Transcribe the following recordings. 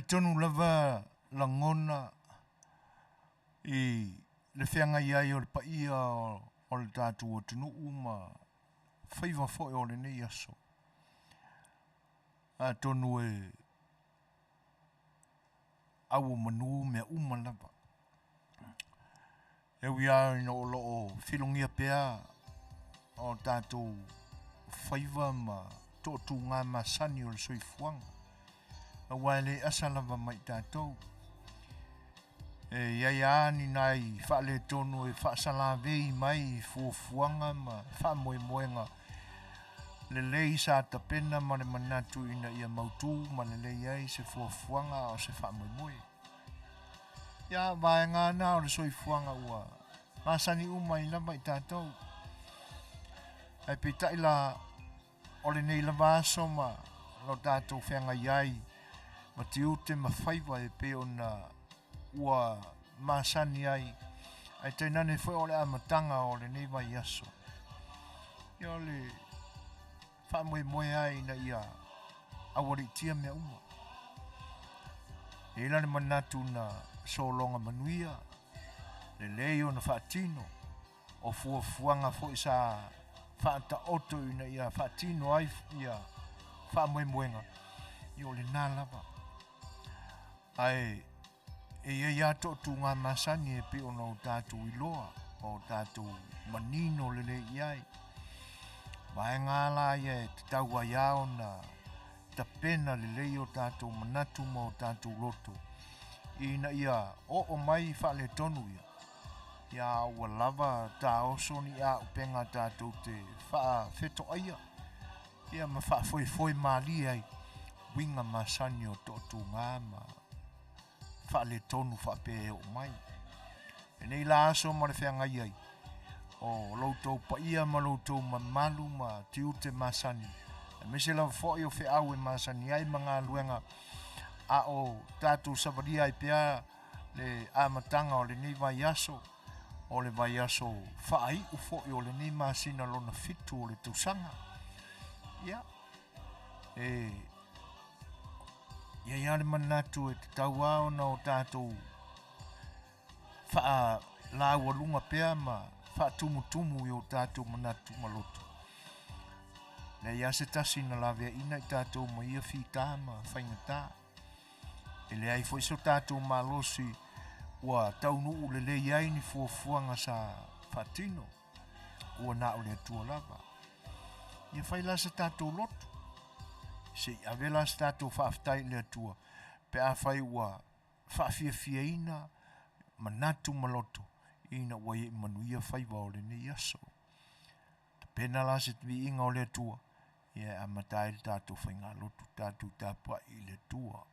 talitonu lava lagona i le feagai ai o le paia o le tatou atunuu ma faiva foi o lenei aso. Atonu e auomanu mea uma lava. E ui lava ina o lo o filogia pea o tatou faiva ma toatuga masani o le soifuaga, aua e le asa lava mai tatou. E i ai lava ni nai faaletonu e faasalavei mai i fuafuaga ma faamoemoega lelei sa tapena ma le manatu ina ia mautu ma lelei ai se fuafuaga a o se faamoemoe. Ia, vaega na o le soifuaga ua masani uma ai lava i tatou. Ae peitai la, o lenei lava aso ma lo tatou feagai ai ma tiute ma faiva e pei ona ua masani ai, ae tainane foi o le amataga o lenei vaiaso. Ia, o le faamoemoe ai ina ia aualiitia mea uma. E i ai la le manatu na sologa manuia, lelei ona faatino, o fuafuaga foi sa faataoto ina ia faatino ai ia faamoemoega, ia o lena lava. Ae e i ai lava toatuga masani e pei ona o tatou iloa, ma o tatou manino lelei i ai. Vaega la ia e tatau ai lava ona tapena lelei o tatou manatu ma o tatou loto ina ia oo mai faaletonu ia, ia ua lava taoso ni auupega tatou te faafetoaia ia ma faafoefoe malie ai uiga masani o toatuga ma faaletonu faapea e oo mai. Lenei la aso ma le feagai ai o lo outou paia ma lo outou mamalu ma tiute masani, aemaise lava foi o feau e masani ai ma galuega a o tatou savalia ai pea le amataga o lenei vaiaso, o le vaiaso faaiu foi o lenei masina lona 7 o le tausaga. Ia, e i ai lava le manatu e tatau lava ona o tatou faalaualuga pea ma faatumutumu i o tatou manatu ma loto. Leai lava se tasi na laveaiina i tatou ma ia fita ma faigata. E leai foi so tatou malosi ua taunuu lelei ai ni fuafuaga sa faatino, ua na o le Atua lava. Ia fai la se tatou loto, se i ave la se tatou faafetai i le Atua, pe afai ua faafiafiaina manatu ma loto ina ua iai manuia faiva o lenei aso. Tapena la se viiga o le Atua, ia e amata ai le tatou faigalotu, tatou tapuai i le Atua.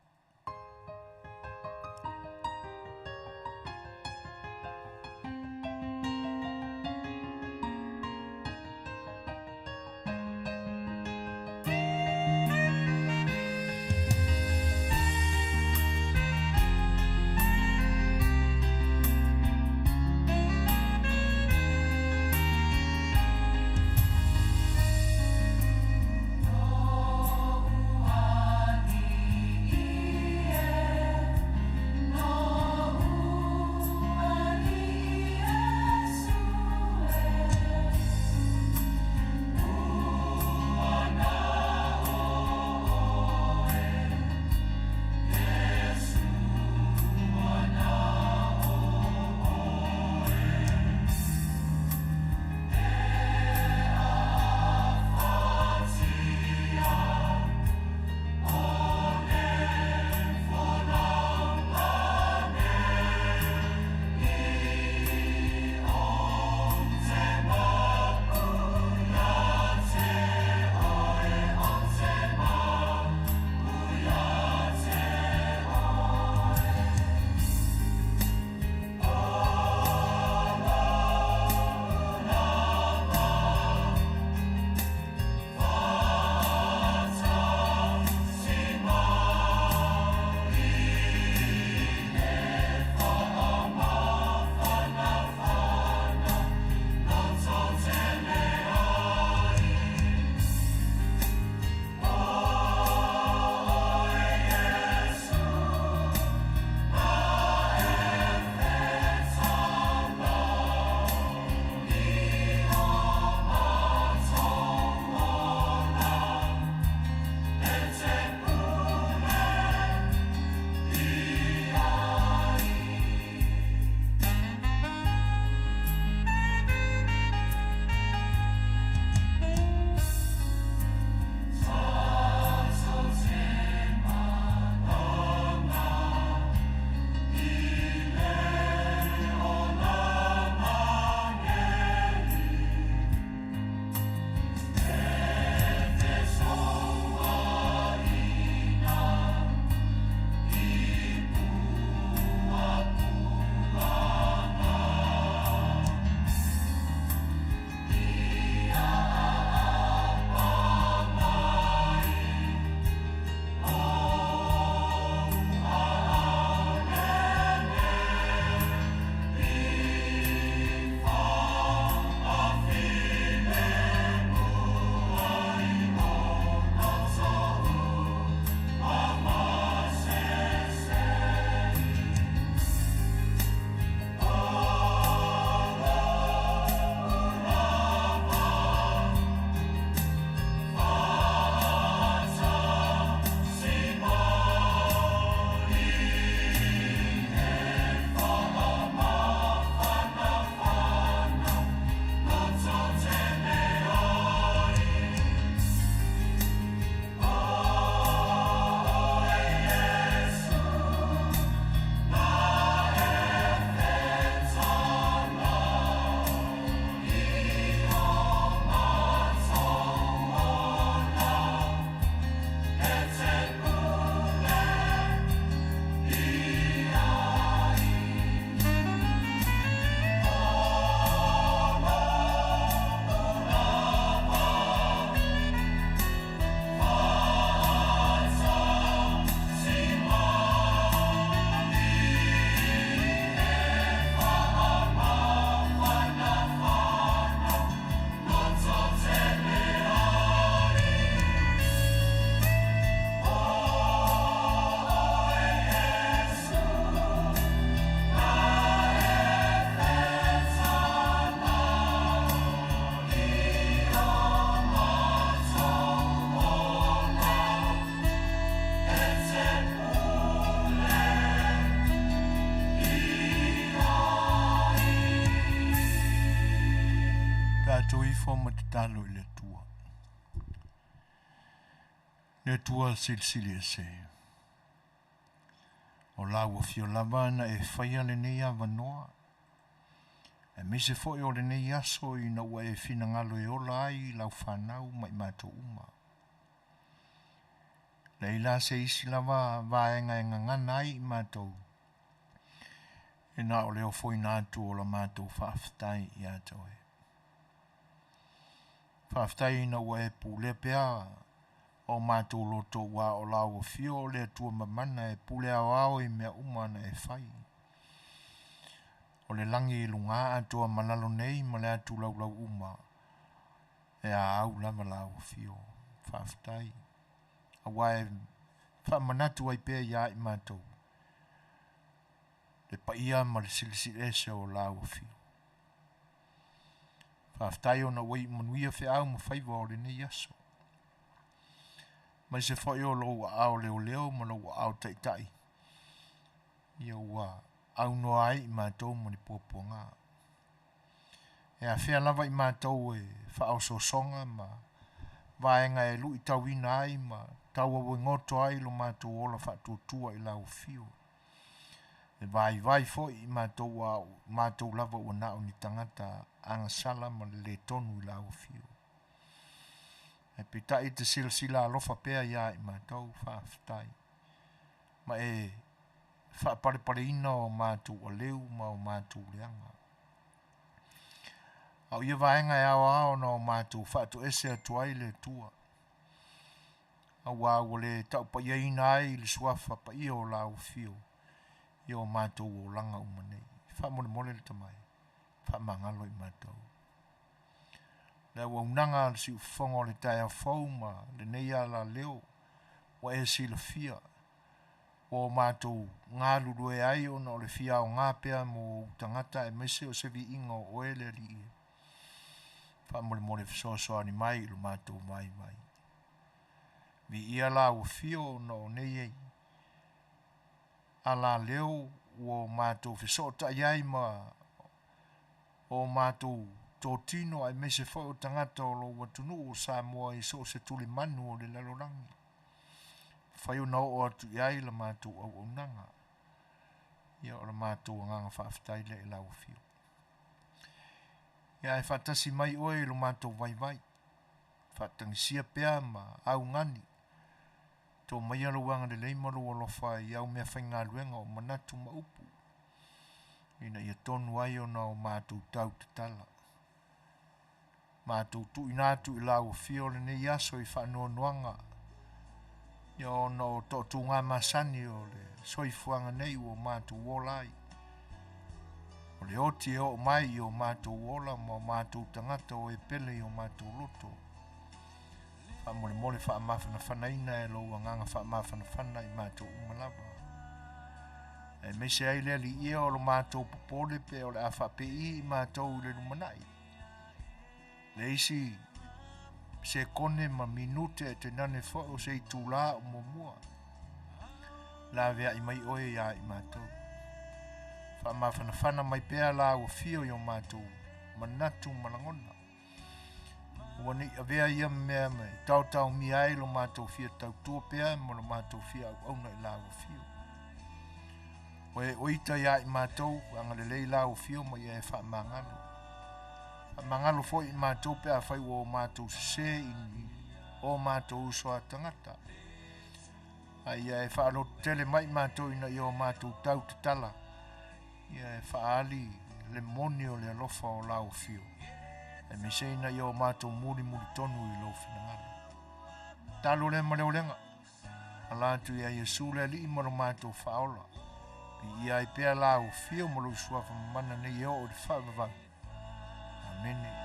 Ifo ma tatalo i le Atua. Le Atua silisili ese. O lau afio lava na e faia lenei avanoa. Aemaise foi o lenei aso ina ua e finagalo e ola ai lau fanau ma i matou uma. Leai la se isi lava vaega e gagana ai i matou, e na o le ofoina atu o la matou faafetai ia te oe. Faafetai ina ua e pulea pea o matou loto ua o lau afio o le Atua mamana e pule aoao i mea uma na e fai. O le lagi i luga atoa ma lalo nei ma le atu laulau uma, e a au lava lau afio. Faafetai. Aua e faamanatu ai pea ia i matou le paia ma le silisili ese o lau afio. Faafetai ona ua iu manuia feau ma faiva o lenei aso. Aemaise foi o lou aao leoleo ma lou aao taitai, ia ua aunoa ai i matou ma ni puapuaga. E afea lava i matou e faaosoosoga ma vaega e luitauina ai ma tauauegoto ai lo matou ola faatuatua i lau afio. E vaivai foi i matou a matou lava ua na o ni tagata agasala ma le le tonu i lau afio. Ae peitai te silasila alofa pea ia i matou, faafetai. Ma e faapalepaleina o matou aleu ma o matou leaga. A o ia vaega e aoao ona o matou faatoese atu ai le Atua, auā ua le taupaiaina ai le suafa paia o lau afio i o matou olaga uma nei. Faamolemole le Tama e, faamagalo i matou. Le auaunaga a le siufofoga o le taeao fou ma lenei alaleo ua e silafia ua o matou galulue ai ona o le fia aoga pea mo ou tagata aemaise o se viiga o oe le Alii. Faamolemole fesoasoani mai i lo matou vaivai. Viia lau afio ona o nei ei alaleo ua o matou fesootai ai ma o matou totino aemaise foi o tagata o lou atunuu o Samoa i so o se tulimanu o le lalolagi. Fai ona oo atu i ai la matou auaunaga. Ia o la matou agaga faafetai lea i lau afio. Ia ae faatasi mai oe i lo matou vaivai. Faatagisia pea ma augani. To maia lou agalelei ma lou alofa i au mea faigaluega o manatu ma upu, ina ia tonu ai ona o matou tau tatala. Matou tuuina atu i lau afio lenei aso i faanoanoaga, ia ona o toatuga masani o le soifuaga nei ua matou ola ai. O le oti e oo mai i o matou ola ma o matou tagata o e pele i o matou loto. Faamolemole faamafanafanaina e lou agaga faamafanafana i matou uma lava. Aemaise ai le Alii o lo matou popole pe o le a faapei i matou i le lumanai. Le isi sekone ma minute e tainane foi o se itulā o muamua. Laveai mai oe ia i matou. Faamafanafana mai pea lau afio i o matou manatu ma lagona. Ua nei avea ia mea me taotaomia ai lo matou fia tautua pea ma lo matou fia auauna i lau afio. O e oita ia i matou, agalelei lau afio ma ia e faamagalo. Faamagalo foi i matou pe afai ua o matou sesē i o matou uso a tagata. A ia e faalototele mai matou ina ia o matou tau tatala, ia e faaali le moni o le alofa o lau afio, aemaise ina ia o matou mulimuli tonu i lou finagalo. Talo lea ma le olega, ala atu ia Iesu le Alii ma lo matou faaola. Viia ai pea lau afio ma lou suafa mamana nei e oo i le faavavau. Amene.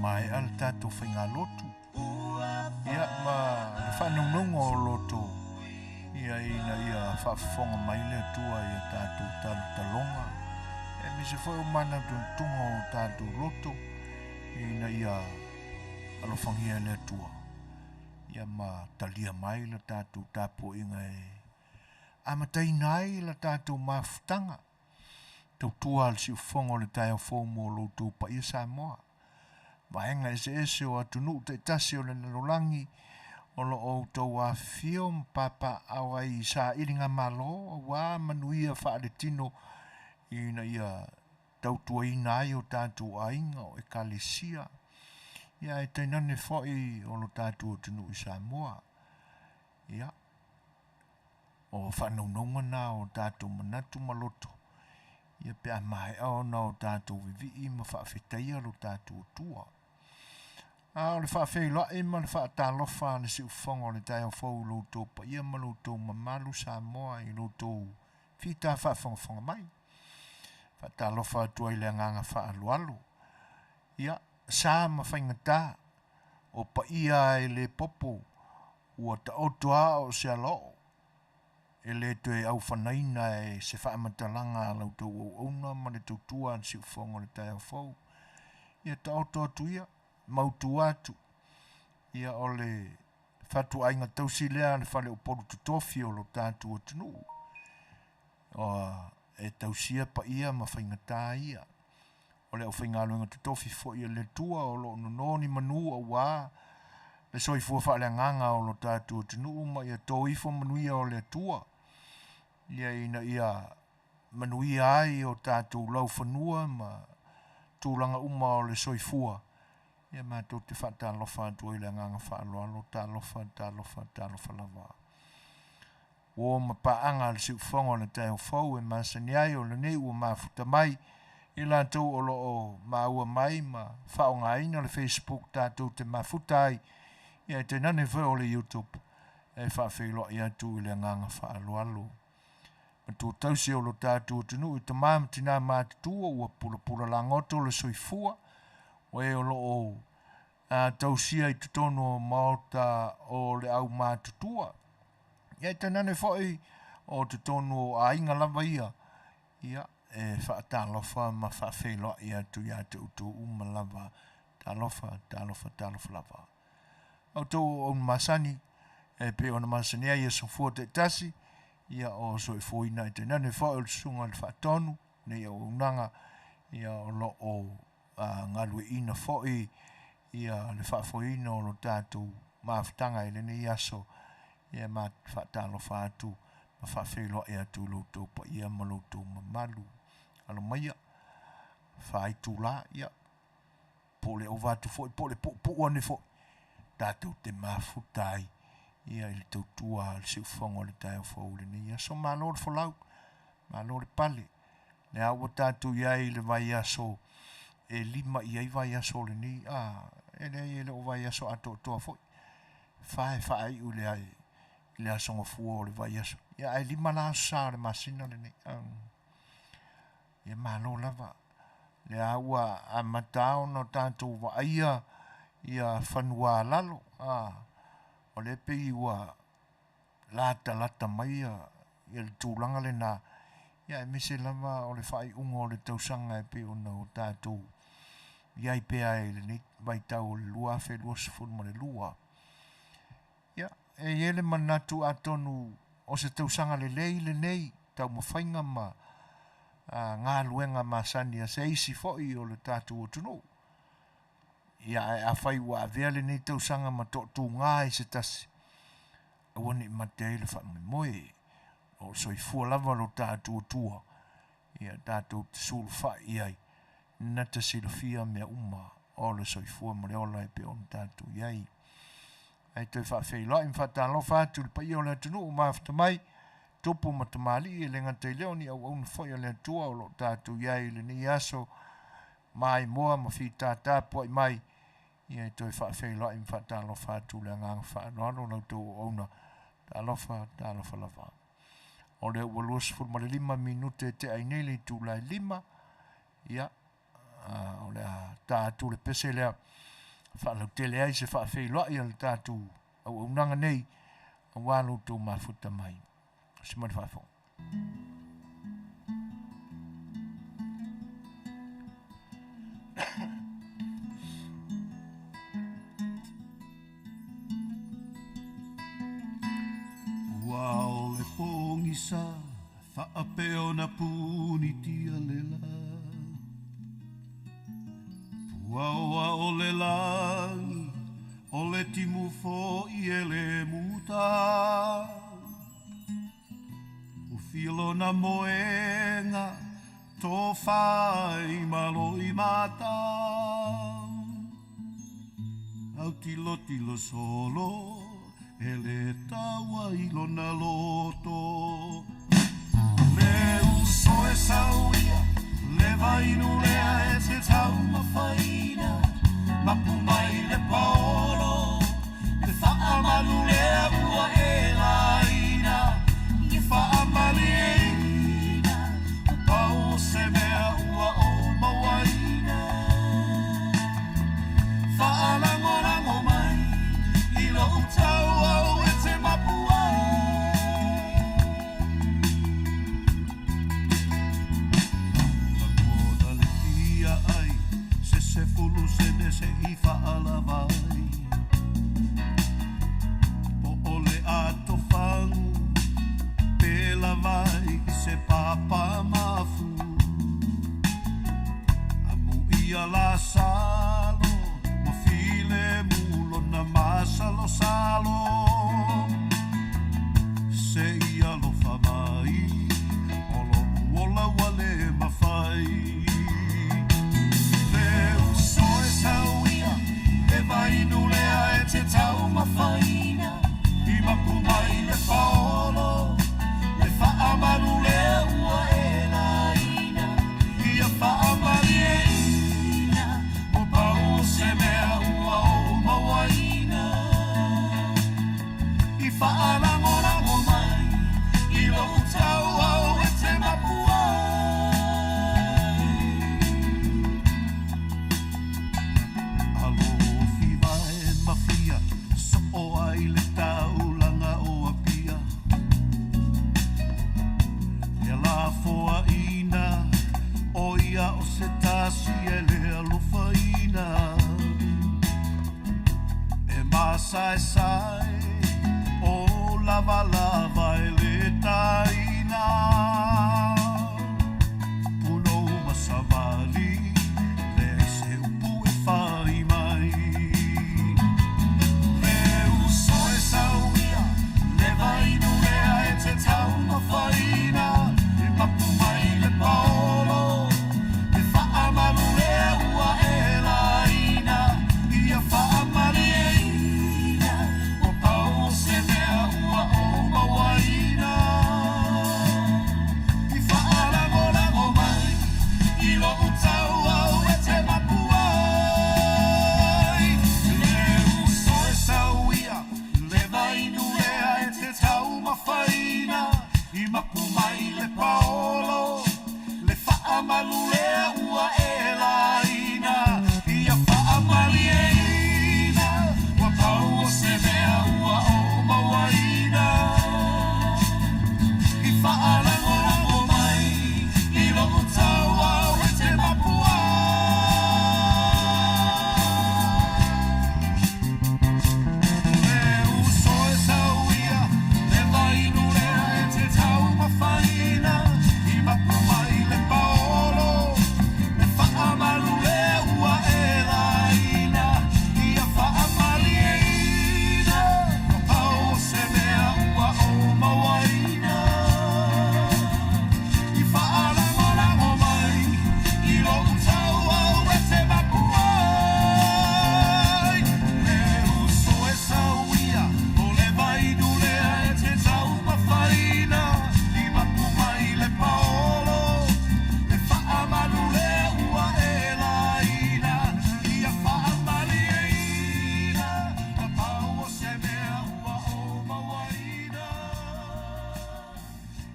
maea le tatou faigalotu. Ia ma le faanaunauga o loto ia ina ia faafofoga mai le Atua i a tatou talotaloga, aemaise foi o manatunatuga o tatou loto ina ia alofagia e le Atua ia ma talia mai la tatou tapuaiga e amataina ai la tatou mafutaga tautua a le siufofoga o le taeao fou mo lo outou paia Samoa, vaega eseese o atunuu taitasi o le lalolagi o lo o outou afifio ma papaaao ai i sailigamalo aua manuia faaletino ina ia tautuaina ai o tatou aiga o ekalesia, ia ae tainane foi o lo tatou atunuu i Samoa. Ia, o faanaunauga na o tatou manatu ma loto, ia pe a maea ona o tatou vivii ma faafetaia lo tatou Atua. A o le faafeiloai ma le faatalofa a le siufofoga o le taeao fou i lo outou paia ma lo outou mamalu Samoa i lo outou fita faafogafoga mai. Faatalofa atu ai le agaga faaaloalo. Ia, sa ma faigata, o paia e le popo, ua taoto a o se alaoo, e le toe aufanaina e se faamatalaga a la outou auauna ma le tautua a le siufofoga o le taeao fou. Ia taoto atu ia, mautu atu, ia o le fatuaiga tausi lea a le faleupolu totofi o lo tatou atunuu, e tausia paia ma faigata ia. O le aufaigaluega totofi foi a le Atua o lo o nono ni manu aua le soifua faaleagaga o lo tatou atunuu ma ia to ifo manuia o le Atua, ia ina ia manuia ai o tatou laufanua ma tulaga uma o le soifua. Ia matou te faatalofa atu ai i le agaga faaaloalo, talofa, talofa, talofa lava. Uo ma paaga a le siufofoga o le taeao fou e masani ai o lenei ua mafuta mai i latou o lo o maua mai ma faaaogaina le Facebook tatou te mafuta ai, ia e tainane foi o le YouTube e faafeiloai atu i le agaga faaaloalo. Matua tausi o lo tatou atunuu i tama ma tina matutua ua pulapula lagoto le soifua, o e o lo o tausia i totonu o maota o le au matutua. Ia e tainane foi o totonu o aiga lava ia, ia e faatalofa ma faafeiloai atu ia te outou uma lava. Talofa, talofa, talofa lava. Outou o masani, e pei ona masani ai aso fua taitasi, ia o soifuaina e tainane foi o le susuga i le faatonu, nei auaunaga, ia o lo o galueaiina foi ia le faafoeina o lo tatou mafutaga i lenei aso. Ia ma faatalofa atu ma faafeiloai atu i lo outou paia ma lo outou mamalu. Alo maia, faaitula, ia, po o le ova atu foi, po o le puupuu ane foi, tatou te mafuta ai ia i le tautua a le siufofoga o le taeao fou i lenei aso. Malo le folau, malo le pale. Lea ua tatou i ai i le vaiaso e 5 i ai vaiaso o lenei, e leai e le o vaiaso atoatoa foi. Fa e faaiu i le, i le aso gafua o le vaiaso. Ia ae 5 la aso sa o le masina lenei. Ia malo lava. Lea ua amata ona tatou vaaia ia fanua lalo. O lea pei ua latalata mai ia le tulaga lena. Ia aemaise lava o le faaiuga o le tausaga e pei ona o tatou i ai pea i lenei vaitau o le 2022. Ia, e i ai le manatu atonu o se tausaga lelei lenei taumafaiga ma galuega masani a se isi foi o le tatou atunuu. Ia, ae afai ua avea lenei tausaga ma toatuga i se tasi, aua ne i mate ai le faamoemoe. O soifua lava lo tatou Atua, ia tatou te sulufai i ai, na te silafia mea uma o le soifua ma le ola e pei ona tatou i ai. Ae toe faafeiloai ma faatalofa atu i le paia o le atunuu mafuta mai, tupu ma tamalii e le gata i lea o ni auauna foi a le Atua o lo o tatou i ai i lenei aso, maimoa ma fitata puai mai, ia e toe faafeiloai ma faatalofa atu le agaga faaaloalo la outou auauna. Talofa, talofa lava. O lea ua 25 minute e tea ai nei le itula e 5, ia, o le a ta atu le pese lea Faalautele ai se faafeiloai a le tatou auaunaga nei aua lo outou mafuta mai. Se ma le faafofoga. Ua o le pogisa faapea ona punitia le la. Puaoa o le lagi, o le timu fo'i e le muta. Ufi lona moega, tofa i malo i mata. Au tilotilo solo, e le taua i lona loto. Le uso e sauia, le vainu lea e te taumafaina, mapu mai le paolo, le faamalu lea ua e laina, i faamalieina, pau se mea ua o mauaina. Faalagolago mai, i lou tau au e te mapu ai. Lagona le fia ai, se sefulu sene se i faalavai. Po o le atofagu, pe lavai se papa mafu. Amu ia la salo, mo file mulo na masalo salo. Se ia lofa mai, o lo ola ua le mafai. Le uso e sauia, le vainu lea e te taumafaina, i mapu mai le paolo, le faamalu lea ua e laina, ia faamalieina, o pau se mea ua o mauaina. I faalagolago mai, i lou tau au e te mapu ai. Alofi vae mafia, so o ai le taulaga o Apia. Ia lafoaina, o ia o se tasi e le alofaina. E masaesae, o lavalava e le taina. Punou ma savali, leai se upu e fai mai. Le uso e sauia, le vainu lea e te taumafaina, e mapu mai le paolo, le faamalu lea ua e laina, ia faamalieina, o pau se mea ua o mauaina. I faalagolago mai, i lou tau au e te mapu ai. Le uso e sauia, le vainu lea e te taumafaina, i mapu mai le paolo, le faamalu lea ua e laina, ia faamalieina, ua pau o se mea ua o mauaina. I faalagolago mai, i lou tau au e te mapu ai. Le uso e sauia, le vainu lea e te taumafaina, i mapu mai le paolo, le faamalu lea ua e laina, ia faamalieina, o pau se mea ua o mauaina. I faalagolago mai, i lou tau au e te mapu ai. Le uso e sauia, o le vainu lea e te taumafaina, i mapu mai le paolo, le faamalu lea ua e laina, ia faamalieina, o pau o se mea ua o mauaina.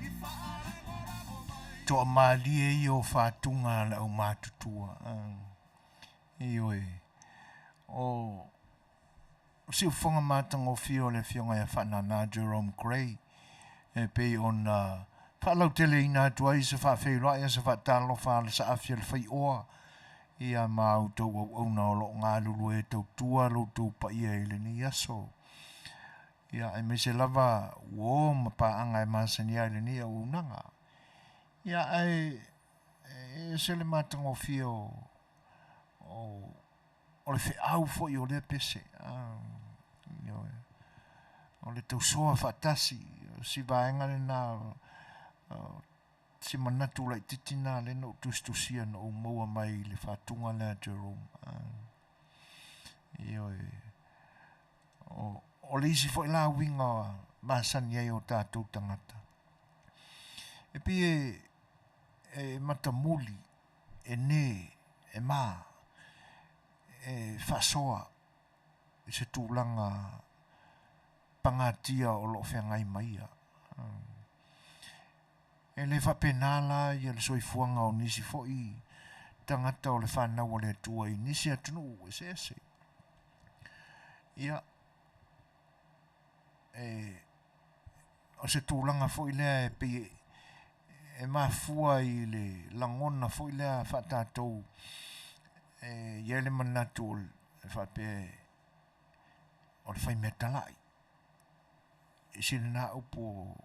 I faalagolago mai. Toamalie ia o fatuga a le aumatutua. Ioe. O siufofoga matagofie o le Afioga ia Faanana Jerome Gray e pei ona faalauteleina atu ai se faafeiloai a se faatalofa a le saafi a le faioa ia ma outou auauna o lo o galulue e tautua lo outou paia i lenei aso. Ia aemaise lava uo ma paaga e masani ai i lenei auaunaga. Ia ae e ese le matagofie o o le feau foi o lea pese. Ioe. O le tausoa faatasi, o si vaega lena, si manatu laitiiti na lea na ou tusitusia na ou maua mai i le faatuga lea a Jerome. Ioe. O le isi foi la uiga masani ai o tatou tagata, e pei e matamuli, e nē, e mā, e faasoa i se tulaga pagatia o lo o feagai ma ia. E le faapena la ia le soifuaga o nisi foi tagata o le fanau a le Atua i nisi atunuu eseese. Ia, e, o se tulaga foi lea e pei e mafua i le lagona foi lea faatatou e i ai le manatu e faapea o le faimea talai. E sili lena upu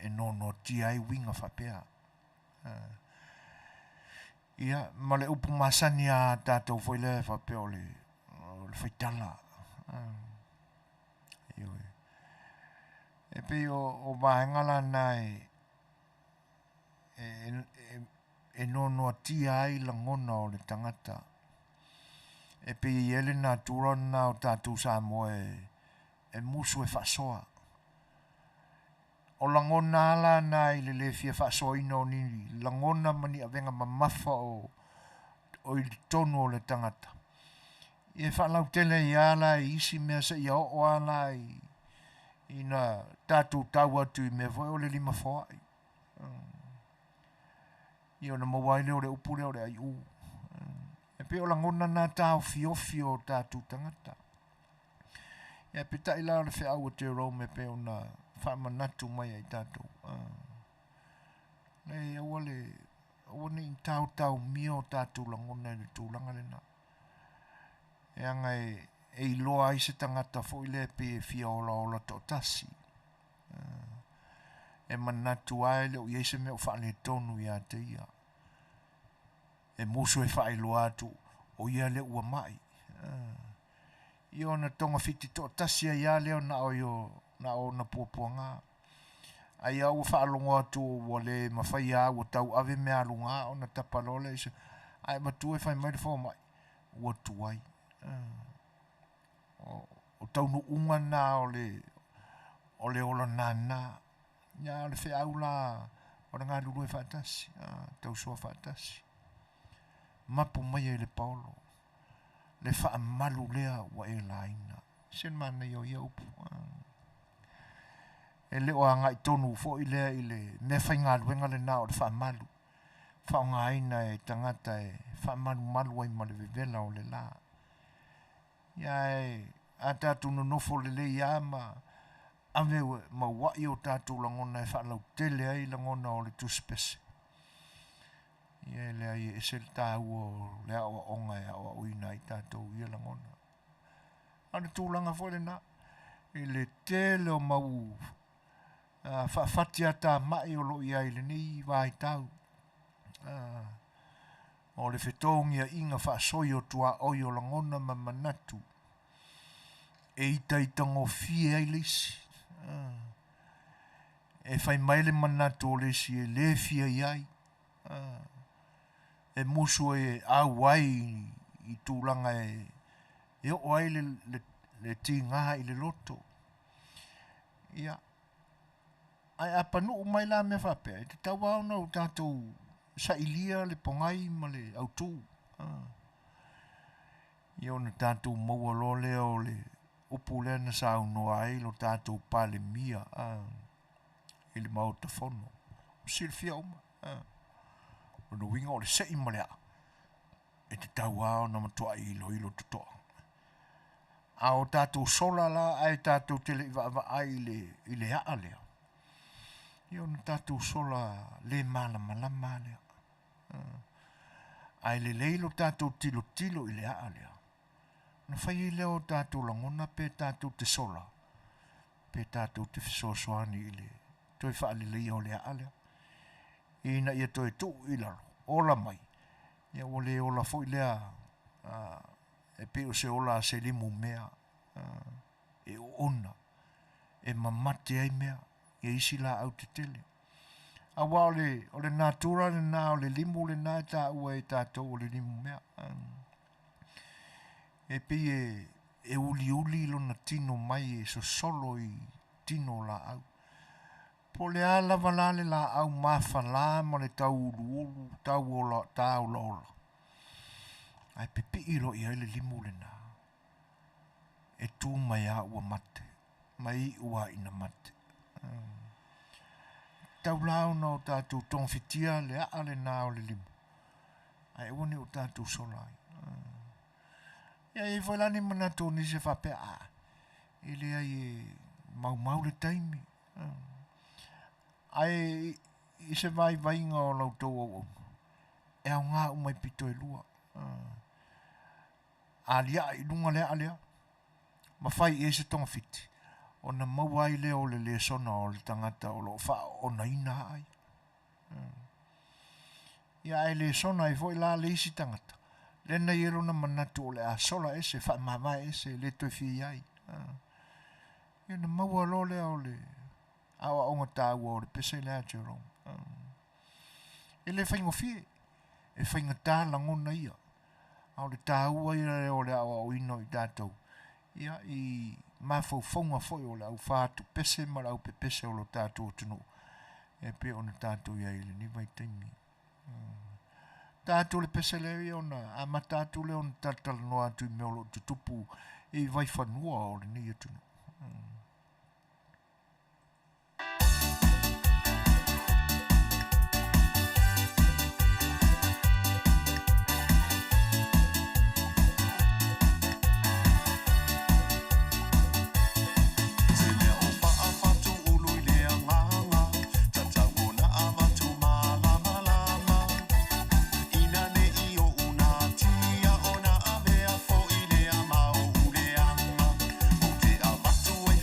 e noanoatia ai uiga faapea. Ia, ma le upu masani a tatou foi lea e faapea o le, o le faitala. Ioe. E pei o vaega la na e, e, e, e noanoatia ai lagona o le tagata. E pei e i ai le natura lena o tatou Samoa e, e musu e faasoa. O lagona lava la na i le le fia faasoaina o ni lagona ma ni avega mamafa o, o i totonu o le tagata. Ia e faalautele ai lava la i isi mea seia oo lava la i, ina tatou tau atu i mea foi o le lima foai. Ia ona maua ai lea o le upu lea o le aiu. E pei o lagona na taofiofi o tatou tagata. Ia peitai la o le feau a Jerome e pei ona faamanatu mai ai tatou. Leai, aua le aua ne i taotaomia o tatou lagona i le tulaga lena. E aga e, e iloa ai se tagata foi lea pei e fia olaola toatasi. E manatu lava e le o i ai se mea o faaletonu ia te ia. E musu e faailoa atu o ia lea ua mai. Ia ona togafiti toatasi ai lava lea na o io, na o ona puapuaga. Ai a ua faalogo atu ua le mafai lava ua tauave meaaluga ona tapa loa lea i se ae matua e fai mai le fomai ua tuai. O taunuuga na o le o le ola nana. Ia o le feau la o le galulue faatasi, tausoa faatasi. Mapu mai ai le paolo le faamalu lea ua e laina. Se le manaia o ia upu. E le o agai tonu foi lea i le mea faigaluega lena o le faamalu, faaaogaina e tagata e faamalumalu ai ma le vevela o le la. Ia ae a tatou nonofo lelei lava ma ave ma ua'i o tatou lagona e faalautele ai lagona o le tusipese, ia e leai e ese le taua o le aoaoga e aoaoina ai tatou ia lagona. A o le tulaga foi lena i le tele o mau faafatiatamai o lo o i ai i lenei vaitau, o le fetogiaiga faasoi o tuaoi o lagona ma manatu e itaitagofie ai le isi. E fai mai le manatu o le isi e le fia i ai, e musu e auai i tulaga e oo ai le tiga i le loto. Ia, ae a panuu mai la mea faapea, e tatau lava ona o tatou sailia le pogai ma le autū. Ia ona tatou maua loa lea o le upu lea na saunoa ai lo tatou Palemia i le Maota Fono. Ua silafia uma. O lona uiga o le sei ma le aa, e tatau lava ona matuai iloilo totoa. A o tatou sola la ae tatou te le i vaavaai i le, i le aa lea, ia ona tatou sola le malamalama lea. Ae lelei lo tatou tilotilo i le aa lea, ona fai ai lea o tatou lagona pe tatou te sola, pe tatou te fesoasoani i le toe faaleleia o le aa lea, ina ia toe tuu i lalo, ola mai, ia ua le ola foi lea e pei o se ola a se limu mea e oona, e mamate ai mea ia isi laau tetele. Aua o le, o le natura lena, o le limu lena e taua e tatou o le limu mea. E pei e, e uliuli lona tino mai e sosolo i tino o laau. Po o le a lava la le laau mafala ma le tauuluulu, tauola, taolaola, ae pipii loa i ai le limu lena, e tu mai lava ua mate, ma iu lava ina mate. Tau la ona o tatou togafitia le aa lena o le limu, ae aua ne i o tatou sola ai. Ia, e i ai foi la ni manatu o nisi e faapea, a, e leai e maumau le taimi. Ae i se vaivaiga o la outou auauna, e aoga uma i pito e lua. Aliae i luga le aa lea, ma fai i ai se togafiti, ona maua ai lea o le lesona o le tagata o lo o faaoonaina aa ia. Ia ae lesona ai foi la le isi tagata, lea na i ai lona manatu o le a sola ese, faamavae ese, le toe fia i ai. Ia ona maua loa lea o le aoaoga taua o le pese lea a Jerome. E le faigofie, e faigata lagona ia, a o le taua ia o le aoaoina o i tatou, ia, i mafaufauga foi o le au fatupese ma le au pepese o lo tatou atunuu, e pei ona tatou i ai i lenei vaitaimi. Tatou le pese lea ia ona amata atu lea ona talatalanoa atu i mea o lo o tutupu i vaifanua o lenei atunuu. Se mea o faafatū ulu i le agaga, tatau ona avatu malamalama. Ina ne i oʻu natia ona avea foi lea ma ou leaga, ou te avatu ai.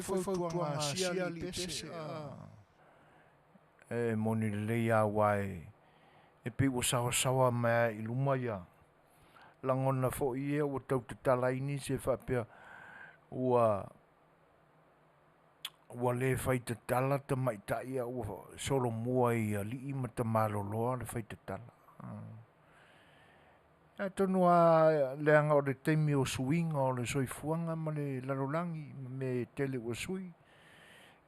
foi fautuaga a sia alii pese E moni lelei lava aua e pei ua saoasaoa mai lava i luma ia lagona foi ia ua tau tatala ai nisi e faapea ua ua le faitatala tamaitai a ua solomua i alii ma tamaloloa le faitatala. Atonu lava leaga o le taimi o suiga o le soifuaga ma le lalolagi ma mea e tele ua sui,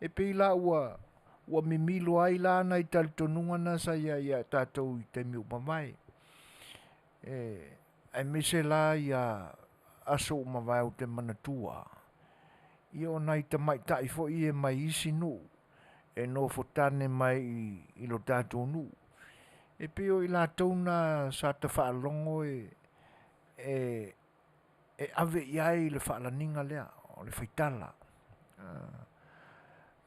e pei la ua ua mimilo ai la nai talitonuga na sa i ai ia tatou i taimi ua mavae. E aemaise la ia aso ua mavae ou te manatua, ia o nai tamaitai foi ia mai isi nuu e nofo tane mai i lo tatou nuu, e pei o i latou na sa ta faalogo e ave i ai le faalaniga lea o le faitala.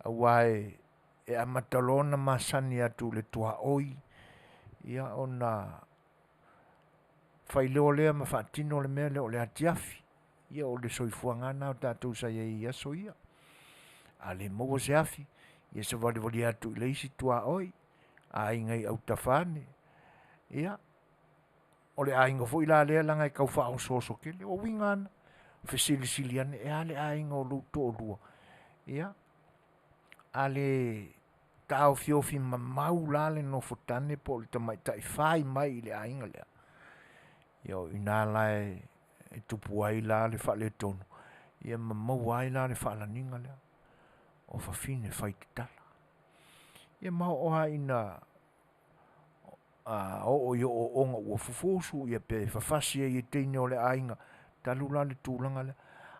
Aua e amata loa ona masani atu i le tuaoi, ia ona faailoa lea ma faatino le mea lea o le atiafi. Ia o le soifuaga lava na o tatou sa i ai i aso ia. A le maua se afi, ia savalivali atu i le isi tuaoi, aiga i autafa ane, ia o le aiga foi la lea leaga e tau faaosooso tele. O uiga lava na, fesilisili ane, e a le aiga o lou toalua? Ia, a le taofiofi mamau la le nofo tane po o le tamaitai fai mai i le aiga lea, ia o i ina la e tupu ai la le faaletonu, ia ma maua ai la le faalaniga lea, o fafine faitatala. Ia ma oo lava ina oo i ooooga ua fufusu ia pe fafasi ai e teine o le aiga talu la le tulaga lea,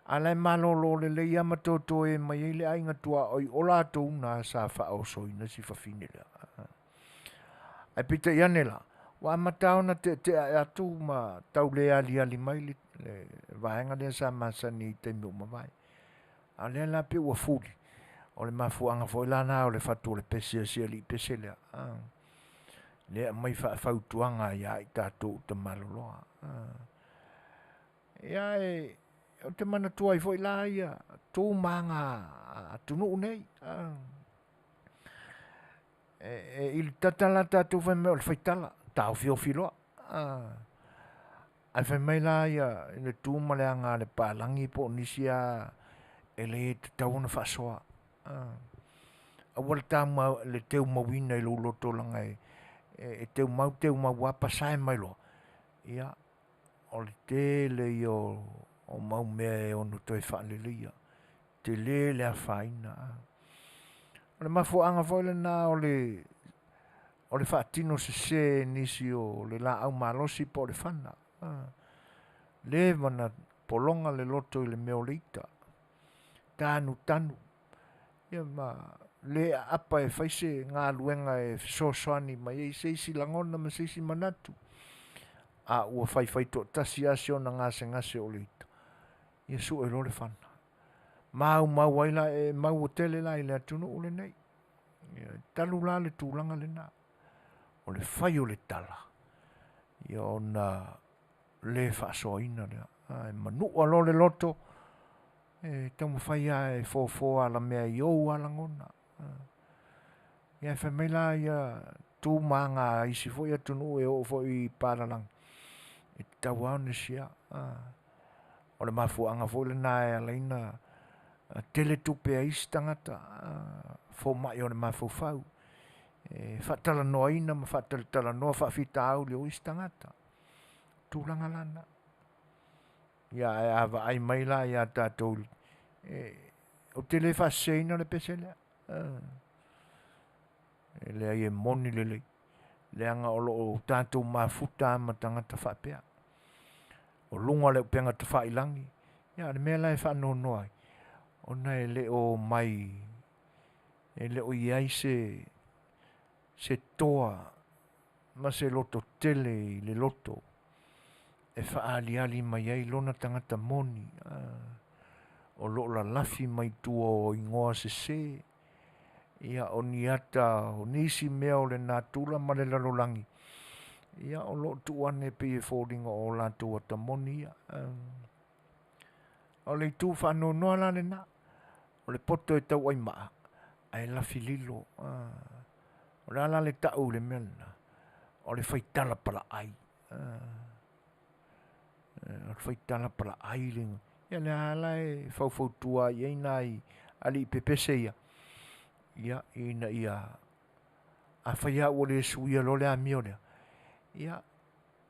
a la e malolo lelei lava ma totoe mai ai le aiga tuaoi o latou na sa faaosoina si fafine lea. Ae peitai ane la, ua amata lava ona teetea atu ma tau le aliali mai le vaega lea sa masani ai i taimi ua mavae. A o lea la e pei ua fuli, o le mafuaaga foi la lena o le fatu o le pese a si alii pese lea, lea e aumai faafautuaga ia i tatou o tamaloloa. Ia ou te manatua ai foi la ia tu ma aga a atunuu nei, e i le data la tatou fai mai o le faitala, taofiofi loa, ae fai mai la ia le tu ma le aga a le papalagi po o nisi lava e leai e tatau ona faasoa. Aua le teumauina i lou loto leaga e teumau teumau lava pasae mai loa, ia o le tele ia o mau mea e ono toe faaleleia, tele le afaina. O le mafuaaga foi lena o le faatino sese e nisi o le laau malosi po o le fana. Leva ona pologa le loto i le mea o le ita, tanutanu, ia ma le aapa e fai se galuega e fesoasoani mai ai se isi lagona ma se isi manatu, a ua faifai toatasi lava si ona gasegase o le ita, ia sue loa le fana. Maumau ai la, e maua tele la i le atunuu lenei. Talu la le tulaga lena, o le fai o le tala, ia ona le faasoaina lea. Ae manua loa le loto, e taumafai lava e fofo alamea i ou lava lagona. Ia ae fai mai la ia tu ma aga a isi foi atunuu e oo foi i palalagi, e tatau lava ona share. O le mafuaaga foi lena e ala ai ona tele tupe a isi tagata, fomai o le mafaufau, e faatalanoaina ma faatalatalanoa faafitauli o isi tagata. Tulaga la na. Ia ae a vaai mai la ia tatou ou te le faaseseina le pese lea. E leai e moni lelei, leaga o lo o tatou mafuta lava ma tagata faapea. O luga o le upega tafailagi, ia a o le mea la e faanoanoa ai, ona e le o omai e le o i ai se toa ma se lototele i le loto e faaaliali mai ai lona tagata moni o lo o lalafi mai tua o igoa sese, ia o ni ata o nisi mea o le natura ma le lalolagi, ia o lo o tuu ane e pei e foliga o latou ata moni ia. O le itu faanoanoa la lena. O le poto e tauaimaa ae lafi lilo. O le a la le tau i le mea lena? O le faitala palaai. O le faitala palaai le ia lea la e faufautua ai i ai nai alii pepese ia, ia ina ia afai lava ua le suia loa le amio lea, ia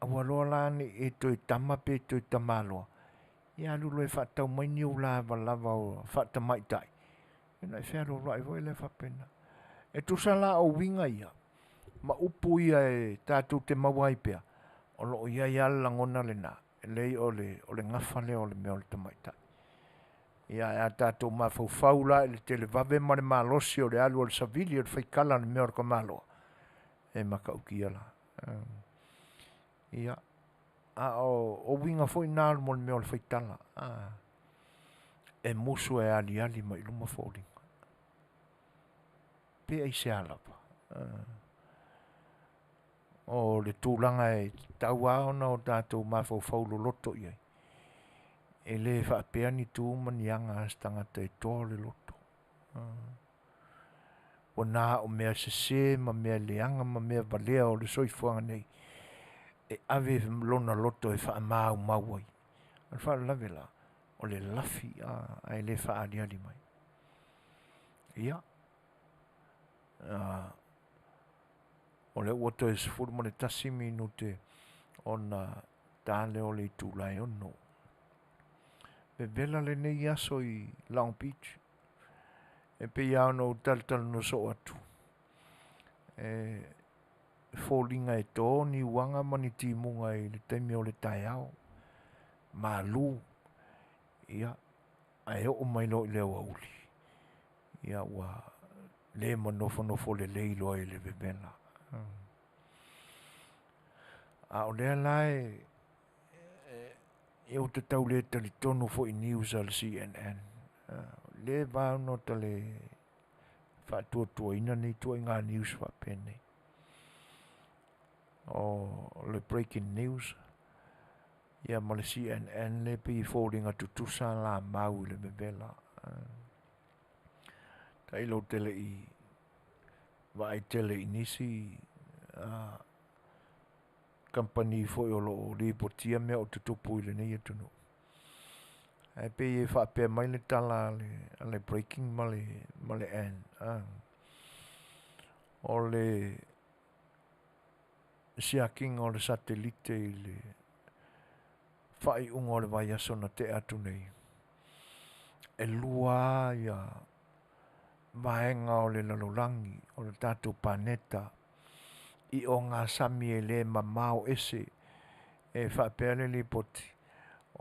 aua loa la ne i e toe tama pe toe tamaloa, ia alu loa e faatau mai ni ou lavalava faatamaitai, ona e fealoaloai foi lea faapena. E tusa la o uiga ia ma upu ia e tatou te maua ai pea, o lo o i ai lava le lagona lena, e leai o le gafa lea o le mea o le tamaitai. Ia ae a tatou mafaufau la i le televave ma le malosi o le alu o le savili o le faitala a le mea o le tamaloa, e matautia la. Ia, a o uiga foi na mo le mea o le faitala, e musu e aliali mai luma foliga. Pe aisea lava? O le tulaga e tatau lava ona o tatou mafaufau loloto i ai, e le faapea ni tu ma ni aga a se tagata e toa le loto. Ua na o mea sese ma mea leaga ma mea valea o le soifuaga nei e ave lona loto e faamaumau ai. O le faalavelave la, o le lafi ae le faaaliali mai. Ia, o lea ua toe 11 minute ona ta lea o le itula e 6. Vevela lenei aso i Long Beach. E pei lava ona ou talatalanoa soo atu, e foliga e to ni uaga ma ni timuga i le taimi o le taeao, malu, ia ae oo mai loa i le aoauli, ia ua le ma nofonofo lelei loa i le vevela. A o lea la e ou te tau le talitonu foi i news a le CNN. Ua leva lava ona ou le faatuatuaina nei ituaiga news faapenei. O le breaking news ia ma le CNN lea e pei e foliga tutusa la mau i le vevela. Tailo ou te le i vaai tele i nisi kamupani foi o lo o lipotia mea o tutupu i lenei atunuu, ae pei e faapea mai le tala a le Breaking ma le N, o le siakiina o le satelite i le faaiuga o le vaiaso na tea atu nei, e lua lava vaega o le lalolagi o le tatou paneta i ogasami e le mamao ese e faapea le lipoti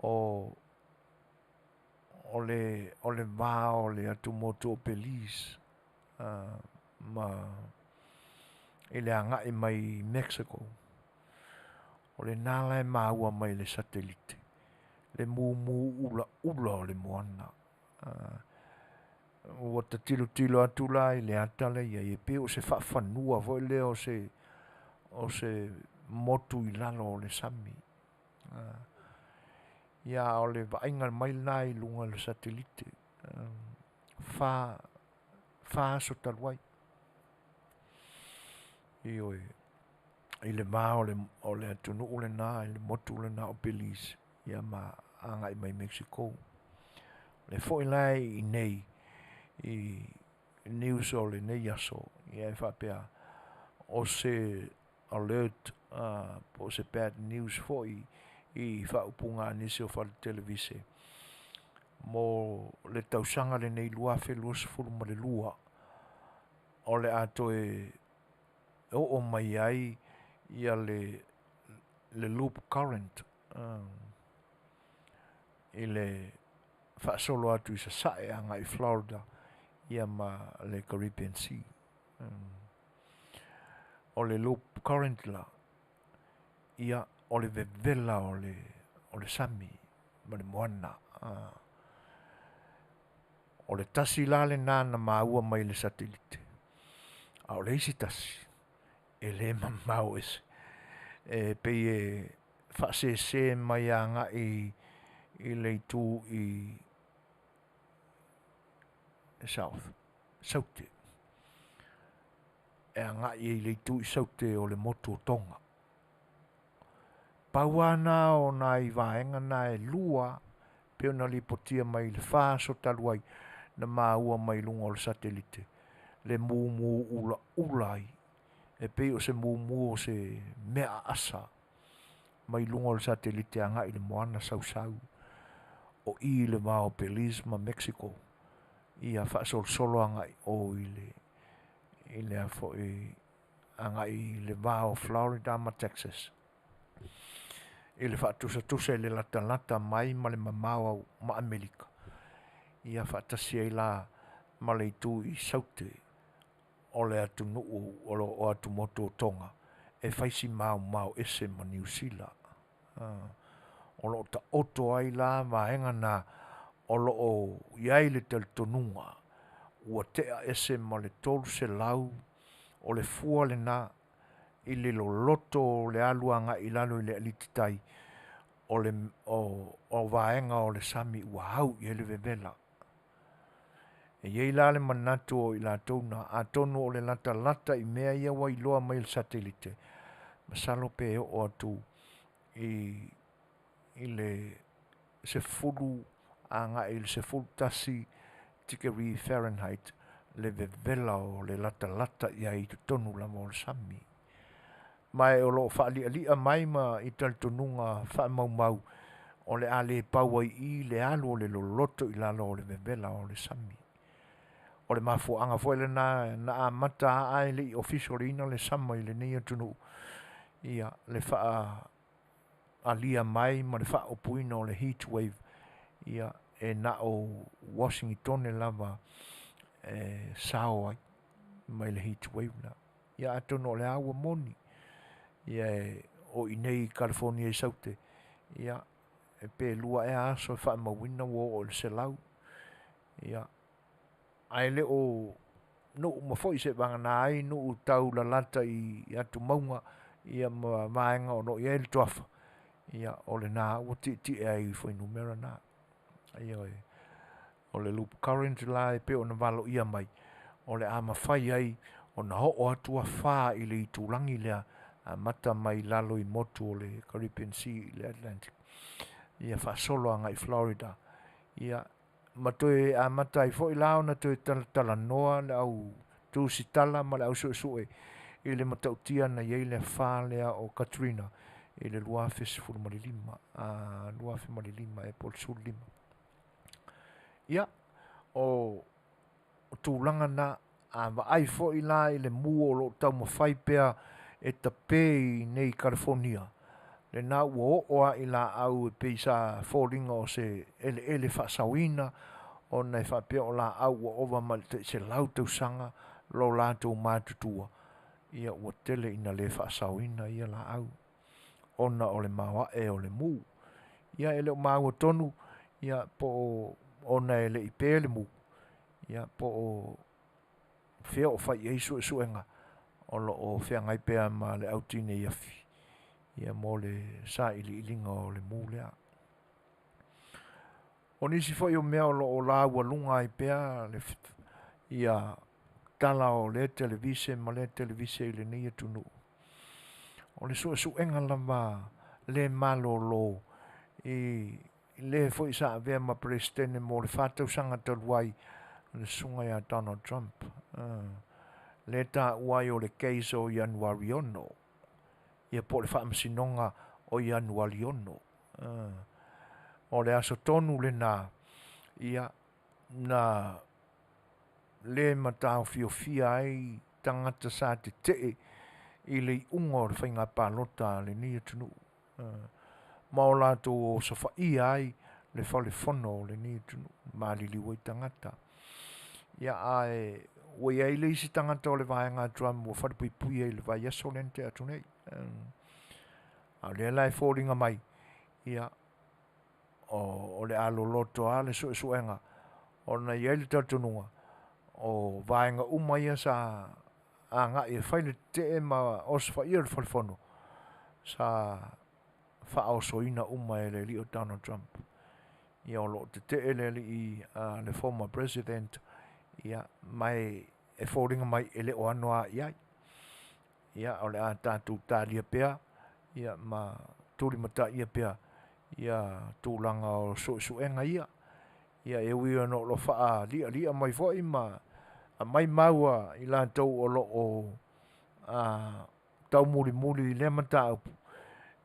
o le va o le atumotu o Belize ma i le agai mai i Mexico. O lena la e maua mai e le satelite le mumu ulaula o le moana. Ua ta tilotilo atu la i le ata lea e i ai e pei o se faafanua foi lea o se motu i lalo o le sami. Ia a o le vaaiga mai lena i luga o le satelite. Fa aso talu ai. Ioe, i le va o le atunuu lena i le motu lena o Belize ia ma agai mai Mexico. O lea foi la i inei i news o lenei aso, ia e faapea o se alert po o se bad news foi i faaupuga a nisi o fale televise mo le tausaga lenei 2022 o le a toe oo mai ai ia le loop current i le faasolo atu i sasae agai i Florida ia ma le Caribbean Sea. O le loop current la, ia o le vevela o le sami ma le moana. O le tasi la lena na maua mai le satelite, a o le isi tasi, e le mamao ese. E pei e faasese mai agai i le itu i South, Saute, e agai ai i le itu i Saute o le motu o Toga. Pau lava na o nai vaega na e lua pei ona lipotia mai i le 4 aso talu ai na maua mai luga o le satelite le mumu ulaula ai e pei o se mumu o se mea aasa mai luga o le satelite agai i le moana sausau o i i le va o Belize ma Mexico, ia faasolosolo agai i o i le i le a foi agai i le va o Florida ma Texas i le faatusatusa i le latalata mai ma le mamao ma Amerika, ia faatasi ai la ma le itu i Saute o le atunuu o lo o atumotu o Toga e fai si maomao ese ma Niu Sila. O lo o taoto ai la vaega na o lo o i ai le talitonuga ua tea ese ma le 300 o le fua lena i le loloto o le alu agai i lalo i le alititai o le o vaega o le sami ua au i ai le vevela. E i ai la le manatu o i latou na atonu o le latalata i mea ia ua iloa mai e le satelite, masalo pe oo atu i le 10 agai i le 11 tikeri Fahrenheit le vevela o le latalata i ai i totonu lava o le sami. Ma e o lo o faalialia mai ma i talitonuga faamaumau o le a le pau ai i i le alu o le loloto i lalo o le vevela o le sami. O le mafuaaga foi lena na amata lava ae le i official ina le summer i lenei atunuu, ia le faaalia mai ma le faaupuina o le heat wave, ia e na o Uasinitone lava e sao ai mai le heat wave lea. Ia atonu o lea ua moni, ia o i inei i Kalifonia i Saute, ia pe 2 ea aso e faamauina ua oo i le 100. Ia ae le o nuu uma foi seivagana ai nuu taulalata i atumauga ia ma vaega o lo o i ai le toafa, ia o lena ua tietie ai i fuainumera na. Ioe. O le loop current la e pei ona valoia mai, o le a mafai ai ona oo atu afa i le itulagi lea amata mai lalo i motu o le Caribbean Sea i le Atlantic, ia faasolo agai i Florida, ia ma toe amata ai foi la ona toe talatalanoa le au tusitala ma le au suesue i le matautia na i ai le afa lea o Katrina i le 2015, 2005 ea po o le 15. Ia, o tulaga na, a vaai foi la i le mu o lo o taumafai pea e tape i inei i Kalifonia, lena ua oo lava i laau e pei sa foliga o se eleele faasaoina ona e faapea o laau ua ova ma le tai 100 tausaga lo latou matutua, ia ua tele ina le faasaoina ia laau ona o le maoae o le mu. Ia e le o maua tonu ia po o ona e le i pe le mu, ia po o fea o fai i ai suesuega o lo o feagai pea ma le au tinei afi ia mo le sailiiliga o le mu lea. O nisi foi o mea o lo o laualuga ai pea ia tala o lea televise ma lea televise i lenei atunuu, o le suesuega lava le malolo i le foi sa avea ma Peresetene mo le 4 tausaga talu ai, le susuga ia Donald Trump, lea e taua ai o le case o Ianuari 6, ia po o le faamasinoga o Ianuari 6. O le aso tonu lena ia na le mataofiofia ai tagata sa tetee i le iuga o le faiga palota a lenei atunuu, ma o latou osofaia ai le fale fono o lenei atunuu, maliliu ai tagata. Ia ae ua i ai le isi tagata o le vaega a Trump ua falepuipuia i le vaiaso lea na tea atu nei. A o lea la e foliga mai, ia o le a loloto lava le suesuega ona e i ai le talitonuga o vaega uma ia sa agai e fai le tetee ma osofaia le fale fono, sa faaosoina uma e le alii o Donald Trump. Ia o lo o tetee le alii le former President. Ia ma e foliga mai e le o ano a i ai. Ia o le a tatou talia pea ia ma tulimataia pea ia tulaga o suesuega ia. Ia e ui ona o lo o faalialia mai foi ma aumai mau a i latou o lo o taumulimuli i lea mataupu,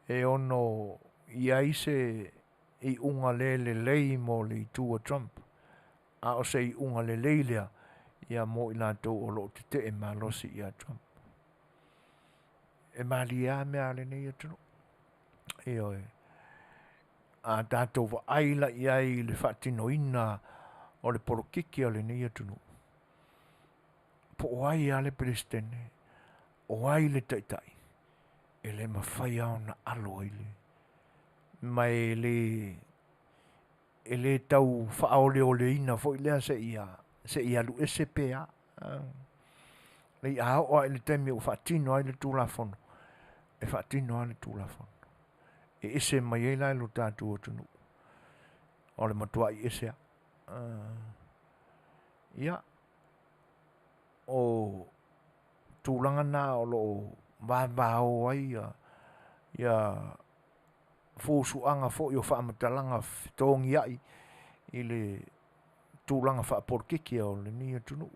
e ono i ai se iuga le lelei mo le itu a Trump, a o se iuga lelei lea ia mo i latou o lo o tetee malosi ia Trump. E malie lava mea a lenei atunuu. Ioe. A tatou vaai la i ai i le faatinoina o le polokiki a lenei atunuu, po o ai lava le Peresetene, o ai le Taitai, e le mafai lava ona alo ai le... ma e le tau faaoleoleina foi lea se i alu ese pe a. Leai a oo lava i le taimi ua faatino ai le Tulafono, e faatino lava le Tulafono. E ese mai ai la i lo tatou atunuu, o le matuai ese lava. Ia, o tulaga na o lo o vavao ai ia fusuaga foi o faamatalaga fetogiai i le tulaga faapolokiki o lenei atunuu.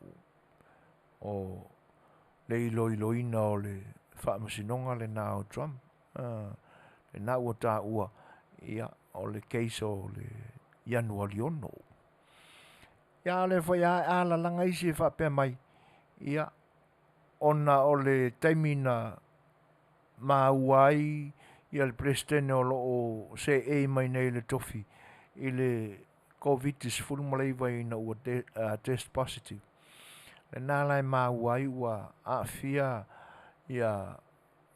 O le iloiloina o le faamasinoga lena o Trump, lena ua taua ia o le case o le Ianuari 6. Ia a o lea foi lava e alalaga isi e faapea mai, ia ona o le taimi na maua ai ia le Peresetene o lo o seei mai nei i le tofi i le Koviti-19 ina ua test positive, lena la e maua ai ua aafia ia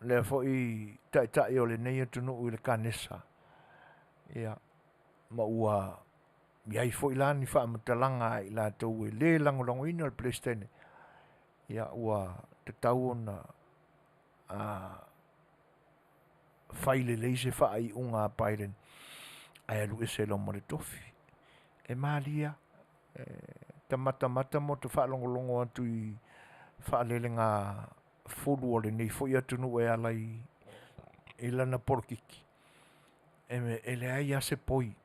lea foi taitai o lenei atunuu i le kanesa, ia ma ua i ai foi la ni faamatalaga a i latou e le lagolagoina le Peresetene, ia ua tatau ona fai lelei se faaiuga a Biden ae alu ese loa ma le tofi. E malie lava, e ta matamata ma ota faalogologo atu i faalelega fulu a lenei foi atunuu e ala i lana polokiki, e leai lava se poi,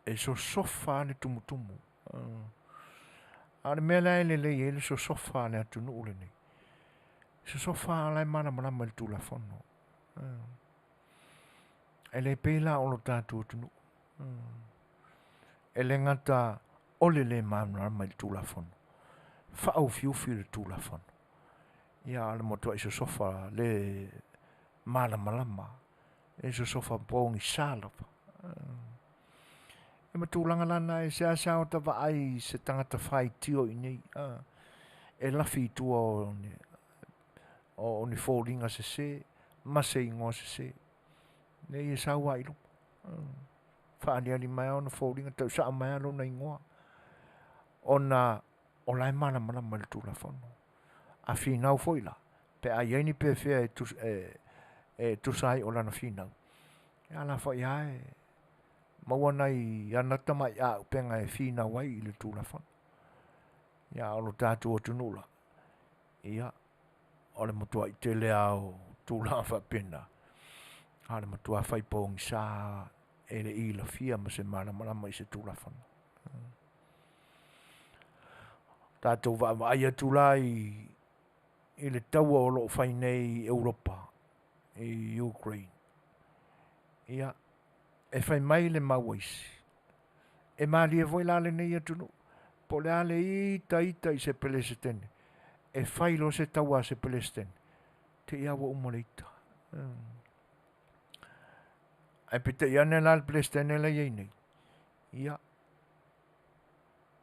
e sosofa lava le tumutumu. A o le mea la e lelei ai le sosofa a le atunuu lenei, e sosofa lava o la e malamalama i le Tulafono. E le pei la o lo tatou atunuu. E le gata o le le malamalama i le Tulafono, faaufiufi le Tulafono, ia a o le matuai sosofa le malamalama, e sosofa pogisa lava. Ma tulaga la na e seasea ota vaai i se tagata faitio i inei e lafi i tua o ni foliga sese ma se igoa sese. Leai e sau lava i luma. Faaaliali mai lava ona foliga, tau sao mai lava lona igoa, ona o la e malamalama i le Tulafono. A finau foi la, pe a i ai ni pefea e tusa ai o lana finau, ia a la foi lava e maua nai ana tamai auupega e finau ai i le Tulafono. Ia a o lo tatou atunuu la, ia o le matuai tele lava o tulaga faapena, a o le matua fai pogisa lava e le i lafia ma se malamalama i se Tulafono. Tatou vaavaai atu la i le taua o lo o fai nei i Europa i Ukraine, ia e fai mai le mau a isi, e malie foi la lenei atunuu, po o le a le ita ita i se Peresetene, e fai loa se taua a se Peresetene, te i lava ua uma le ita. Ae peitai ane la le Peresetene la e i ai nei, ia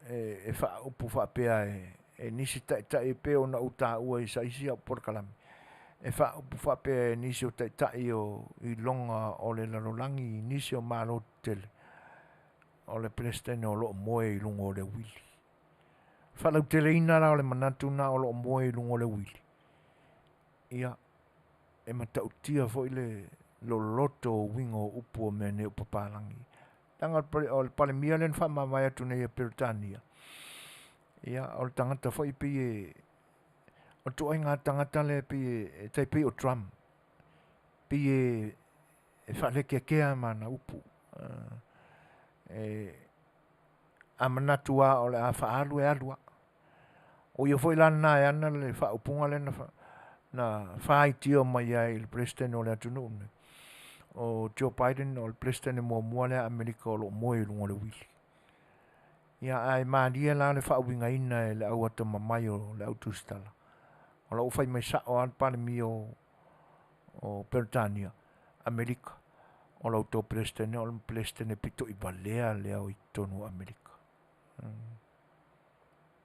e faaupu faapea e nisi taitai e pei ona ou taua i isi au polokalame, e faaupu faapea e nisi o taitai o iloga o le lalolagi i nisi o Malo tetele, o le Peresetene o lo o moe i luga o le uili. Faalauteleina la o le manatu lena o lo o moe i luga o le uili, ia e matautia foi le loloto o uiga o upu o mea nei o papalagi. Leaga o le Palemia lea na faamavae atu nei a Peretania, Ia, o le tagata foi pei e, o le ituaiga tagata lea pei e, e tai pei o Trump, pei e, e faalekeakea ma ana upu. E, a manatu lava o le a faaalu e alu lava. O ia foi la lena e ana le faaupuga lea na, na faitio mai ai i le Peresetene o le atunuu lenei. O Joe Biden o le Peresetene muamua lea a Amerika o lo o moe i luga o le uili. Ia ae malie la le faauigaina e le au atamamai o le au tusitala. O la ua fai mai sao lava le Palemia o, o Peretania, Amerika, o la outou Peresetene o le Peresetene pito i valea lea o i totonu o Amerika.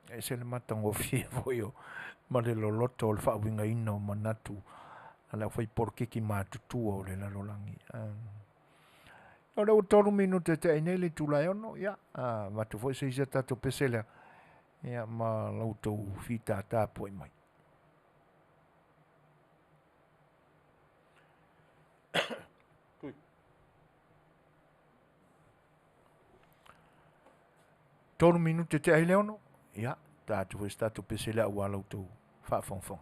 E ese le matagofie foi o ma le loloto o le faauigaina o manatu a le aufaipolokiki matutua o le lalolagi. O lea ua 3 minute e tea nei le itula e 6, ia, avatu foi se isi a tatou pese lea, ia ma la outou fitātā pua'i mai. 3 minute tea ai le 6, ia, ta atu foi se tatou pese lea aua la outou faafogafoga.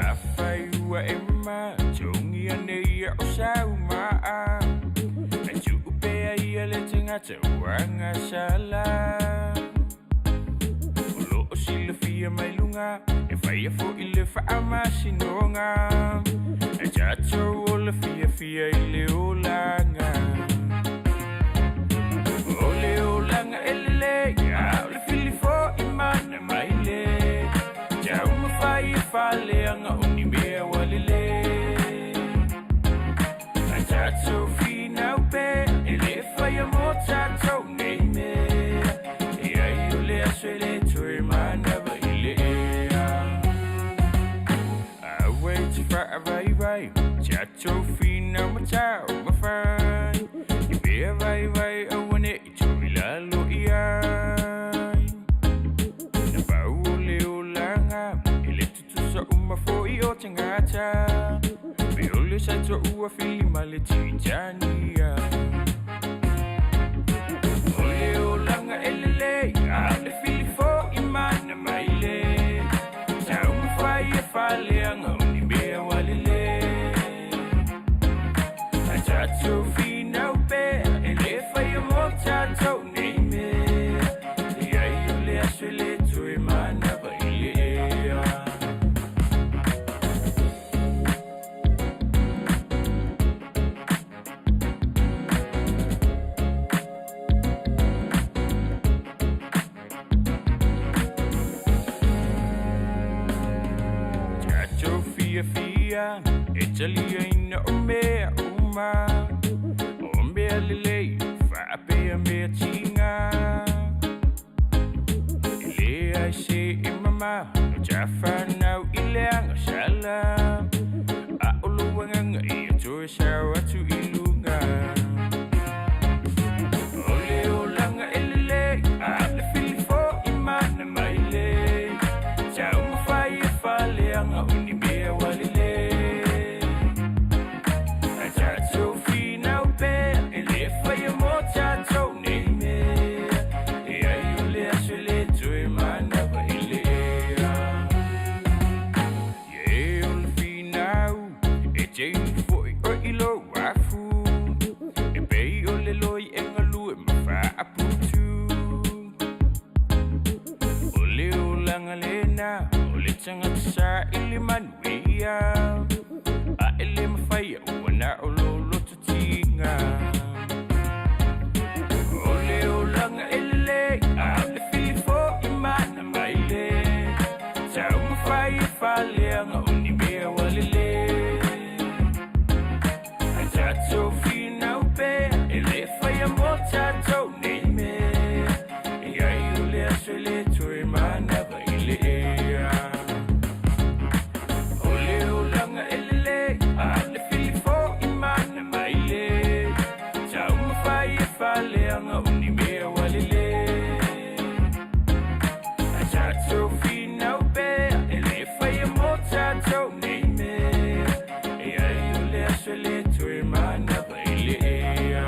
Afai ua e matogia nei e o sau maa, E tuu pea ia le tagata ua gasala. O lo o silafia mai luga, e faia foi le faamasinoga. E tatou ola fiafia i le olaga. O le olaga e lelei, a o le fili fo'i mana mai le taumafai e faaleaga o ni mea ua lelei. A tatou finau pea e le faia mo tatou nei mea. E ai o le aso e le toe manava i le ea. Aua e te faavaivai, tatou finau ma taumafai. I mea vaivai aua ne i tuu i lalo i ai. Na pau o le olaga, e le tutusa uma foi o tagata. Pe o le saito ua fili ma le Titania. O le olaga e lelei, a o le fili fo'i mana mai le taumafai e faaleaga o ni mea ua lelei. A tatou finau pea e le faia mo tatou nei mea. E ai o le aso e le toe manava i le ea. Tatou fiafia e taliaina o mea uma, o mea lelei faapea mea tiga. E leai se e mama no tafanau i le agasala, a o lou agaga ia toe sao atu i luga. O le olaga e lelei, a o le fili fo'i mana mai le taumafai e faaleaga o ni mea ua lelei. A tatou finau pea e le faia mo tatou nei mea. E ai o le aso e le toe manava i le ea. Ia e o le finau, e te inu fo'i oe i lou afu. E pei o le loi e galue ma faaputu. O le olaga lena, o le tagata saili manuia. A e le mafaia ua na o lou loto tiga. O le olaga e lelei, a o le fili fo'i mana mai le taumafai e faaleaga o ni mea ua lelei. A tatou finau pea e le faia mo tatou nei mea. E ai o le aso e le toe manava i le ea. O le olaga e lelei, a o le fili fo'i mana mai le taumafai e faaleaga o ni mea ua lelei. A tatou finau tatou nei mea E ai o le aso e le toe manava i le ea.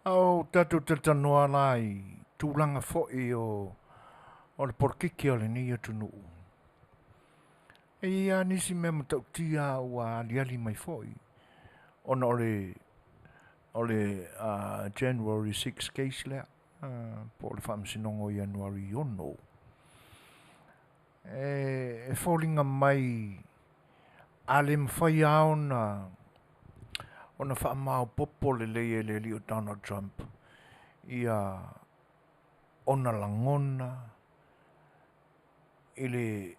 A o tatou talatalanoa la i tulaga foi o o le polokiki a lenei atunuu, e i ai lava nisi mea matautia ua aliali mai foi ona o le o le January 6 case lea po o le faamasinoga o Ianuari 6. E foliga mai a le mafai lava ona ona faamaopoopo lelei e le alii o Donald Trump ia ona lagona i le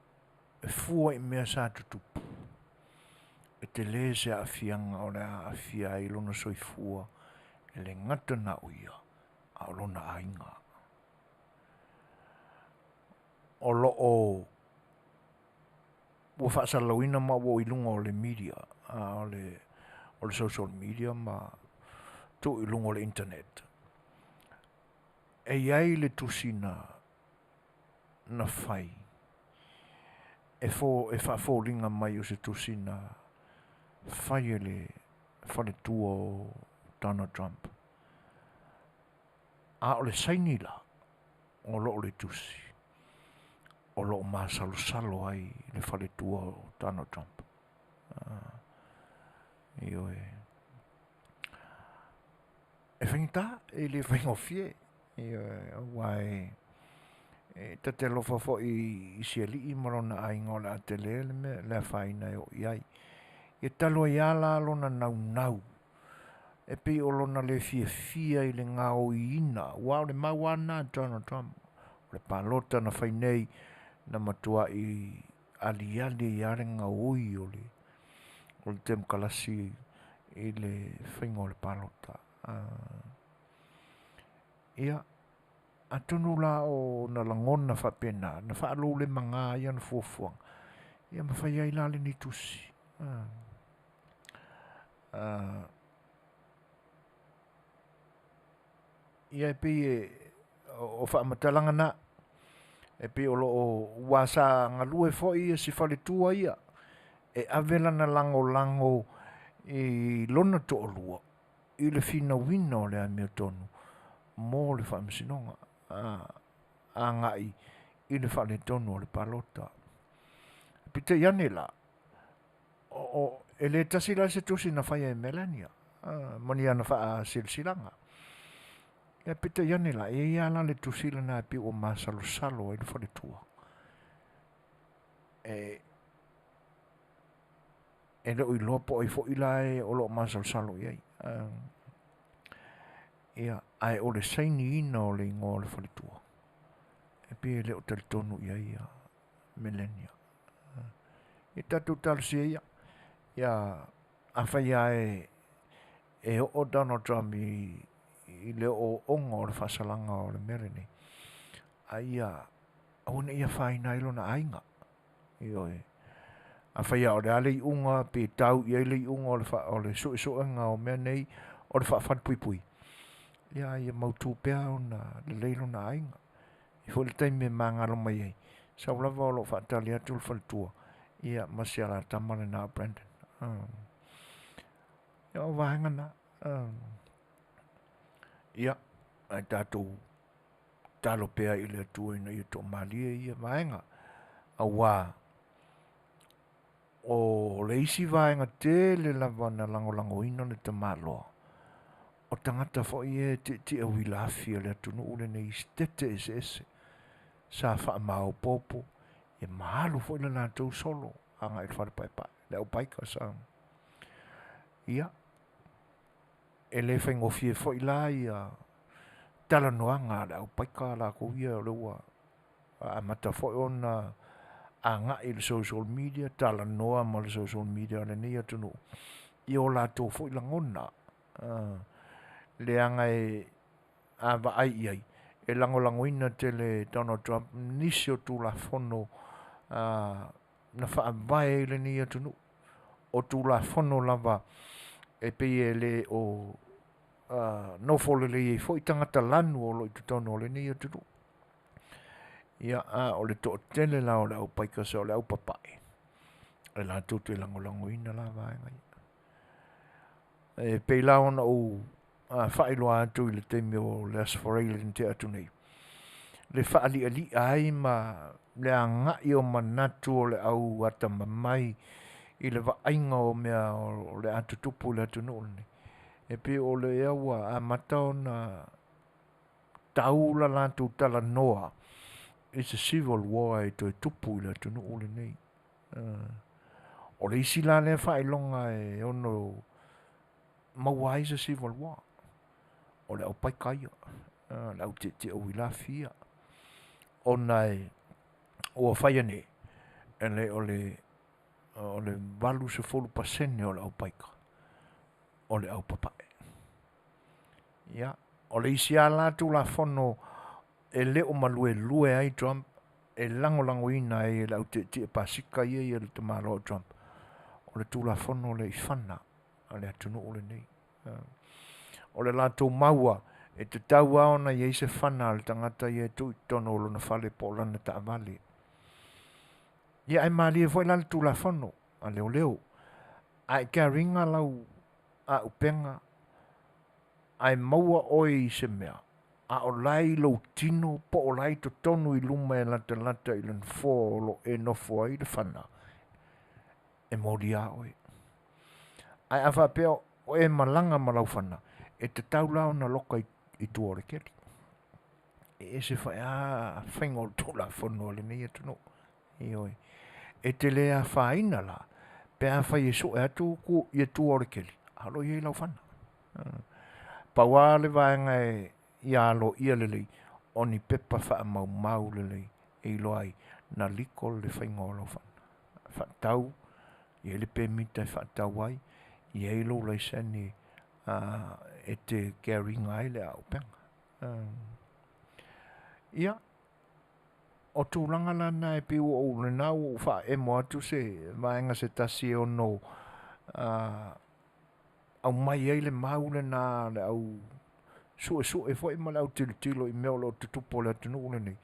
fua i mea sa tutupu, e tele se aafiaga o le a aafia ai lona soifua, e le gata na o ia, a o lona aiga. O lo o ua faasalalauina ma ua i luga o le media, o le social media ma tuu i luga o le internet. E i ai le tusi na na fai e faafoliga mai o se tusi na fai e le faletua o Donald Trump. A o le saini la o lo o le tusi o lo o masalosalo ai le faletua o Donald Trump. Ioe. E faigata, e le faigofie. Ioe, aua e e ta te alofa foi i si alii ma lona aiga o le a tele le mea le afaina e oo i ai. Ia talu ai lava la lona naunau e pei o lona le fiafia i le gaoiina, aua o le mau lava lena a Donald Trump, o le palota na fai nei na matuai aliali ai lava le gaoi o le o le temokalasi i le faiga o le palota. Ia, atonu la o ona lagona faapena na faalolemaga ai ana fuafuaga, ia ma fai ai la lenei tusi. Ia e pei e o faamatalaga na, e pei o lo o aua sa galue foi si faletua ia e ave lana lagolago i lona toalua i le finauina o le amiotonu mo le faamasinoga agai i le faaletonu o le palota. Peitai ane la, e le tasi la se tusi na faia e Melania ma ni ana faasilasilaga. Ia peitai ane la, e i ai lava la le tusi lena e pei ua masalosalo ai le faletua. E e le o iloa po o ai foi la e o lo o masalosalo i ai. Ia, ae o le sainiina o le igoa o le faletua, e pei e le o talitonu i ai ia Melania. Ia tatou talosia ia, ia afai lava e e oo Donald Trump i, i le ooooga o le faasalaga o le mea lenei, a ia aua ne i afaina ai lona aiga. Ioe. Afai lava o le a le iuga pe tau i ai le iuga o le, o le suesuega o mea nei o le faafalepuipui, ia ia mautu pea ona lelei lona aiga. E foi le taimi e magalo mai ai, sau lava o lo o faatali atu le faletua, ia ma si alatama lena o Brandon. Ia o vaega na. Ia, ae tatou talo pea i le Atua ina ia toamalie ia vaega, aua o le isi vaega tele lava na lagolagoina le tamaloa, o tagata foi ia e tietie uila afi a le atunuu lenei i setete eseese sa faamaopoopo ia ma alu foi le latou solo agai i le fale paepae, le au bikers. Ia, e le faigofie foi la ia talanoaga a le au paika lakou ia o lea ua amata foi ona agai i le social media, talanoa ma le social media a lenei atunuu i o latou foi lagona, leaga e a vaai i ai, e lagolagoina tele e Donald Trump nisi o Tulafono na faavae ai lenei atunuu. O Tulafono lava e pei e le o nofo lelei ai foi tagata lanu o lo o i totonu o lenei atunuu. Ia, a o le toatele la o le au bikers o le au papae, e latou te lagolagoina la vaega ia. E pei la ona ou faailoa atu i le taimi o le Aso Faraile na tea atu nei, le faalialia ai ma le agai o manatu o le au atamamai i le vaaiga o mea o le a tutupu i le atunuu lenei, e pei o lea ua amata ona tau la latou talanoa i se civil war e toe tupu i le atunuu lenei. O le isi la lea faailoga e ono maua ai se civil war, o le au paika ia, le au tietie uilafi ia, ona e ua faia nei, e le o le 80% o le au paika o le au papae. Ia, o le isi lava la Tulafono e le o maluelue ai Trump e lagolagoina ai e le au tietie pasika ia ia le tamaloa o Trump, o le Tulafono lea i fana a le atunuu lenei. O le latou maua, e tatau lava ona i ai se fana a le tagata ia e tuu i totonu o lona fale po o lana taavale. Ia ae malie foi la le Tulafono a leoleo, a e carry ina lau aupega ae maua oe i se mea, a o la e i lou tino po o la e i totonu i luma e latalata i le nofoa o lo o e nofo ai le fana, e molia lava oe. Ae a faapea o e malaga ma lau fana, e tatau la ona loka i tua o le keli. E ese foi lava faiga o le Tulafono a lenei atunuu. Ioe. E te le afaina la pe afai e sue atu ia tua o le keli, a o lo o i ai lau fana. Pau lava le vaega e ia aloaia lelei, o ni pepa faamaumau lelei e iloa ai na legal le faiga o lau fana. Faatau, e i ai le pemita e faatau ai, e i ai lou laisene e te carry ina ai le auupega. Ia, o tulaga la na e pei ua ou, lena ua ou faaemo atu se vaega se tasi e ono aumai ai le mau lena a le au suesue foi ma le au tilotilo i mea o lo o tutupu o le atunuu lenei,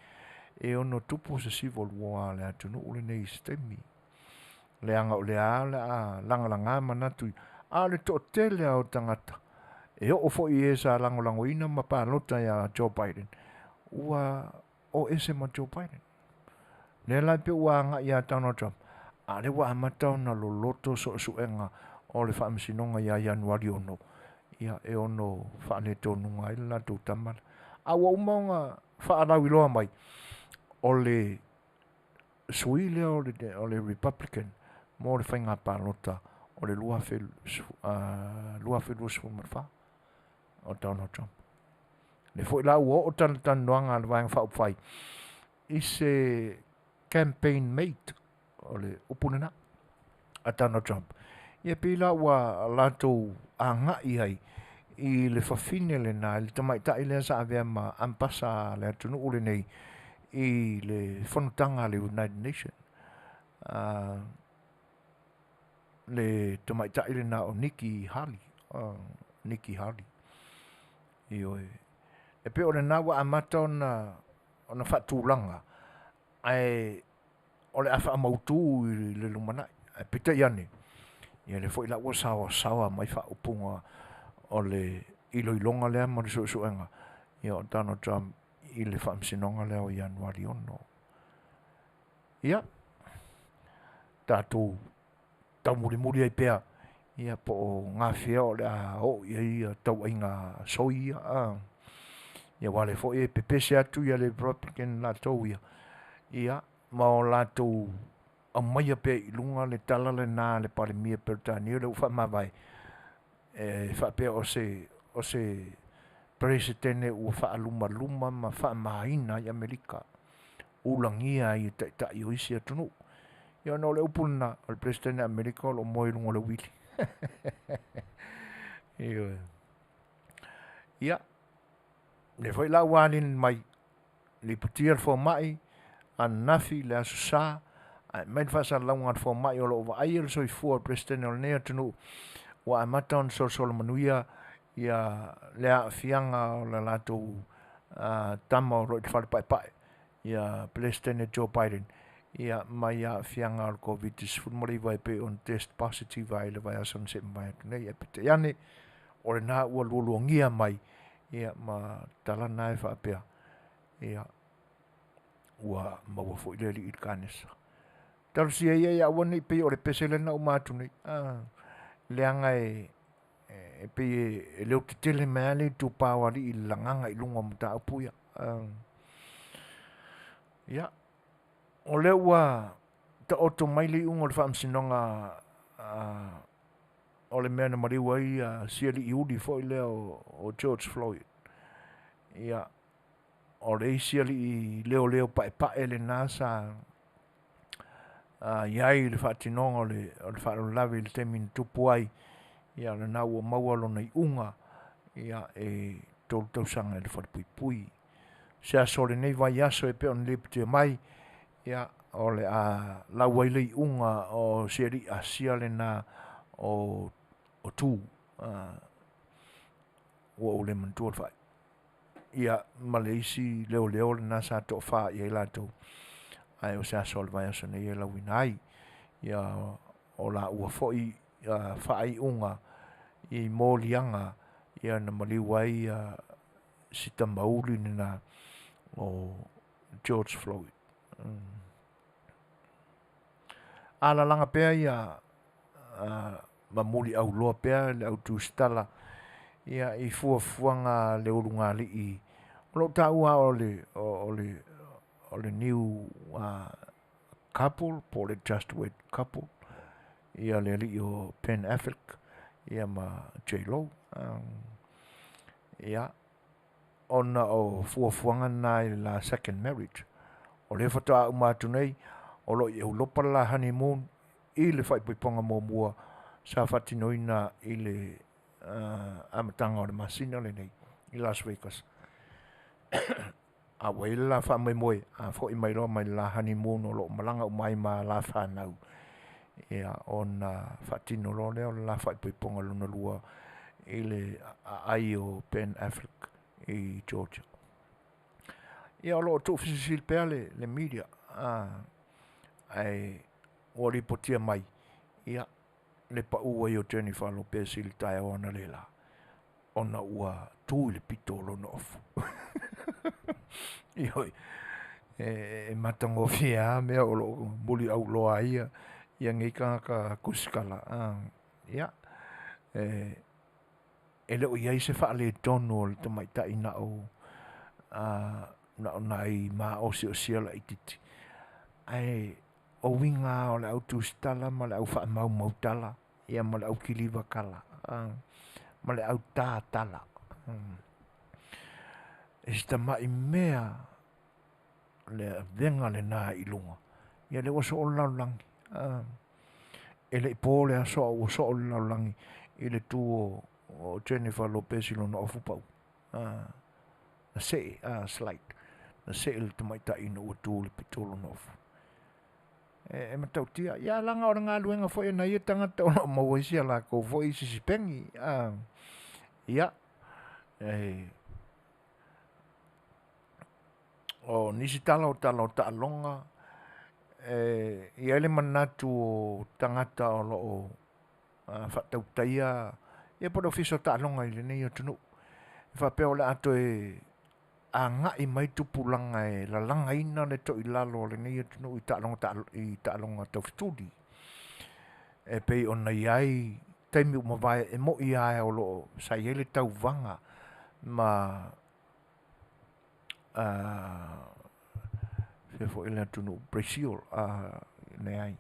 e ono tupu se civil war a le atunuu lenei i se taimi, leaga o lea lava o le a lagalaga manatu, a o le toatele lava o tagata e oo foi i e sa lagolagoina ma palota ia Joe Biden, ua o ese ma Joe Biden. Lea la e pei ua agai ia Donald Trump, a o lea ua amata ona loloto suesuega o le faamasinoga ia Ianuari 6, ia e ono faaletonuga ai le latou tama lea. A ua uma ona faalauiloa mai, o le sui lea o le Republican mo le faiga palota o le 2024 o Donald Trump. Lea foi la ua oo talatalanoaga a le Vaega Faaupufai i se campaign mate, o le upu lena, a Donald Trump. Ia pei la ua latou agai ai i le fafine lena, i le tamaitai lea sa avea ma ambasa a le atunuu lenei i le fonotaga a le United Nation. Le tamaitai lena o Nikki Haley. Nikki Haley. Ioe. E pei o lena ua amata ona ona faatulaga, ae o le a faamautu i le lumanai. Ae peitai ane, ia lea foi la ua saoasaoa mai faaupuga o le iloiloga lea ma le suesuega ia o Donald Trump i le faamasinoga lea o Ianuari 6. Ia, tatou taumulimuli ai pea ia po o gafea o le a oo i ai ia tauaiga soi ia. Ia aua o lea foi e pepese atu ia le Republican latou ia, ia ma o latou aumaia pea i luga le tala lena a le Palemia Peretania lea ua faamavae, e faapea o se o se Peresetene ua faalumaluma ma faamaina ai Amerika, ulagia ai e taitai o isi atunuu. Ia ona o le upu lena, o le Peresetene a Amerika o lo o moe i luga o le uili. Ioe. Ia. Lea foi la ua aliali mai, lipotia le fomai ananafi le Aso Sa ae aumai le faasalalauga a le fomai o lo o vaaia le soifua o le Peresetene o lenei atunuu ua amata ona solosolo manuia le aafiaga o le latou tama o lo o i le fale paepae, Peresetene Joe Biden mai aafiaga o le Koviti-19 e pei ona test positive ai i le vaiaso na se'i mavae atu nei. Ae peitai ane o lena ua lualuagia mai ma tala na e faapea, ia, ua maua foi le alii i le kanesa. Talosia ia ia aua ne i pei o le pese lea na uma atu nei, leaga e pei e leotetele mai lava le itupa o alii i le lagaga i luga o mataupu ia. Ia, o lea ua taoto mai le iuga o le Faamasinoga o le mea na maliu ai si alii foi lea o George Floyd. Ia, o le isi alii leoleo paepae lena sa i ai i le faatinoga o le faalavelave i le taimi na tupu ai, ia o lena ua maua lona iuga, e 3 tausaga i le falepuipui. O se aso o lenei vaiaso e pei ona lipotia mai, ia, o le a lau ai le iuga o si alii Asia lena o Tu, ua ou le manatua le ia ma le isi leoleo lena sa toafa i ai latou, ae o se aso o le vaiaso nei e lauina ai o laua foi faaiuga i moliaga na maliu ai si tamauli lena o George Floyd. A lalaga pea ma muliauloa pea le au tusitala i fuafuaga a le ulugalii o lo o taua o le new couple po o le just wed couple le alii o Ben Affleck ma J.Lo. Ia, ona o fuafuaga na i le la second marriage. O lea faatoa uma atu nei o lo o i Europa le la honeymoon i le faaipoipoga muamua sa faatinoina i le amataga o le masina lenei i Las Vegas. A ua i ai le la faamoemoe, a foi mai loa mai le la honeymoon o lo o malaga uma ai ma alo fanau, ona faatino loa lea o le la faaipoipoga lona lua i le aai o Ben Affleck i Georgia. Ia o lo o tuufesilisili pea le media, ae ua lipotia mai le pau ai o Jennifer Lopez i le taeao analeila ona ua tu i le pito o lona ofu. Ioe, e matagofie lava mea o lo o muliauloa ai nei tagata tusitala. Ia, e le o i ai se faaletonu o le tamaitai na o nai maosiosia laitiiti, ae o uiga lava o le au tusitala ma le au faamaumau tala ma le au kiliva tala ma le au ta tala. I si tamai mea le avega lena i luga, ia lea ua soo le lalolagi. E le i po le aso a ua soo le lalolagi i le tu o Jennifer Lopez i lona ofu pau. Na see, slide, na see le tamaitai ina ua tu i le pito o lona ofu. E matautia, ia leaga o le galuega foi a nai ia tagata o lo o maua ai si a latou foi sisipegi. Ia, o nisi tala o tala o taaloga, e i ai le manatu o tagata o lo o faatautaia po o le Ofisa o Taaloga i lenei atunuu, e faapea o le a toe agai mai tupulaga e lalagaina le toilalo o lenei atunuu i taaloga taufetuli e pei ona i ai taimi ua mavae. E moni lava o lo o sa i ai le tauvaga ma fea foi le atunuu Brazil, leai,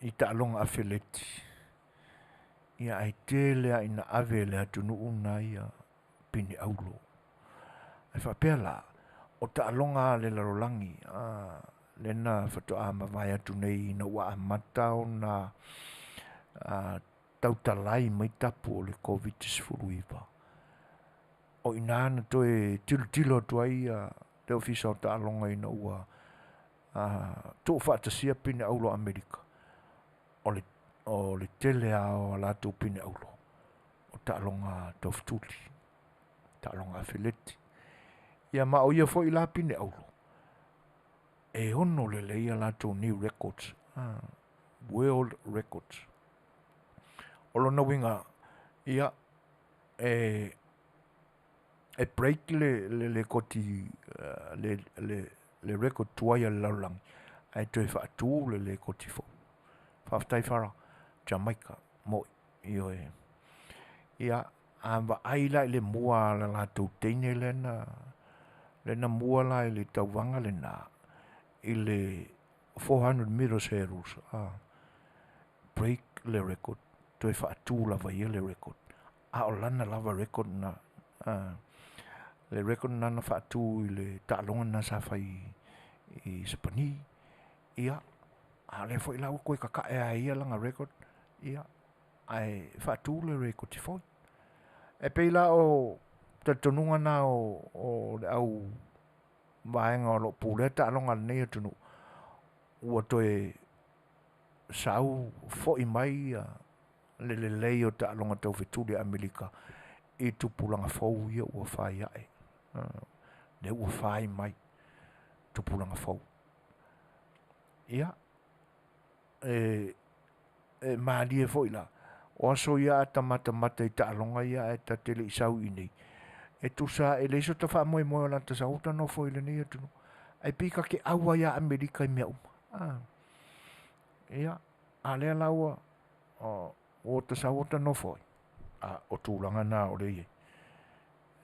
i taaloga afeleti, ae tele lava ina ave e le atunuu lena pine auro. Ae faapea la, o taaloga a le lalolagi lea na faatoa mavae atu nei ina ua amata ona tautalai mai tapu o le Koviti-19. O i ina na toe tilotilo atu ai le Ofisa o Taaloga ina ua tuufaatasia pine auro a Amerika, o le, o le tele lava o a latou pine auro o taaloga taufetuli, taaloga afeleti. Ia ma o ia foi la pine auro, e ono lelei a latou new records, world records. O lona uiga, ia, e, e break le, le lekoti, le, le, le record tuai a le lalolagi, ae toe faatu le lekoti fou. Faafetai Farah, Jamaica, mo'i, ioe. Ia, a vaai la i le mua a le latou teine lea na, lea na mua la i le tauvaga lena, i le 400 meters hurdles, a, break le record, toe faatu lava e ia le record, a o lana lava record lena, a, le record lena na faatu i le taaloga lena sa fai i Sipani. Ia, a o lea foi la ua toe kakae lava e ia lana record, ia, ae faatu le rekoti foi. E pei la o talitonuga na o, o le au vaega o lo o pulea taaloga a lenei atunuu, ua toe sau foi mai le lelei o taaloga taufetuli a Amerika i tupulaga fou ia ua fai ae. Lea ua fai mai tupulaga fou. Ia, e, e malie foi la, o aso ia a ta matamata i taaloga ia ae ta te le i sau i inei, e tusa e leai so ta faamoemoe o le a ta sau ta nofo i lenei atunuu, ae pei ta te ʻau lava ia Amerika i mea uma. A, ia, a o lea la ua, ua ta sau ota nofo ai, a o tulaga na o lea e i ai.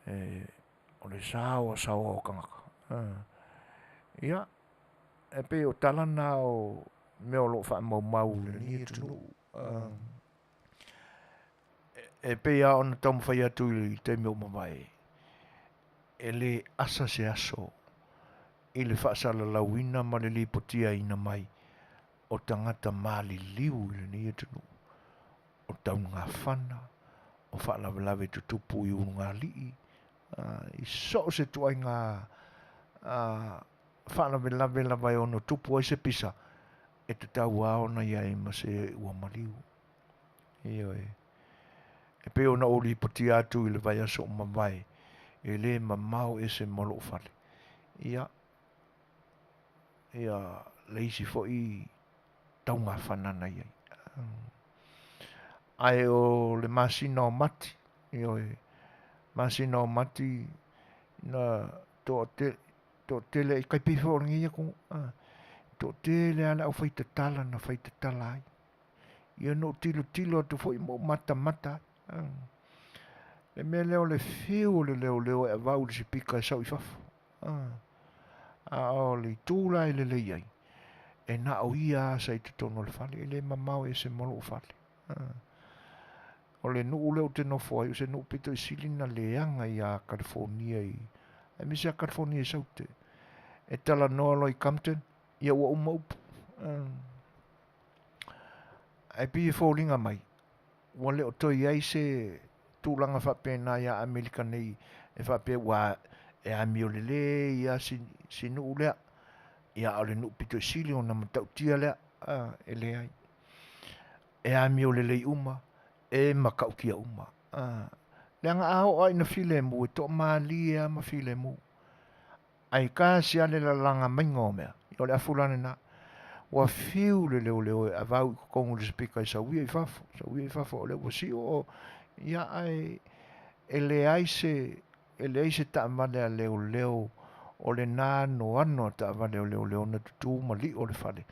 E, o le saoasaoa o tagata. A, ia, e pei o tala na o mea o lo o faamaumau i lenei atunuu. E pei lava ona taumafai atu i le taimi ua mavae, e le asa se aso i le faasalalauina ma le lipotiaina mai o tagata maliliu i lenei atunuu, o taugafana, o faalavelave tutupu i ulugalii, i so o se ituaiga faalavelave lava e ono tupu ai se pisa, e tatau lava ona i ai ma se ua maliu. Ioe. E pei ona ou lipotia atu i le vaiaso ua mavae, e le mamao ese ma lou fale. Ia, ia le isi foi taugafana na i ai. Ae o le masina o Mati, ioe, masina o Mati na toatele, e tai pei foi o lenei atunuu, toatele lava le aufaitatala na faitatala ai. Ia na ou tilotilo atu foi ma ou matamata ai. Le mea lea o le fiu o le leoleo e avau i le sipika e sau i fafo. A o le itu la e lelei ai, e na o ia lava sa i totonu o le fale, e le mamao ese ma lou fale. O le nuu lea ou te nofo ai, o se nuu pito i sili ona leaga ia Kalifonia i, aemaise lava Kalifonia i Saute. E talanoa loa i Compton, ia ua uma upu. Ae pei e foliga mai, ua le o toe i ai se tulaga faapena ia Amerika nei e faapea ua e amio lelei lava si, si nuu lea, ia a o le nuu pito i sili ona matautia lea, a, e leai. E amio lelei uma, e matautia uma. A, leaga a oo lava ina filemu, e toamalie lava ma filemu. Ae tasi lava le lalaga maiga o mea, ia o le afu la lena. Ua fiu le leoleo e avau i totonu o le sipika e sau ia i fafo, sau ia i fafo o lea ua sio o, ia ae e leai se, e leai se taavale a leoleo o lena anoano a taavale a leoleo na tutu ma lio le fale,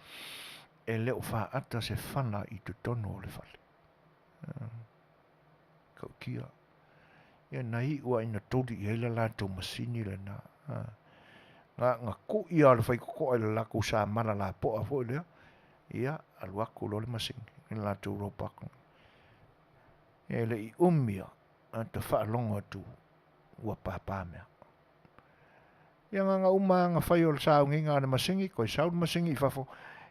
e le o faata se fana i totonu o le fale. Tautia. Ia na iu lava ina tuli i ai le latou masini lena. Na, na kui lava o le faitotoa i le latou samala lapoa foi lea, ia alu atu loa le masini i le latou robot. E le i umi lava, ata faalogo atu ua pāpā mea. Ia na ona uma lava ona fai o le sauniga a le masini, toe sau le masini i fafo,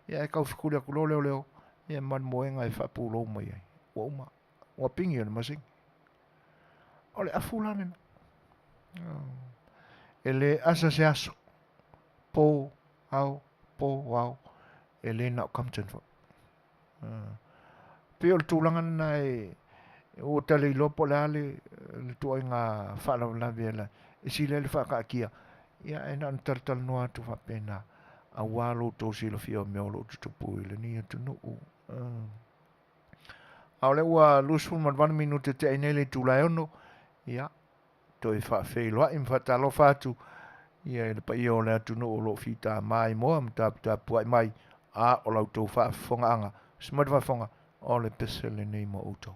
ia ae taufetuli atu loa leoleo, ia ma le moega e faapulou mai ai. Ua uma, ua pigi le masini. O le afu la lena. E le asa se aso, po, ao, po, ao, e le na o Compton foi. Pei o le tulaga lena e ua ta le iloa po o le a le ituaiga faalavelave e sili ai le faakaatia, ia ae na ona talatalanoa atu faapena aua lo outou silafia o mea o lo o tutupu i lenei atunuu. A o lea ua 28 minute tea ai nei le itula e 6, ia, toe faafeiloai ma faatalofa atu ia i le paia o le atunuu o lo o fita maimoa ma taputapuai mai, a o la outou faafofogaaga, se mai le faafofoga o le pese lenei mo outou.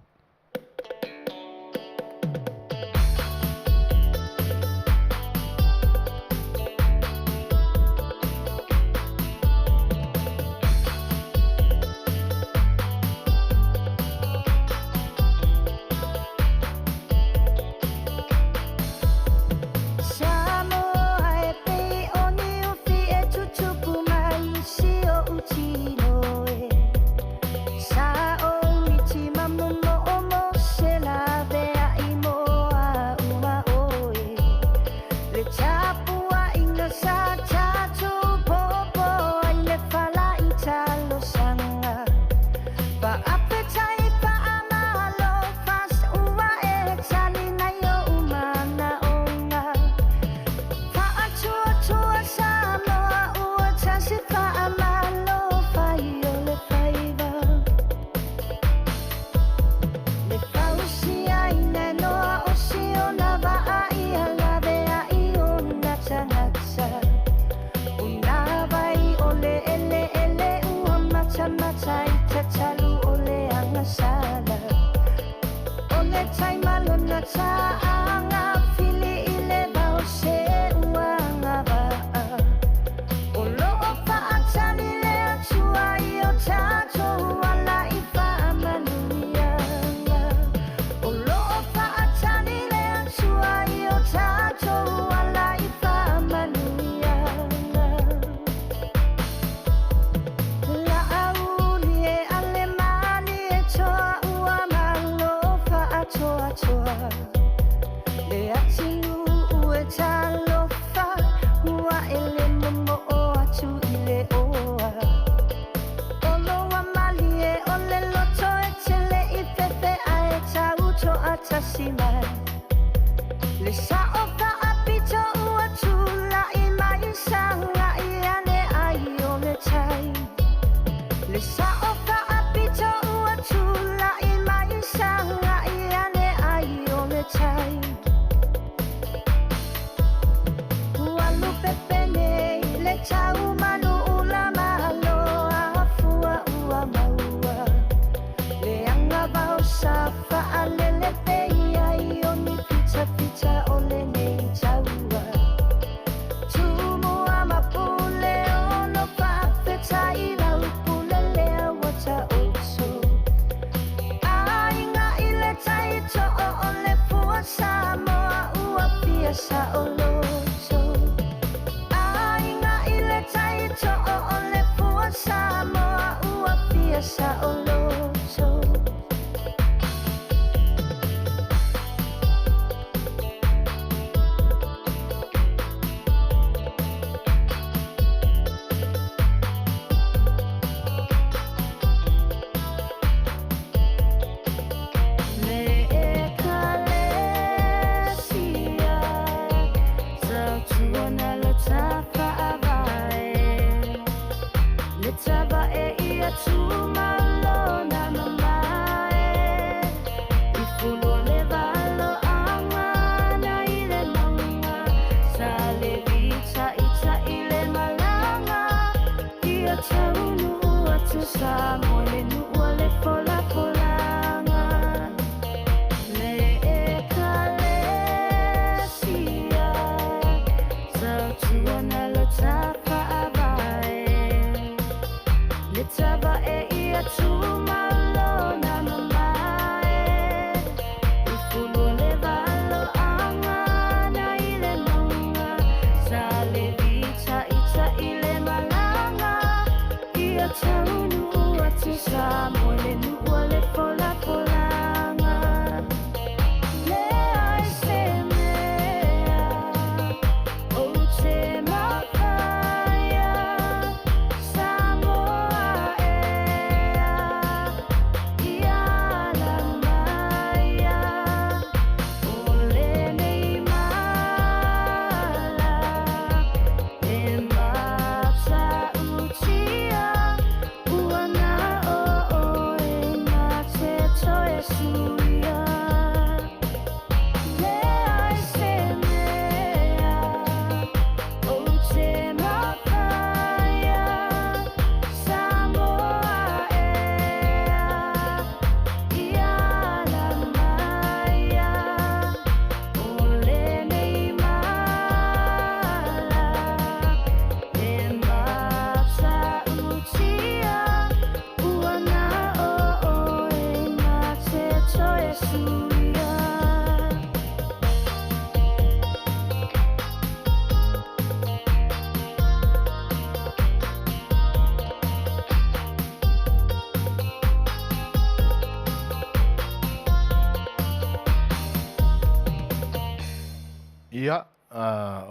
Ia,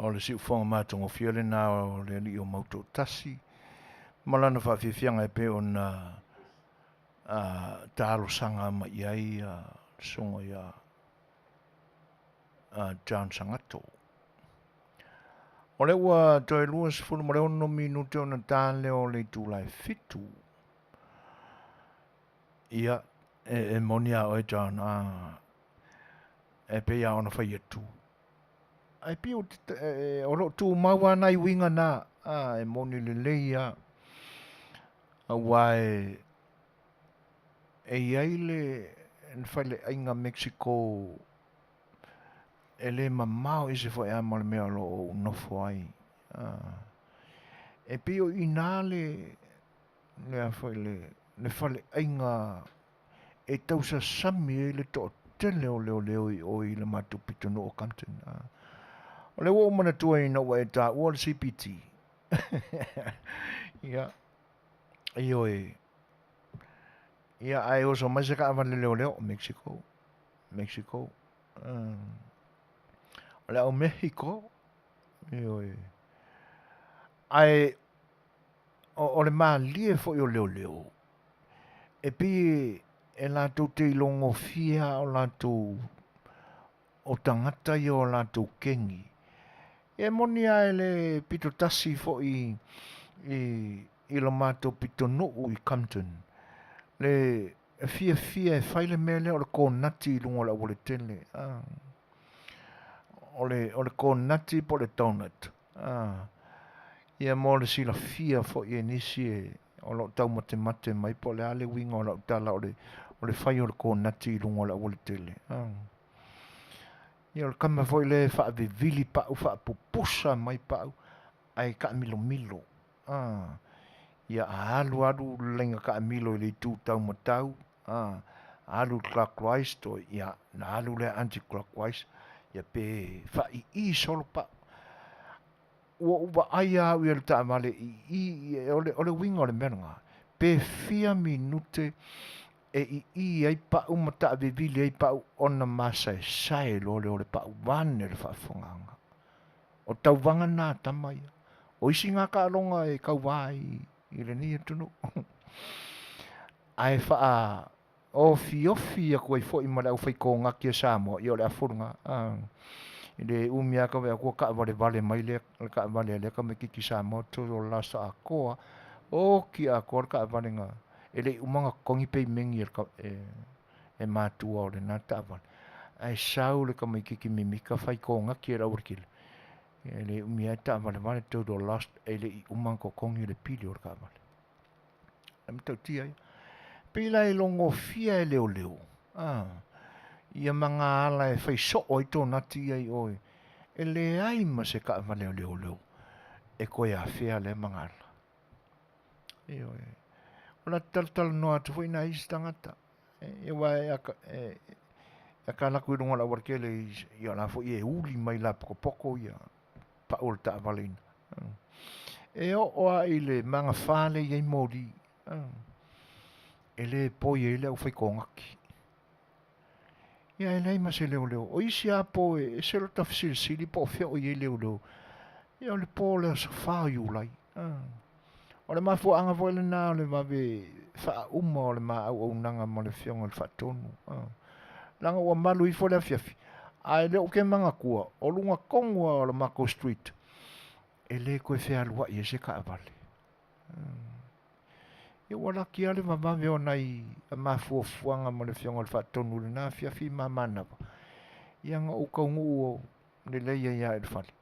o le siufofoga matagofie lena o le Alii o Mautoatasi ma lana faafiafiaga e pei ona talosaga mai i ai le susuga ia John Sagato. O lea ua toe 26 minute ona ta lea o le itula e 7. Ia, e moni a oe John, e pei lava ona fai atu, ae pei o lo o tumau lava nai uiga na, e moni lelei lava, aua e i ai le faleaiga Mexico e le mamao ese foi lava ma le mea o lo o ou nofo ai. E pei o i ina le faleaiga e tausasami ai le toatele o leoleo i o i le matou pitonuu o Compton. O lea ua ou manatua ina ua e taua le CBT. Ia, ioe. Ia, ae oso mai se taavale leoleo, Mexico, Mexico. O le au Mexico, ioe. Ae o le malie foi o leoleo, e pei e latou te ilogofie lava o latou o tagata ia o latou kegi. E moni lava e le pito tasi foi i lo matou pitonuu i Compton le fiafia e fai le mea lea o le konati i luga o le aualatele. O le konati po o le donut. Ia mo le silafia foi e nisi e o lo o taumatemate mai po o le a le uiga o lau tala o le fai o le konati i luga o le aualatele. Ia o le tama foi lea e faavivili pau, faapupusa mai pau, ae taamilomilo. Ia a alu alu le laina taamilo i le itu taumatau, alu i le clockwise, toe ia ona alu lea anti-clockwise, ia pe faai'i solo pau. Ua ou vaai lava au i le taavale i i, o le uiga o le mea lena, pe fia minute e ii ai pau ma taavivili ai pau ona masaesae loa lea o le pau vaeane le faafofogaaga. O tauvaga na a tama ia. O isi na taaloga e tauva ai i lenei atunuu. Ae faa ofiofi atu ai foi ma le aufaikonati a Samoa, ia o le afu lena. E le umi lava tau atu ua taavalevale mai le taavale a lea tamaitiiti Samoa total loss atoa, oti atoa le taavale na e le i uma ona totogi peimeni e matua o lena taavale, ae sau le tamaitiiti mimita fai konati e le aualatele, e le umi lava taavalevale total loss e le i uma ona totogi le pili o le taavale. E matautia ia. Pei la e logofia e leoleo ia magaala e fai soo ai tonati ia i oe, e leai ma se taavale a leoleo e toe afea lea magaala. Ioe. O la talatalanoa atu foi nai isi tagata. Aua e a alu atu i luga o le aualatele, ia o la foi e uli mai lapotopoto ia pau o le taavale ina. E oo lava i le magafa lea e i ai moli, e le poi ai le aufaikonati. Ia e leai ma se leoleo. O isi lava po e ese lota fesilisili po o fea o i ai leoleo. Ia o le po o le aso 4 o Iulai. O le mafuaaga foi lena o le vave faauma o le ma auaunaga ma le Afioga i le Faatonu. Leaga ua malu ifo le afiafi, ae le ou te manatua, o luga tonu lava o le matou street, e le toe fealuai ai se taavale. Ia ua laki lava le vavave o nai mafuafuaga ma le Afioga i le Faatonu i lena afiafi ma manava. Ia na ou taunuu lelei ai lava i le fale,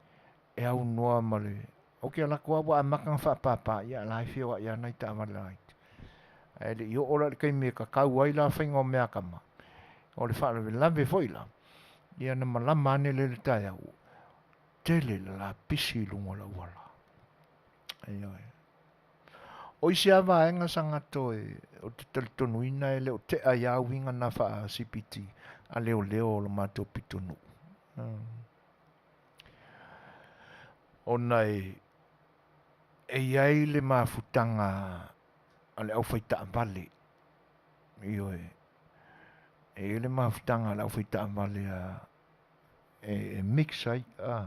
e aunoa ma le Ou te alu atu lava ua amata ona faapapa, ia o la e feoai lava nai taavale laiti. Ae le i oo la i le taimi e tatau ai la faiga o meaatama, o le faalavelave foi la, ia na malama ane lea i le taeao, ua tele le lapisi i luga o le auala. Ioe. O isi lava vaega Sagatō e ou te talitonuina e le o tea ai lava uiga na faa-CPT a leoleo o le matou pitonuu. Ona e i ai le mafutaga a le aufaitaavale, ioe, e i ai le mafutaga a le aufaitaavale a. e mix ai a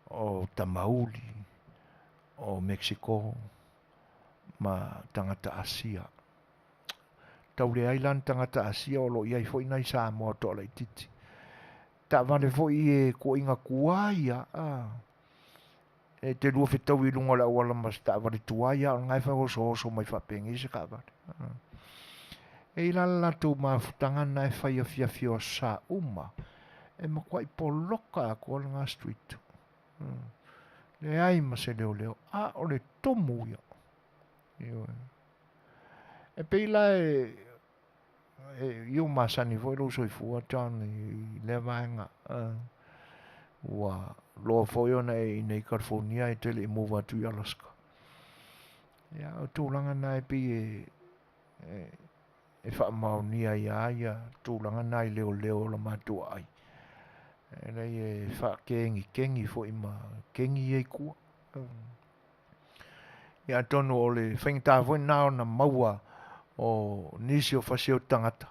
o Tamauli, o Mexico ma tagata Asia. Tau leai la ni tagata Asia o lo o i ai foi nai Samoa toa laitiiti. Taavale foi e kuaiga tuai a, a e te lua fetaui i luga o le auala ma se taavale tuai a o lena e fai osooso mai faapenei se taavale. E i la le latou mafutaga lena e fai afiafi o aso Sa uma, e matuai poloka atoa lena street. Leai ma se leoleo, a o le tumu ia. Ioe. E pei la e e ua masani foi lou soifua John i lea vaega. Ua loa foi ona e i inei i California e te le i move atu i Alaska. Ia, o tulaga na e pei e, e, e faamaonia ai lava ia tulaga na i leoleo o la matou aai. E leai e faakegikegi foi ma kegi ia i tua. Ia atonu o le faigata foi lena ona maua o nisi o fasi o tagata,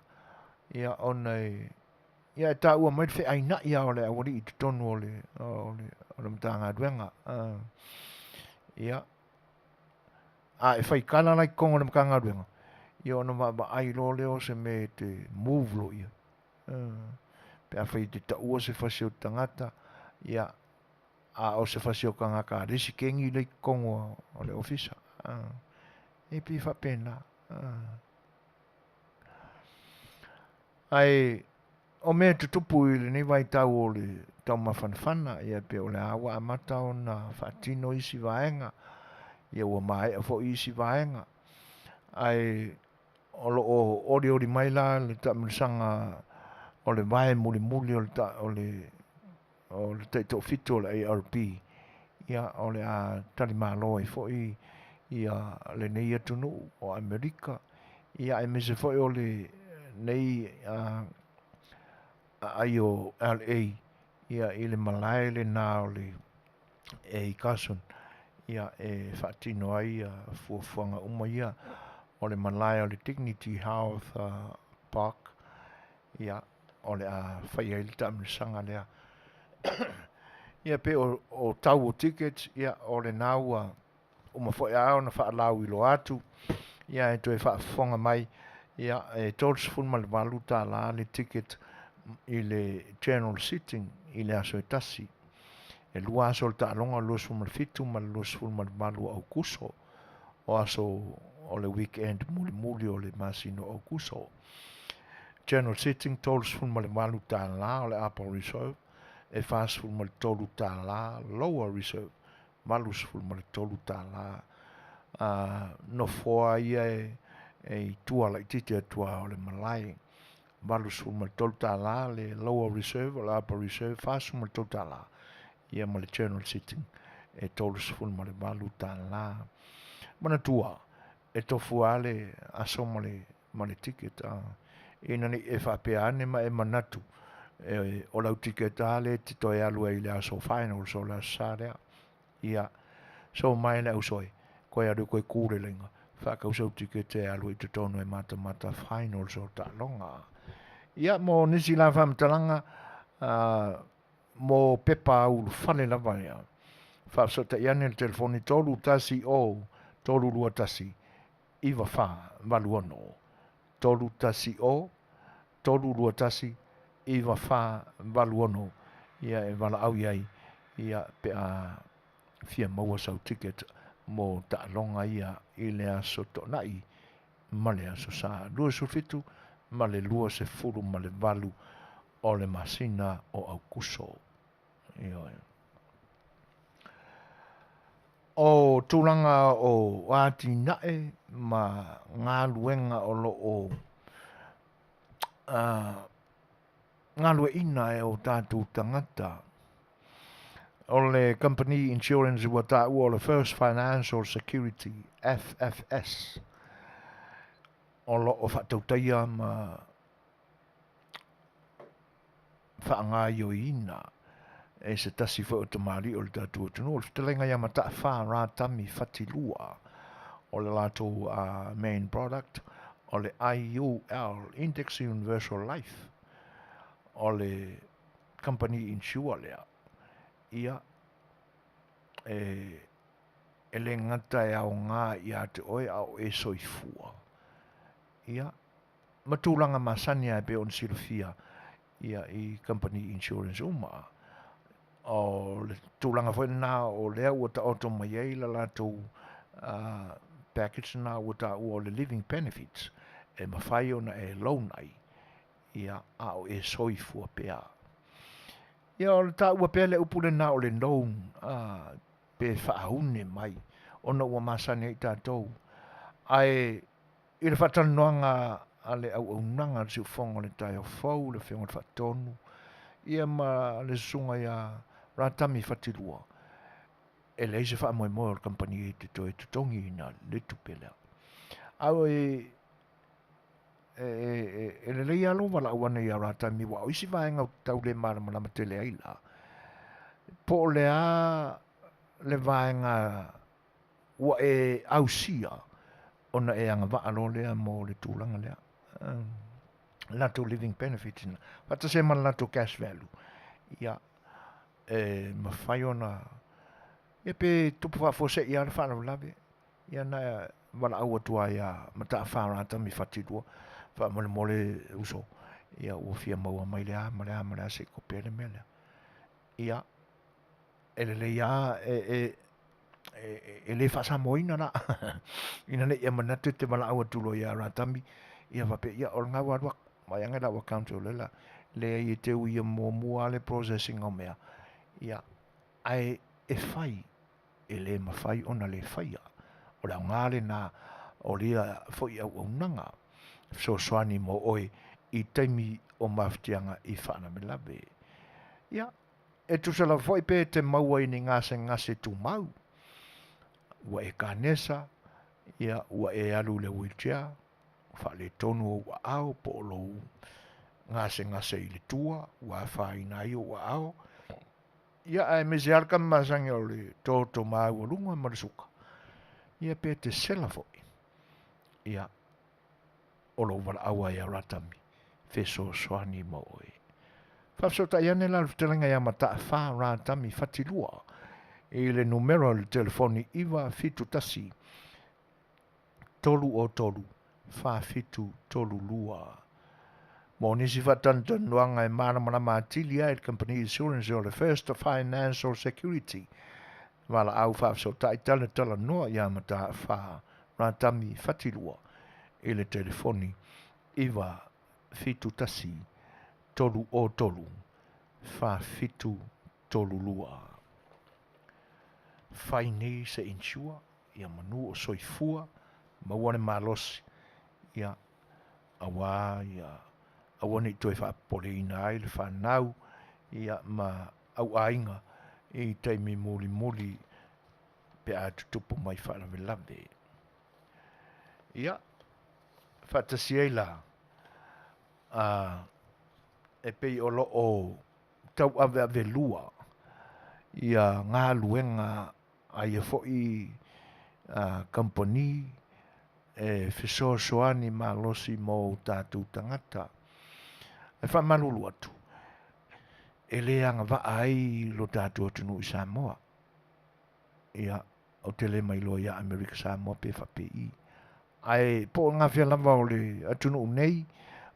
ia ona e ia e taua mai le feaina'i lava o le aualii i totonu o le o le o le Matagaluega. Ia a e fai tala la i totonu o le Matagaluega, ia ona vaavaai loa lea o se mea e te move loa i ai. Pe afai e te taua se fasi o tagata, ia a o se fasi o tagata a le isi kegi lea i totonu o le ofisa. E pei e faapena. Ae o mea e tutupu i lenei vaitau o le taumafanafana, ia pei o le a ua amata ona faatino isi vaega, ia ua maea foi isi vaega. Ae o lo o olioli mai la le taamilosaga o le vae mulimuli o le, o le o le taitoafitu o le ARP, ia o le a talimalo ai foi ia lenei atunuu o Amerika, ia aemaise foi o lenei aai o LA ia i le malae lena o le A. Carson ia e faatino ai ia fuafuaga uma ia o le malae o le Dignity Health Park ia o le a fai ai le taamilosaga lea. Ia pei o, o tau o tickets, ia o lena ua uma foi a ona faalauiloa atu, ia e toe faafofoga mai, ia e $38 le ticket i le general sitting i le aso e tasi. E lua aso o le taaloga, 27 ma le 28 o Aukuso, o aso o le weekend mulimuli o le masina o Aukuso. General Sitting, $38 o le Upper Reserve, e $43 Lower Reserve, $83 a nofoa ia e, e i tua laitiiti atu lava o le malae. $83 le Lower Reserve, o le Upper Reserve $43 ia ma le General Sitting e $38. Manatua, e tofu lava le aso ma le ma le ticket a ina ne i e faapea ane ma e manatu e, o lau ticket a lea e te toe alu ai i le aso finals o le aso Sa lea. Ia, so mai le ausoe, koe alu koe kū le laina, faatau sau ticket e alu i totonu e matamata finals o taaloga. Ia, mo nisi la faamatalaga, mo pepa ulufale lava ia, faafesootai ane le telefoni 3 1 0 3 2 1 9 4 8 6, 3 1 0 3 2 1 9 4 8 6, ia e valaau i ai ia pe a fia maua sau ticket mo taaloga ia i le aso Toonai ma le aso Sa 27 ma le 28 o le masina o Aukuso. Ioe. O tulaga o atinae ma galuega o lo o galueaiina e o tatou tagata. O le company insurance ua taua o le First Financial Security, FFS, o lo o faatautaia ma faagaoioiina e se tasi foi o tamalii o le tatou atunuu, o le fetalaiga ia Mataafa Ratami Fatilua. O le latou main product o le IUL, Index Universal Life. O le Company Insure lea, ia, e, e le gata e aoga ia te oe a o e soifua, ia, ma tulaga masani lava e pei ona silafia ia i kamupani insurance uma. O le tulaga foi lena o lea ua taoto mai ai le latou package lena ua taua o le living benefits e mafai ona e loan ai ia a o e soifua pea. Ia o le taua pea le upu lena o le loan pe faaune mai ona ua masani ai tatou. Ae I le faatalanoaga a le auaunaga a le Siufofoga o le Taeao Fou, le Afioga i le Faatonu, ia ma le Susuga ia Ratami Fatilua, e leai se faamoemoe o le kamupani e te toe totogiina le tupe lea. A e, e, e, e lelei lava lou valaau ane ia Ratami, aua o isi vaega ou te tau le malamalama tele ai la, po o le a le vaega ua e ausia ona e agavaa loa lea mo le tulaga lea. Latou living benefits ina. Faatasi ai ma le latou cash value. Ia, e mafai ona, ia pe tupu faafuasei lava le faalavelave, ia na valaau atu ai ia Mataafa Ratami Fatilua, faamolemole uso, ia ua fia maua mai le a ma le a ma le a se i kopea le mea lea. Ia, e lelei lava e, e, e, e le faasamoaina la ina ne i e manatu e te valaau atu loa ia Ratami ia faapea ia o lena ua alu atu vaai ane lau account o lea leai e te ui muamua le processing o mea ia ae e fai e le mafai ona le faia o le aoga lena o lia foi auaunaga fesoasoani mo oe i taimi o mafatiaga i faalavelave ia E tusa lava foi pe te maua i ni gasegase tumau, ua e kanesa, ia ua e alu i le wheelchair, faaletonu ou aao po o lou gasegase i le tua ua afaina ai ou aao, ia aemaise lava le tama masani o le toto maualuga ma le suka, ia pe te sela foi, ia o lou valaau ai a Ratami fesoasoani mo oe. Faafesootai ane la le fetalaiga ia Mataafa Ratami Fatilua i le numera o le telefoni 971 303 4732. Mo nisi faatanoanoaga e malamalama atili ai le Company Insurance o le First Financial Security, valaau faafesootai talatalanoa ia Mataafa Ratami Fatilua i le telefoni 971 303 4732. Fai nei se insure ia manu o soifua, maua le malosi ia aua ia aua ne i toe faapopoleina ai le fanau ia ma au aiga i taimi mulimuli pe a tutupu mai faalavelave. Ia, faatasi ai la, a, e pei o lo o tauaveavelua ia galuega a ia foi kamupani e fesoasoani malosi mo o tatou tagata. E faamalulu atu, e le agavaa ai lo tatou atunuu i Samoa. Ia, ou te le mailoa ia Amerika Samoa pe faapei. Ae po o gafea lava o le atunuu nei,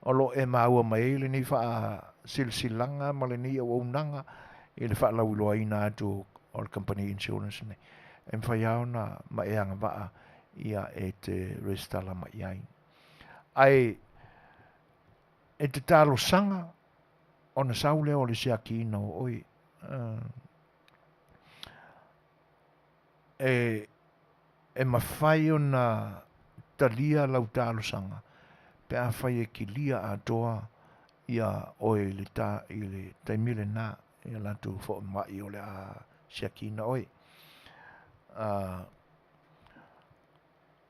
o lo o e maua mai ai lenei faasilasilaga ma lenei auaunaga i le faalauiloaina atu o le company insurance nei. E mafai lava ona ma e agavaa ia e te resitala mai i ai. Ae e te talosaga ona sau lea o le siakiina o oe. E, e mafai ona talia lau talosaga pe afai e kilia atoa ia oe i le, ta, i le taimi lena ia latou fomai o le a siakiina oe.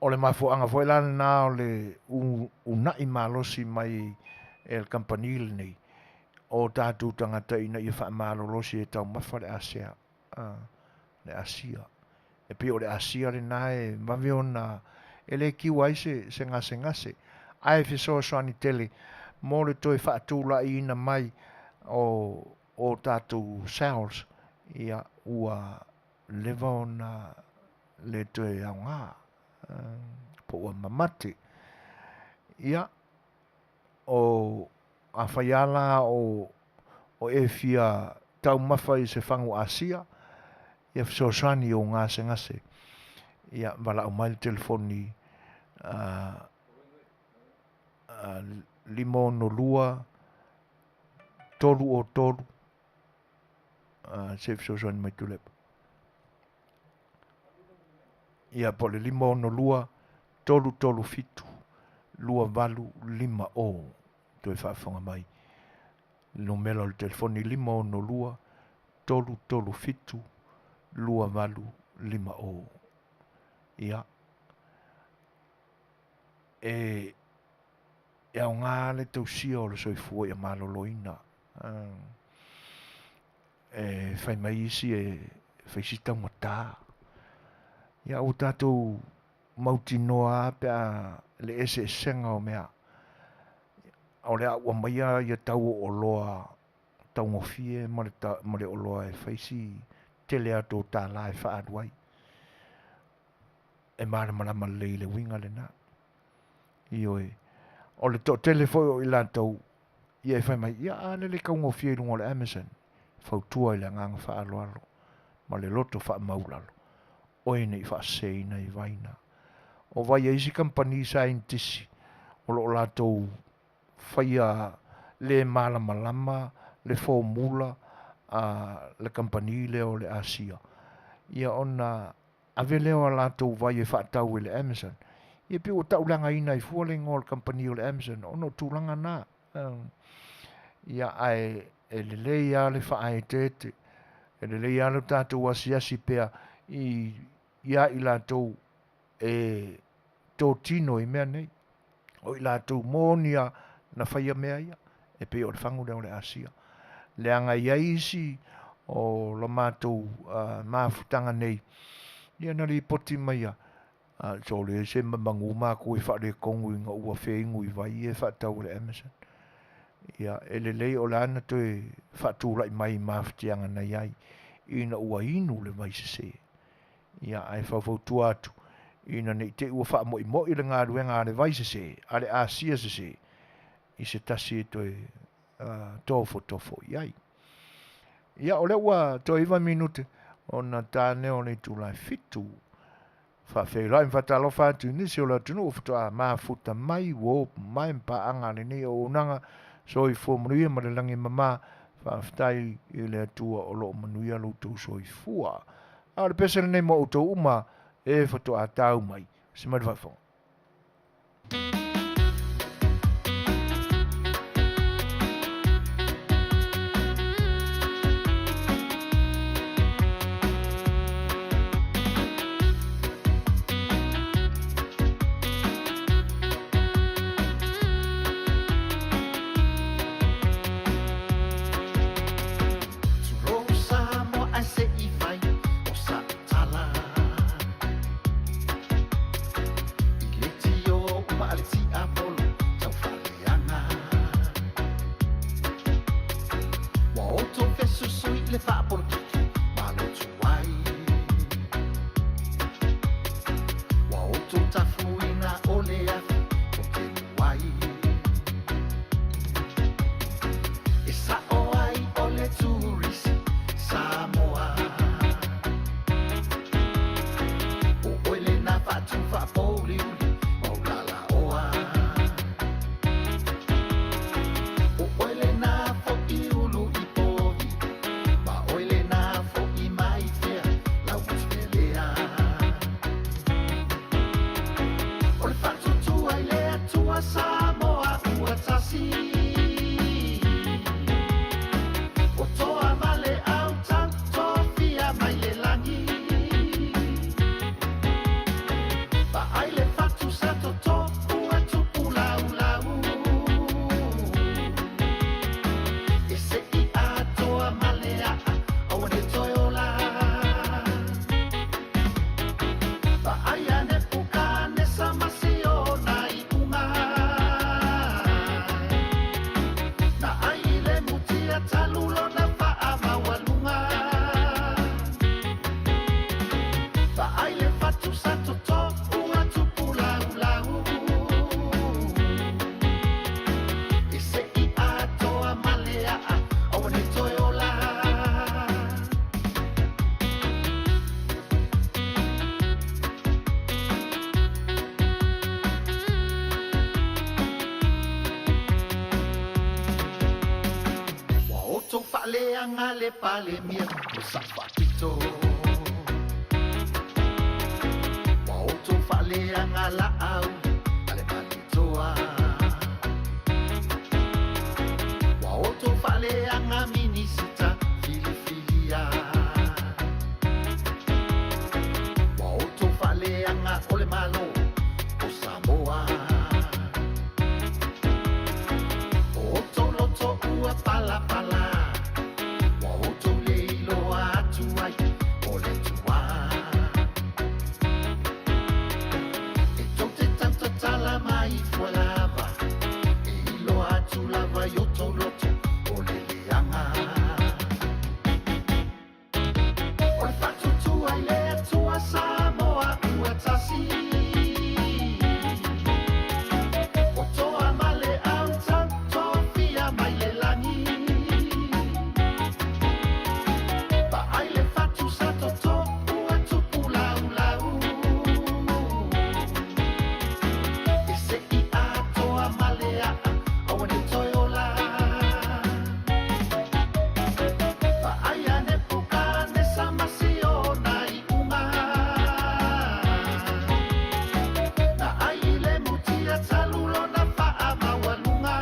O le mafuaaga foi la lena o le uunai malosi mai e le kamupani lenei o tatou tagata ina ia faamalolosi e taumafa le asea, le asia. E pei o le asia lena e vave ona e le kiu ai se, se gasegase, ae fesoasoani tele mo le toe faatulaiina mai o. o tatou cells, ia, ua leva ona le toe aoga, po ua mamate. Ia, o afai lava la o o e fia taumafa i se fagu Asia, ia fesoasoani i ou gasegase, ia valaau mai le telefoni a 562 303 se i fesoasoani mai Tuilaepa. Ia po o le 562 337 2850. Toe faafofoga mai. Numera o le telefoni 562 337 2850. Ia, e e aoga le tausia o le soifua ia maloloina. E fai mai isi e fai si taugata. Ia ua tatou mautinoa pe a le eseesega o mea. O le a ua aumaia ia tau o oloa taugofie ma le, ma le oloa e fai si tele atu o tālā e faaalu ai. E malamalama lelei i le uiga lena. Ioe. O le toatele foi o i latou, ia e fai mai, ia a lele taugofie i luga o le Amazon, fautua i le agaga faaaloalo ma le loto faamaulalo, oe ne i faaseseina i vai na. O vai a isi kamupani saienitisi o lo o latou faia le malamalama le fomula a le kamupani lea o le Asia, ia ona ave lea o a latou vai e faatau i le Amazon. Ia pei ua tauleagaina ai fua le igoa o le kamupani o le Amazon ona o tulaga na. Ia ae e lelei lava le faaeteete, e lelei lava lo tatou asiasi pea i ia i latou e totino i mea nei. O i latou moni lava na faia mea ia, e pei o le fagu lea o le Asia. Leaga e i ai isi o la matou mafutaga nei, ia na lipoti mai ia, sole se manu matou e faaletonu ina ua feinu i vai ia e faatau e le Amazon. Ia, e lelei o le a na toe faatulai mai i mafatiaga na i ai ina ua inu le vai sese. Ia, ae faufautua atu, ina ne i te i ua faamoimoi le galuega a le vai sese, a le Asia sese, i se tasi e toe tofotofo i ai. Ia, o lea ua toe 9 minute ona ta lea o le itula e 7. Faafeiloai ma faatalofa atu i nisi o le atunuu faatoa mafuta mai, ua opu mai ma paaga a lenei auaunaga. Soifua manuia ma le lagi mama. Faafetai i le Atua o lo o manuia lo outou soifua. A o le pese lenei mo outou uma e faatoa tau mai. Se mai le faafofoga. Tulou Samoa ae se i fai o sa'u tala I le tio uma a le tiapolo taufaaleaga Ua outou fesusui i le faapolokiki ma lotu ai Ua outou tafuina o le afi o kemu ai E sa'o ai o le turisi Samoa O oe lena faatu faapouliuli ma ou lalaoa O oe lena fo'i ulu i povi Ma oe lena fo'i mai fea lau motu pelea. outou faaleaga le Palemia o Sao Faapito. Ua outou faaleaga Laauli ma le Malietoa. Ua outou faaleaga Minisita filifilia. Ua outou faaleaga o le Malo o Samoa. O outou loto ua palapala. Ua outou le iloa atu ai o le Atua. E tou te tautatala mai fua lava, e iloa atu lava i outou loto o le leaga. O le faatuatua i le Atua Samoa ua tasi. Ua toa ma le autau tofia mai le lagi. Vaai le fatu sa toto ua tupu laulau. E se'i atoa ma le a'a aua ne i toe ola. Vaai a Nepukanesa ma siona iuga. Na ai i le mutia talu lona faamaualuga.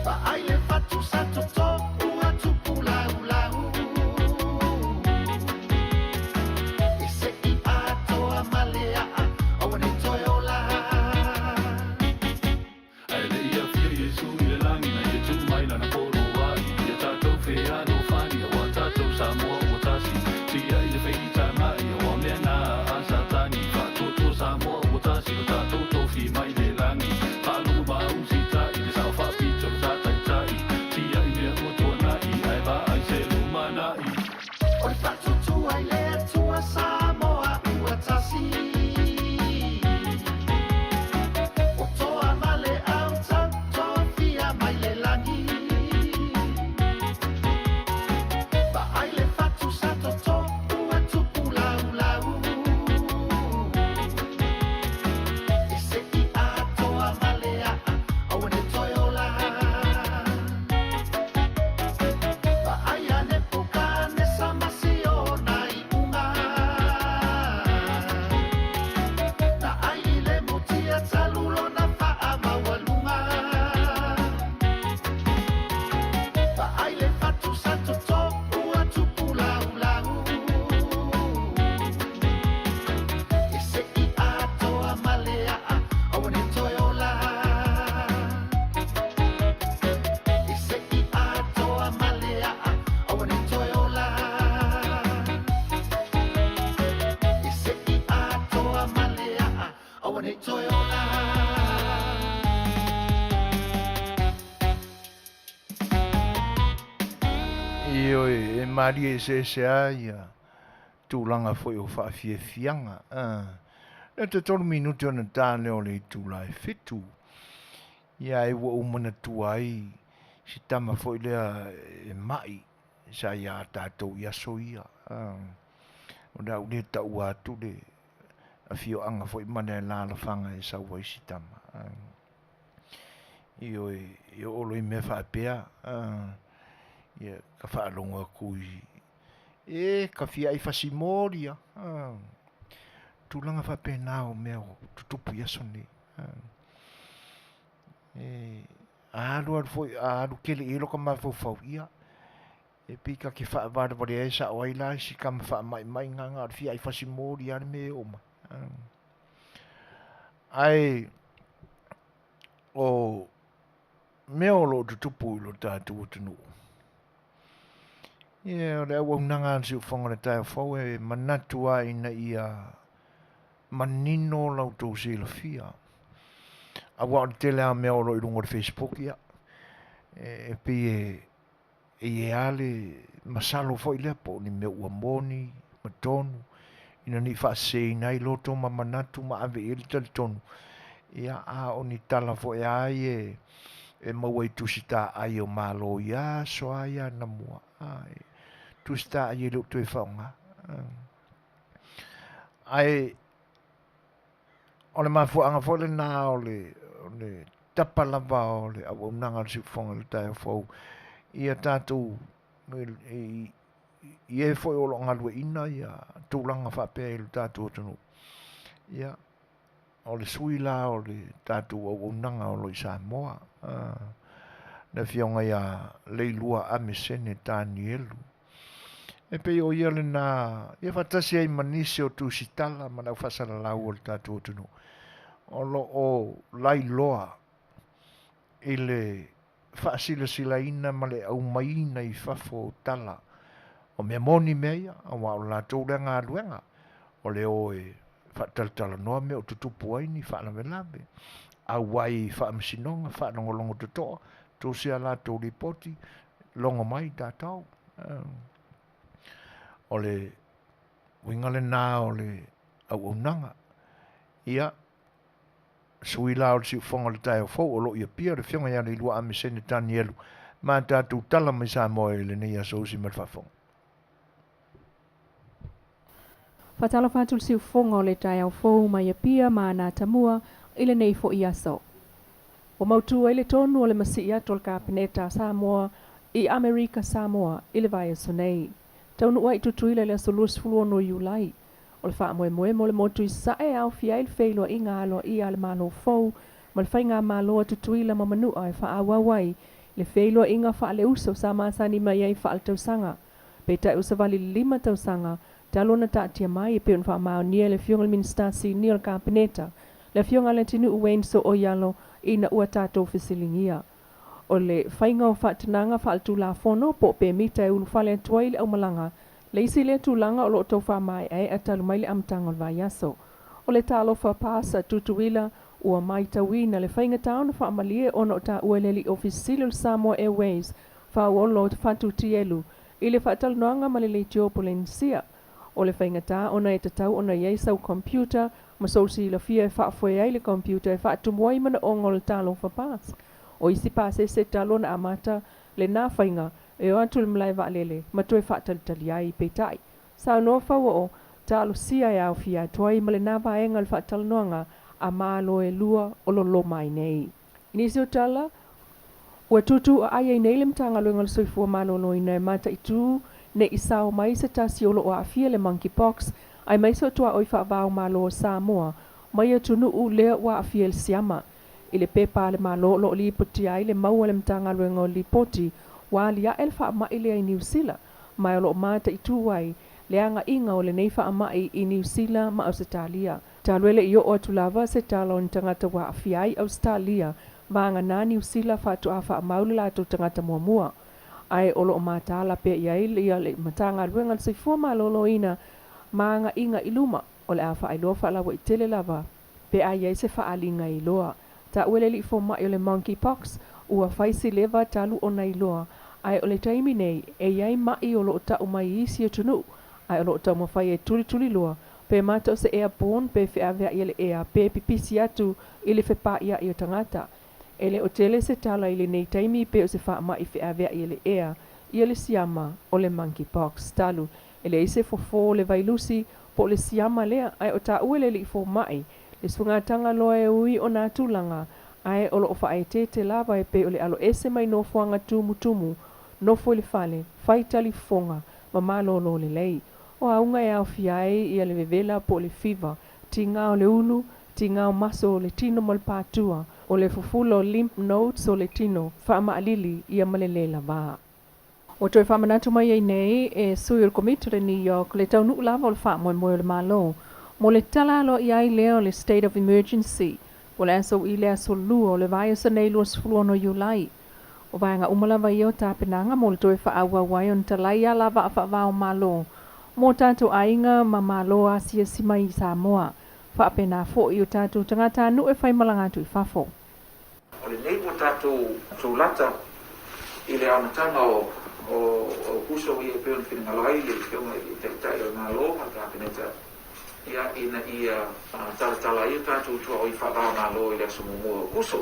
Vaai le fatu sa toto ua tupu laulau. E se'i atoa ma le a'a aua ne i toe ola. Ae le i afio Iesu i le lagi na ia tuu mai lana poloai ia tatou fealofani auā tatou Samoa ua tasi tiai le feitagai auā mea na a Satani faatuatua Samoa ua tasi lo tatou tofi mai le lagi faalogo ma usitai le sao faapito le sa taitai tiai mea ua tuanai ae vaai se lumanai. O le faatuatua i le Atua Samoa ua tasi. Ua toa ma le autau tofia mai le lagi. Vaai le fatu sa toto ua tupu laulau. E se'i atoa ma le a'a aua ne i toe ola. Vaai a Nepukanesa ma siona iuga. Na ai i le mutia talu lona faamaualuga. Vaai le fatu sa toto ua tupu laulau. E se'i atoa ma le a'a aua ne i toe ola. E se'i atoa ma le a'a aua ne i toe ola. E se'i atoa ma le a'a aua ne i toe ola. Ioe, e malie eseese lava ia tulaga foi o faafiafiaga. Na te tolu minute ona ta lea o le itula e fitu. Ia ai ua ou manatua ai si tama foi lea e ma'i sa iā tatou i aso ia. O le a ou le taua atu le afioaga foi ma le alaalafaga e sau ai si tama. Ioe, e oo loa i mea faapea, ia ka faalogo atu i e ka fia ai fasimoli a. Tulaga faapena o mea o tutupu i aso nei. E a alu alu foi, a alu tele i ai lota mafaufau, ia, e pei ta te faavalevalea e sao ai la si tama faamaimai na na o le fia ai fasimoli lava le mea e oo mai. Ae o mea o lo o tutupu i lo tatou atunuu, ia o le auaunaga a le siufofoga o le taeao fou e manatu lava ina ia manino la outou silafia. Aua o le tele lava o mea o lo o i luga o le Facebook, ia, e pei e E i ai lava le masalo foi lea po o ni mea ua moni ma tonu ina ne i faaseseina ai loto ma manatu ma ave i ai le talitonu, ia, a o ni tala foi lava ia e maua i tusi taai o Malo i aso lava ia anamua, a, tusi taai e le o toe faaaoga. Ae o le mafuaaga foi lena o le tapa lava o le auaunaga a le Siufofoga i le taeao fou ia tatou i e foi o lo o galueaiina ia tulaga faapea i le tatou atunuu. Ia, o le sui la o le tatou auaunaga o lo o i Samoa, le Afioga ia Leilua Amesene Tanielu. E pei o ia lena, ia faatasi ai ma nisi o tusitala ma le aufaasalalau o le tatou atunuu o lo o lailoa i le faasilasilaina ma le aumaiina i fafo o tala o mea moni mea ia, aua o le latou lea galuega o le o e faatalatalanoa mea o tutupu ai ni faalavelave, auai i faamasinoga, faalogologo totoa, tusi a latou lipoti, logo mai tatou. O le uiga lena o le auaunaga. Ia, sui la o le siufofoga o le taeao fou o lo o i Apia le Afioga ia Leilua Amesene Tanielu ma tatou tala mai Samoa i lenei aso usi ma le faafofoga. Faatalofa atu le siufofoga o le taeao fou mai Apia ma Anatamua i lenei foi aso. Ua mautu ai le tonu o le masii atu o le Kapeneta a Samoa i Amerika Samoa i le vaiaso nei. Taunuu ai i Tutuila i le aso 26 o Iulai. O le faamoemoe mo le motu i Sasae e aofia ai le feiloaiga aloaia a le Malo fou ma le Faigamalo a Tutuila ma Manua e faaauau ai le feiloaiga faaleuso sa masani mai ai faaletausaga. Peitai ua savali le 5 tausaga talu ona taatia mai e pei ona faamaonia e le Afioga i le Minisita Sinia o le Kapeneta, le Afioga ia Leatinuu Wayne Sooialo ina ua tatou fesiligia. O le faiga o faatanaga faaletulafono po o pemita e ulufale atu ai le aumalaga, le isi lea tulaga o lo o tau faamaeaea talu mai le amataga o le vaiaso. O le Talofa Pass a Tutuila ua maitauina le faigata ona faamalie ona o taua e le alii Ofisa Sili o le Samoa Airways Fauolo Fatu Tielu i le faatalanoaga ma le Leitio Polenisia. O le faigata ona e tatau ona i ai sau computer ma sou silafia e faafoe ai le computer e faatumu ai manaoga o le Talofa Pass. O isi pasese talu ona amata lena faiga e o atu i le malae vaalele ma toe faatalitali ai. Peitai, saunoa Fauoo, talosia e aofia atu ai ma lena vaega o le faatalanoaga a Malo e lua o lo loma ai nei. I nisi o tala, ua tuutuuaai ai nei le Matagaluega o le Soifua Maloloina e mataitū ne i sao mai se tasi o lo o aafia le monkeypox aemaise o tuaoi faava o Malo o Samoa mai atunuu lea ua aafia i le siama. I le pepa a le Malo o lo o lipotia ai le mau a le Matagaluega o le Lipoti, ua aliae le faamai lea i Niu Sila, ma o lo o mataitū ai le agaiga o lenei faamai i Niu Sila ma Ausetalia. Talu e le i oo atu lava se tala o ni tagata ua aafia ai Ausetalia, vagana Niu Sila faatoa faamau le latou tagata muamua. Ae o lo o mataala pea i ai le Matagaluega o le Soifua Maloloina ma agaiga i luma, o le a faailoa faalauaitele lava pe a i ai se faaaliga iloa. Taua le alii fomai o le monkeypox, ua fai si leva talu ona iloa, ae o le taimi nei, e i ai ma'i o lo o ta'u mai i isi atunuu, ae o lo o taumafai e tulituliloa pe mata o se airborne pe feavea'i e le ea pe pipisi atu i le fepa'ia'i o tagata. E le o tele se tala i lenei taimi pe o se faama'i feavea'i e le ea ia le siama o le monkeypox. Talu e leai se fofo o le vailusi po o le siama lea, ae o taua le alii fomai le sugataga loa e ui o nā tulaga, ae o lo o faaeteete lava e pei o le aloese mai nofoaga tumutumu, nofo i le fale, fai talifofoga, ma malōlō lelei. O auga e aofia ai ia le vevela po o le fiva, tigā o le ulu, tigā o maso o le tino ma le patua, o le fufula o lymph nodes o le tino, faamaalili ia ma le lē lavā. Ua toe faamanatu mai ai nei e sui o le Komiti o le New York le taunuu lava o le faamoemoe o le Malo mo le tala aloaia ai lea o le State of Emergency po o le aso i le aso Lua o le vaiaso nei 26 Iulai. O vaega uma lava ia o tapenaga mo le toe faaauau ai ona talai ala vaa faava o Malo mo tatou aiga ma Malo asiasi mai i Samoa, faapena foi o tatou tagatanuu e faimalaga atu i fafo. O lenei ua tatou tulata i le amataga o Aukuso ia e pei ona finagalo ai le Afioga i le Taitai o le Malo ma le Kapeneta ia ina ia talatala ai o tatou tuaoi faava-o-Malo i le aso muamua o Aukuso.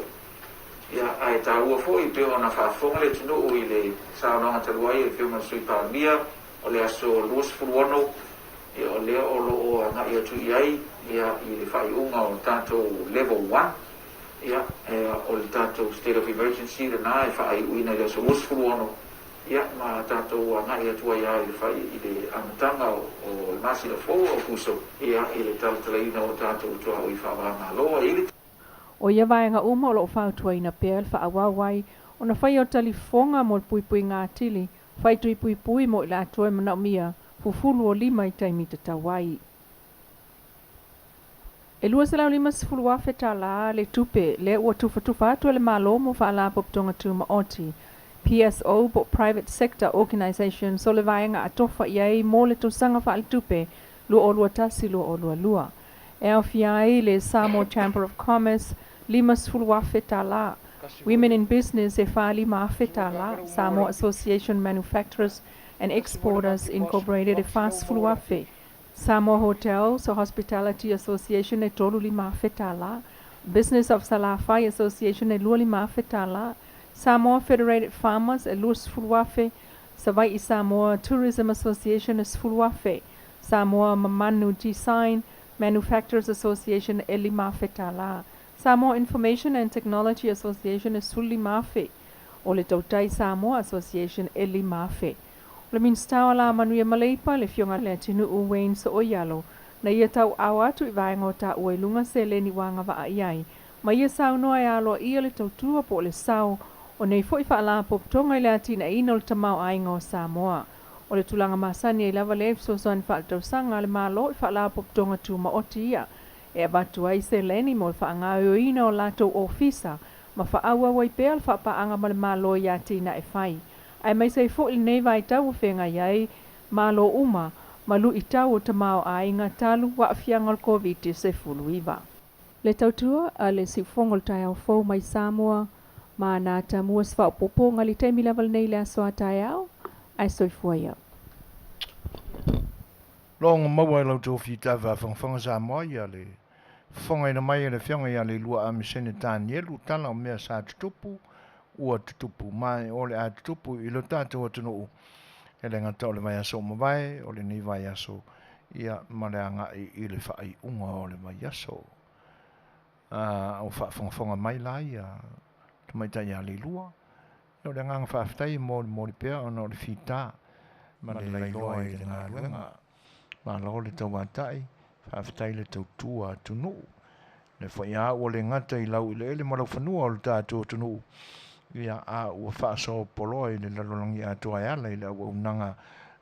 Ia, ae taua foi e pei ona faafofoga le atunuu i le saunoaga talu ai a le Afioga i le Sui Palemia o le aso 26, ia o lea o lo o agai atu i ai ia i le faaiuga o tatou Level 1. Ia, o le tatou state of emergency lena e faaiuina i le aso 26, ia, ma tatou agai atu ai lava i le fai i le amataga o le masina fou o Aokuso, ia, i le talatalaina o tatou tuaoi faava-o-Malo. E i le. O ia vaega uma o lo o fautuaina pea le faaauau ai ona faia o talifofoga mo le puipuiga atili, fai tui puipui mo i latou e manaomia fufulu o lima i taimi tatau ai. E $250,000 tala le tupe lea ua tufatufa atu e le Malo mo Faalapotopotoga Tumaoti, PSO po o Private Sector Organisations, o le vaega atofa i ai mo le tausaga faaletupe 2021/2022. E aofia ai le Samoa Chamber of Commerce, $50,000 tala, Women in Business e $45,000 tala, Samoa Association Manufacturers and Exporters Incorporated e $40,000, Samoa Hotels Hospitality Association e $35,000 tala, Business of Salafai Association e $25,000 tala, Samoa Federated Farmers e $20,000, Savai'i Samoa Tourism Association e $10,000, Samoa Mamanu Design Manufacturers Association e $5,000 tala, Samoa Information and Technology Association e $15,000, o le Tautai Samoa Association e $5,000. O le Minisita o Alamanuia ma Leipa, le Afioga ia Leatinuu Wayne Sooialo, na ia tauaao atu i vaega o taua i luga seleni ua agavaa i ai, ma ia saunoa e aloaia le tautua po o le sao o nei foi faalapotopotoga i le atinaeina o le tamaoaiga o Samoa. O le tulaga masani ai lava lea i fesoasoani faaletausaga a le Malo i faalapotopotoga tumaoti ia e avatu ai seleni mo le faagaoioiina o latou ofisa ma faaauau ai pea le faapaaga ma le Malo i atinae fai, aemaise ai foi lenei vaitau ua feagai ai Malo uma ma luitau o tamaoaiga talu aafiaga o le Koviti-19. Le tautua a le siufofoga o le taeao fou mai Samoa ma ana atamua se faaopoopoga i le taimi lava lenei i le aso a taeao, ae soifua ia. Logo maua e lau tofi faafogafoga Samoa ia le fofogaina mai e le Afioga ia Leilua Amisene Tanielu tala o mea sa tutupu, ua tutupu ma o le a tutupu i lo tatou atunuu e le gata o le vaiaso ua mavae, o lenei vaiaso ia ma le agai i le faaiuga o le vaiaso. A o faafogafoga mai la ia tamaitai ia Leilua, ia o le agaga faafetai e molimoli pea ona o le fita ma le lailoa i le galuega. Malo le tauatai, faafetai le tautua atunuu. Le foi a ua le gata i lau eleele ma lau fanua o le tatou atunuu, ia a ua faasoapoloa i le lalolagi atoa e ala i le auaunaga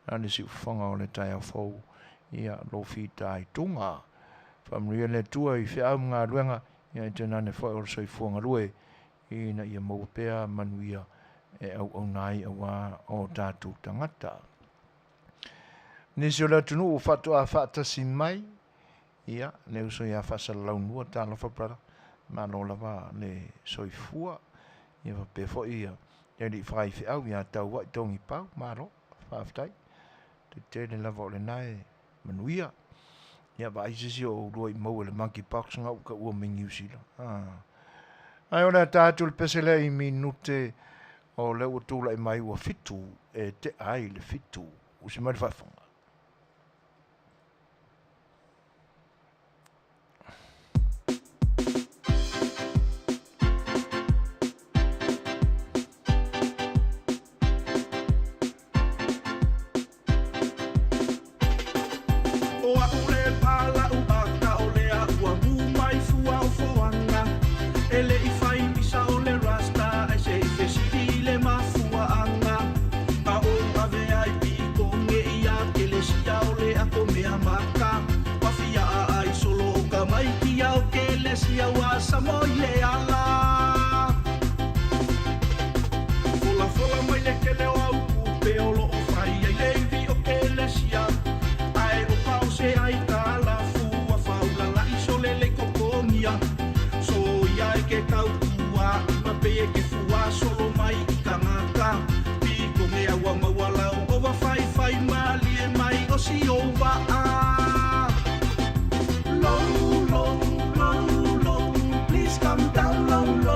a le siufofoga o le taeao fou, ia lou fitaituga. Faamanuia le Atua i feau ma galuega, ia e tainane foi o le soifua galue ina ia maua pea manuia e auauna ai aua o tatou tagata. Nisi o le atunuu ua faatoa faatasi mai, ia, le uso ia Faasalalaunua, talofa brother, malo lava le soifua, ia faapea foi ia le alii faifeau ia Tauai Togipau, malo, faafetai, tele lava o lena e manuia. Ia vaai se isi o oulua i maua i le monkey pox nga ua taua mai Niu Sila. Ah. Ae o le ata atu le pese lea i minute o lea ua tulai mai ua 7 e tea ai le 7. Usi mai le faafofoga. O a'u le pala'u aka o lea ua mū mai fua o foaga E le i fai misa o le rasta ae se i fesili i le mafuaaga A ou ave ai piikoge ia kelesia o le ako mea maka Mafia a ai solo o ka maitia o kelesia ua samo i le ala Folafola mai le tele o au tupe o loo fai ai le ivi o kelesia Ae o paose ai kalafu ua faulala'i sole le kokogia Soia e ke tautua ma pei e ke fua solo mai i tagata Piko mea ua maua lau ova faifai malie mai o si ou vaa Low, low, low, low, please come down low, low.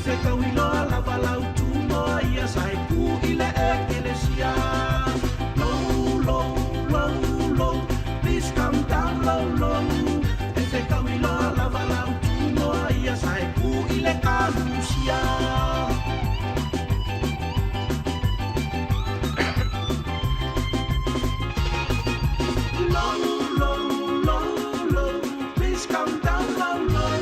fetauiloa lava lau tumoa ia sa e ku i le ekelesia. Low, low, low, low, please come down low, low. E fetauiloa lava lau tumoa ia sa e ku i le kalusia. Low, low, low, low, please come down low, low.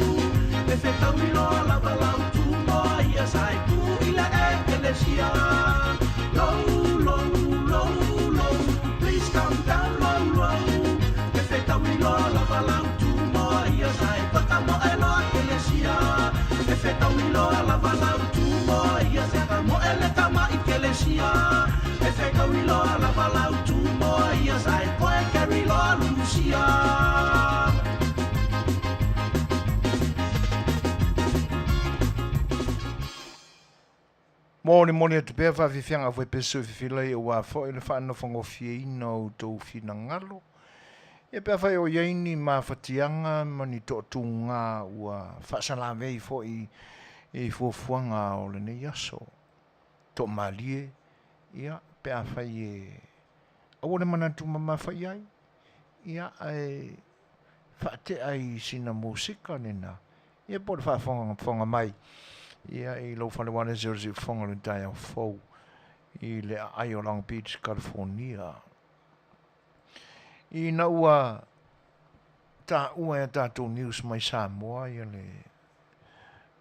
E fetauiloa lava lau tumoa ia sa e ku i le ekelesia. Low, low, low, low, please come down low, low. E fetauiloa lava lau tumoa ia sa e whakamoeloa kelesia. E fetauiloa lava lau tumoa ia sa kamoe le tama i kelesia. E fetauiloa lava lau tumoa ia sa e koe keriloa Lucia. Molimoli atu pea faafiafiaga foi pe soififila aua foi le faanofogofieina o outou finagalo. Ia pe afai o i ai ni mafatiaga ma ni toatuga ua faasalavei foi i fuafuaga o lenei aso. Toamalie, ia, pe afai e aua le manatu mamafa i ai, ia, ae faatea i sina musika lena, ia po o le faafogafoga mai, ia, i lou fale ualesi o le siufofoga o le taeao fou i le aai o Long Beach, California. Ina ua taua e a tatou news mai Samoa ia le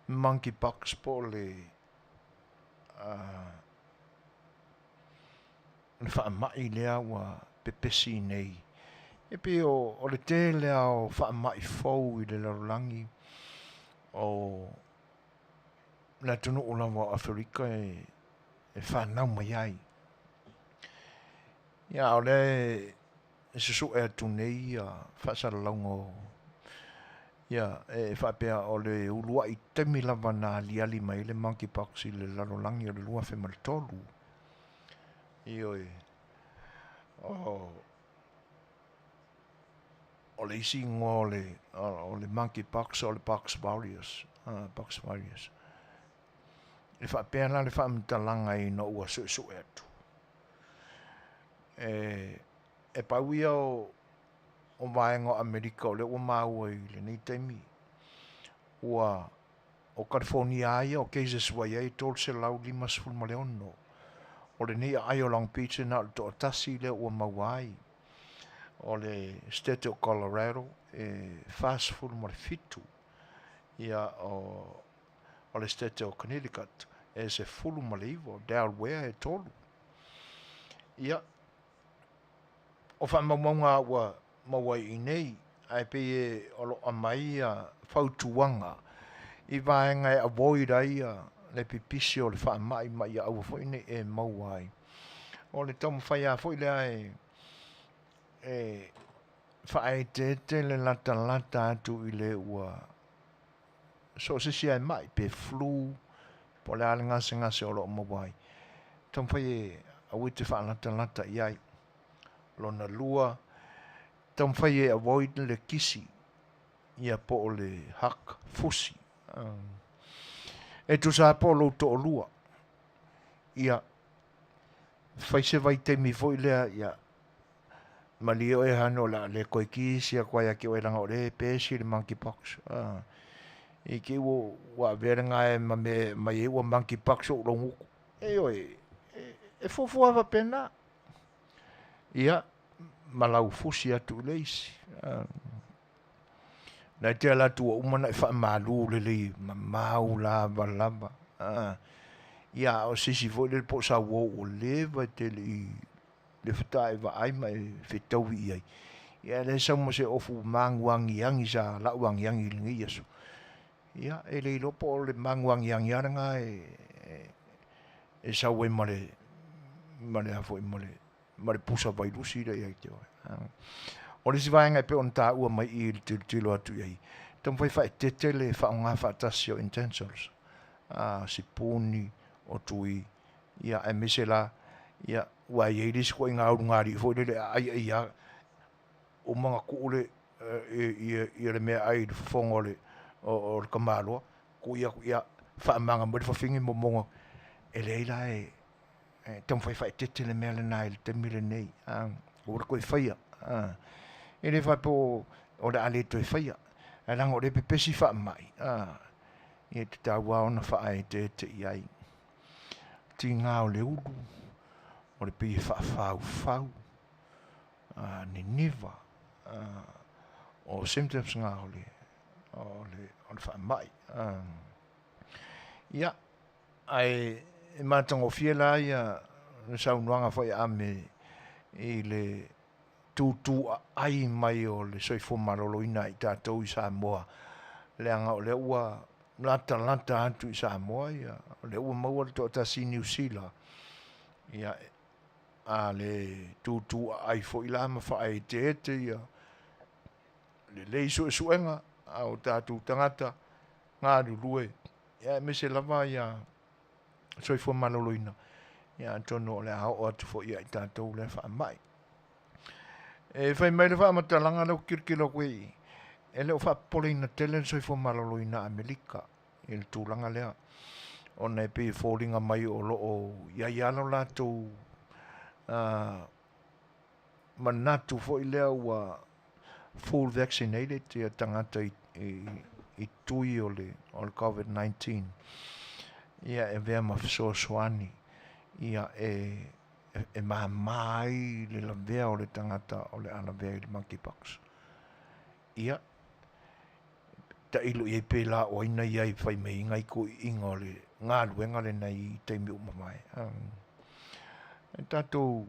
monkeypox po o le le faamai lea ua pepesi nei. E pei o, o le tele lava o faamai fou i le lalolagi o le atunuu lava o Aferika e, e fanau mai ai. Ia, a o lea e susue atu nei ia faasalalauga o ia e faapea o le uluai taimi lava na aliali mai ai le monkeypox i le lalolagi o le 2003. Ioe. O, o le isi igoa o le, o le monkeypox o le pox virus. Pox virus. E faapea la le faamatalaga ina ua suesue atu. E, e pau ia o, o vaega o Amerika o lea ua maua i lenei taimi, ua o California lava ia o cases ua i ai e 356. O lenei aai o Long Beach na o le toatasi lea ua maua ai. O le state o Colorado e 47. Ia o, o le state o Connecticut e 19, Delaware e 3. Ia, o faamaumauga ua maua i inei, ae pei e o lo o aumai ia fautuaga i vaega e avoid ai ia le pipisi o le faamai ma ia aua foi ne i e maua ai. O le taumafai lava foi lea e e faaeteete le latalata atu i le ua so o se isi lava e mai, pe flu, po o le a le gasegase o lo o maua ai. Taumafai e aua e te faalatalata i ai. Lona lua, taumafai e avoid le kisi, ia po o le hug, fusi. E tusa lava po o lou toalua, ia fai se vaitaimi foi lea, ia malie oe hano o le a le toe kisi atu ai ia te oe leaga o lea e pesi le monkeypox. I te i ua, ua avea le gae ma mea e aumai ai ua monkeypox ou laugutu. Ioe, e fuafua faapena. Ia, ma lau fusi atu i le isi. Na e te ala atu ua uma ona e faamalu lelei mamau lava lava. Ia, o se isi foi lele po o sau uo ua leva e te le i le faatoa e vaai ma e fetaui i ai. Ia, e le sau ma se ofu maguagiagi sa lau agiagi i lenei aso. Ia, e le iloa po o le maguagiagi lava lena e, e sau ai ma le, ma le a foi, ma le, ma le pusa vailusi lea ia te oe. O le isi vaega e pei ona taua mai i i le tilotilo atu i ai, taumafai faaeteete le faaaoga faatasi o utensils, a, sipuni, o tui, ia, aemaise la, ia, aua e i ai le isi ituaiga ulugalii foi lele e aai ai lava, uma ona tuu le, ia, ia le meaai i le fofoga o le, o, o le tamaloa, tuu atu, ia, faamaga mai le fafine momoga, e leai la e taumafai faaeteete le mea lena i le taimi lenei, aua le toe faia. E le faapea o le a le toe faia, ae leaga o lea e pepesi faamai, ia e tatau lava ona faaeteete i ai. Tiga o le ulu, o le pei e faafaufau, niniva, o symptoms na o le o le, o le faamai. Ia, ae e matagofie la ia le saunoaga foi a Ame i le tutuaai mai o le soifua maloloina i tatou i Samoa, leaga o lea ua latalata atu i Samoa ia, o lea ua maua le toatasi i Niu Sila, ia, a le tutuaai foi la ma faaeteete ia lelei suesuega a o tatou tagata galulue, ia aemaise lava ia soifua maloloina, ia atonu o le a oo atu foi ia i tatou lea faamai. E fai mai le faamatalaga lea ou te tilotilo atu i i, e le o faapopoleina tele le soifua maloloina a Amerika i le tulaga lea, ona e pei e foliga mai o lo o i ai lava lo latou manatu foi lea ua full vaccinated ia tagata i tui o le COVID-19 ia e avea ma fesoasoani ia e mama ai le lavea o le tagata o le a lavea i le monkeypox. Ia, tailo i ai pēlā o ai na i ai fai mai ai toeaiina o le galuega lenei i taimi ua mavae. E tatou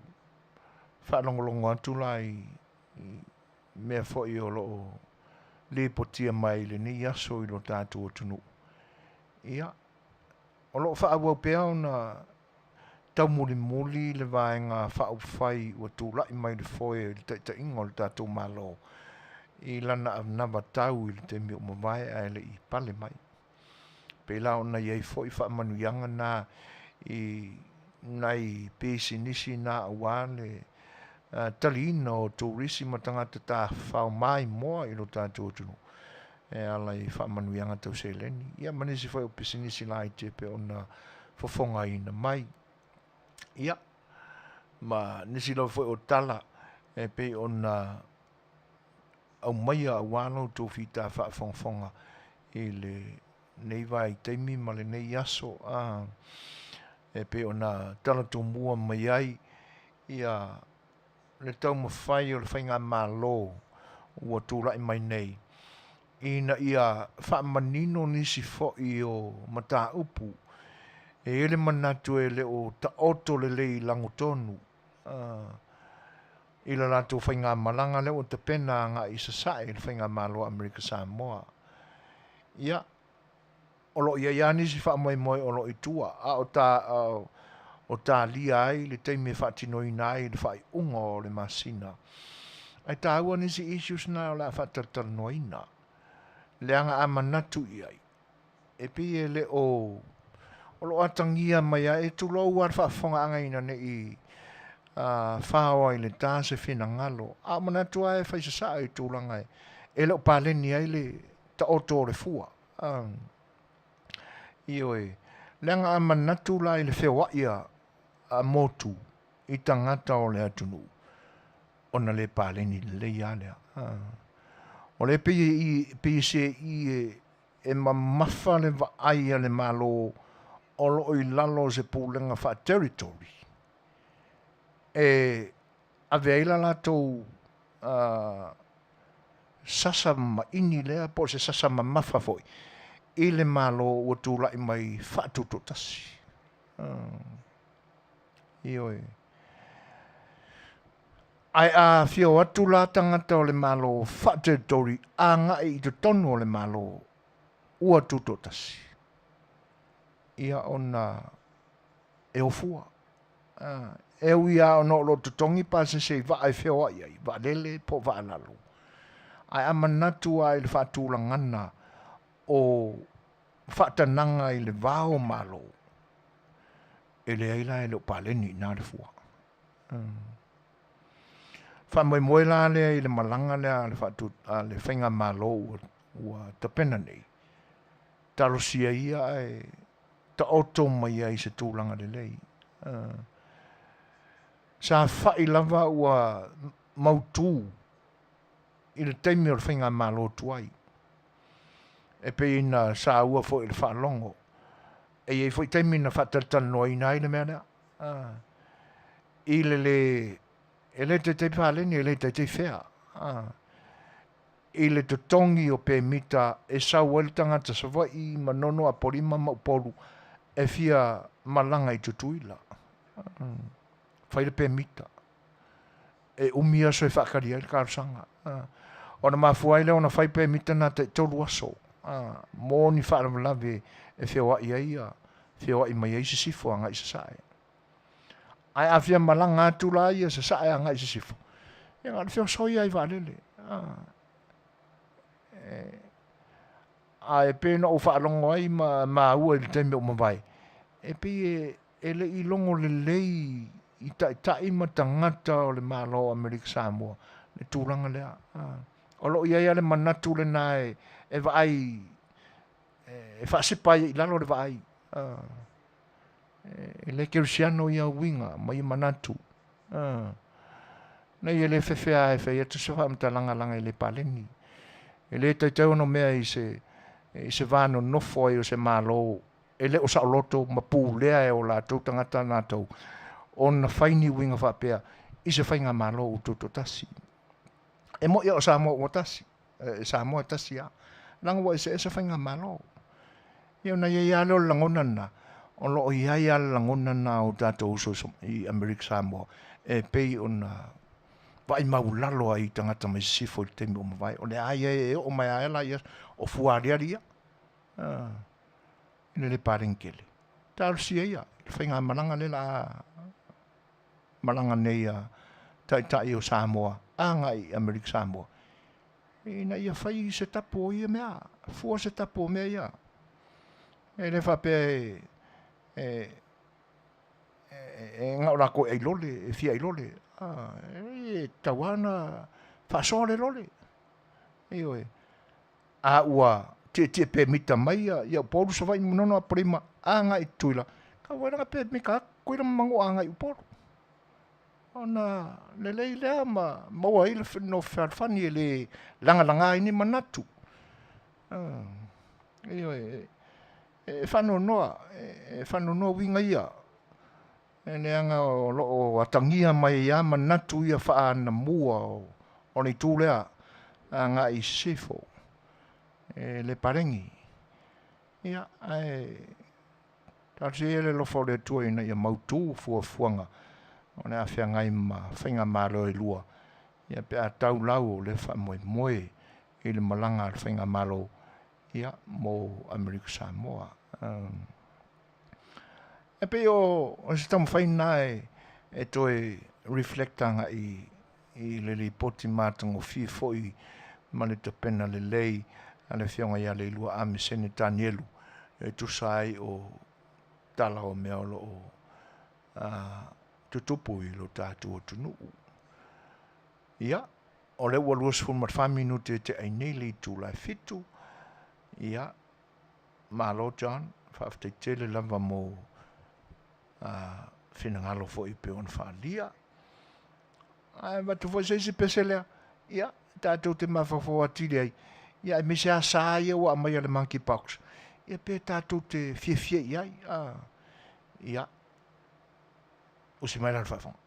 faalogologo atu la i mea foi o lo o lipotia mai i lenei aso i lo tatou atunuu. Ia, o lo o faaauau pea ona taumulimuli le Vaega Faaupufai ua tulai mai le foe i le taitaiga o le tatou Malo i lana anavatau i le taimi ua mavae ae le i pale mai. Pei la ona i ai foi faamanuiaga na i nai pisinisi na aua le taliina o turisi ma tagata tafafao maimoa i lo tatou atunuu e ala i faamanuiaga tau seleni, ia ma nisi foi o pisinisi laiti e pei ona fofogaina mai. Ia, ma nisi lava foi o tala e pei ona aumaia aua lo outou fita faafogafoga i lenei vaitaimi ma lenei aso, a, e pei ona tala tomua mai ai ia le taumafai o le faigamalo ua tulai mai nei ina ia faamanino nisi foi o mataupu e i ai le manatu e le o taoto lelei i lagotonu i le latou faigamalaga lea ua tapena agai i Sasae i le faigamalo a Amerika Samoa. Ia, o lo o i ai lava nisi faamoemoe o lo o i tua, a o ta, o talia ai le taimi e faatinoina ai le faaiuga o le masina. Ae taua nisi issues na o le a faatalatalanoaina, leaga a manatu i ai, e pei e le o, o lo o atagia mai lava, e tulou lava le faafofogaaga ina ne i faoa i le ta se finagalo, a o manatu lava e fai sasaa i tulaga e le o paleni ai le taoto o le fua. Ioe, leaga a manatu la i le feoai a motu i tagata o le atunuu, ona le paleni lelei lava lea. O lea pei e seei e mamafa le vaai a le Malo o lo o i lalo o se pulega faa-territory e ave ai la latou sasa maini lea po o se sasa mamafa foi i le Malo ua tulai mai faatutoatasi. Ioe. Ae a afio atu la tagata o le Malo faa-territory agai i totonu o le Malo ua tutoatasi, ia ona e o fua. E ui lava ona o lo o totogi pasese i vaa e feoai ai, vaalele po o vaalalo, ae a manatu lava i le faatulagaga o faatanaga i le va o Malo, e leai la e le o paleni i ina le fua. Faamoemoe la lea i le malaga lea a le Faigamalo ua tapena nei. Talosia ia ae taoto mai ai i se tulaga lelei. Sa fa'i lava ua mautū i le taimi o le faigamalo tuai, e pei ona saua foi i le faalogo, e i ai foi taimi na faatalatalanoaina ai le mea lea, i le lē, e le taitai paleni, e le taitai fea, i le totogi o pemita e sau ai le tagata Savaii, Manono, Apolima ma Upolu e fia malaga i Tutuila. Fai le pemita. E umi aso e faatali ai le talosaga. Ona mafua ai lea ona fai pemita na taitolu aso mo ni faalavelave e feoai ai ia feoai mai ai sisifo agai i sasae. Ae a fia malaga atu la ia sasae agai i sisifo, ia na o le feosoi lava i vaalele. Ae pei ona ou faalogo ai ma maua i le taimi ua mavae, e pei e le i logo lelei i taitai ma tagata o le Malo o Amerika Samoa le tulaga lea. O lo o i ai lava le manatu lena e vaai, e faasipa ai i lalo le vaai. E le kerisiano ia uiga ma ia manatu. Nei e le fefe lava e fai atu se faamatalaga leaga e le paleni. E le taitai ona mea i se i se va nonofo ai o se Malo e le o saoloto ma pulea e o latou tagata latou ona fai ni uiga faapea i se faigamalo ua tutoatasi. E moni o Samoa ua tasi, e Samoa e tasi lava, leaga ua eseese faigamalo. Ia ona i ai lava lea o le lagona lena, o lo o i ai lava le lagona lena o tatou uso i Amerika Samoa e pei ona vaai maulalo ai i tagata mai sisifo i le taimi ua mavae. O le a ia e oo mai lava la ia o fuaaliali ia i le le paleni tele. Talosia ia i le faigamalaga lea o le a malaga nei a Taitai o Samoa agai i Amerika Samoa ina ia fai se tapu o ia mea, fua se tapu o mea ia. E le faapea e, e, e, e na o latou e ailole, e fia ailole. Ah, e tatau lava ona faasoa le lole. Ioe. A ua tietie pemita mai ia, ia Upolu, Savaii, Manono, Apolima agai i Tutuila, tau ai lana pemita atu Tutuila ma Manua agai i Upolu. Ona lelei lea ma maua ai le nofo fealofani e le lagalaga ai ni manatu. Ioe, e faanoanoa, e faanoanoa uiga ia, e leaga o lo o atagia mai ai lava manatu ia faaanamua o le itu lea agai i sisifo, e le paleni. Ia, ae Talosia ia le alofa o le Atua ina ia mautu fuafuaga o le a feagai ma faigamalo e lua, ia pe a tau lau o lea faamoemoe i le malaga a le faigamalo ia mo Amerika Samoa. E pei o se taumafai lena e toe reflect agai i le lipoti matagofie foi ma le tapena lelei a le Afioga ia Leilua Amesene Tanielu e tusa ai o tala o mea o lo o tutupu i lo tatou atunuu. Ia, o lea ua 24 minute e tea ai nei le itula e 7. Ia, malo John, faafetai tele lava mo finagalo foi e pei ona faaalia. Ae avatu foi se isi pese lea, ia, tatou te mafaufau atili ai, ia aemaise lava sa ia ua aumai a le monkey pox, ia pe tatou te fiafia i ai, a, ia, usi mai la le faafofoga.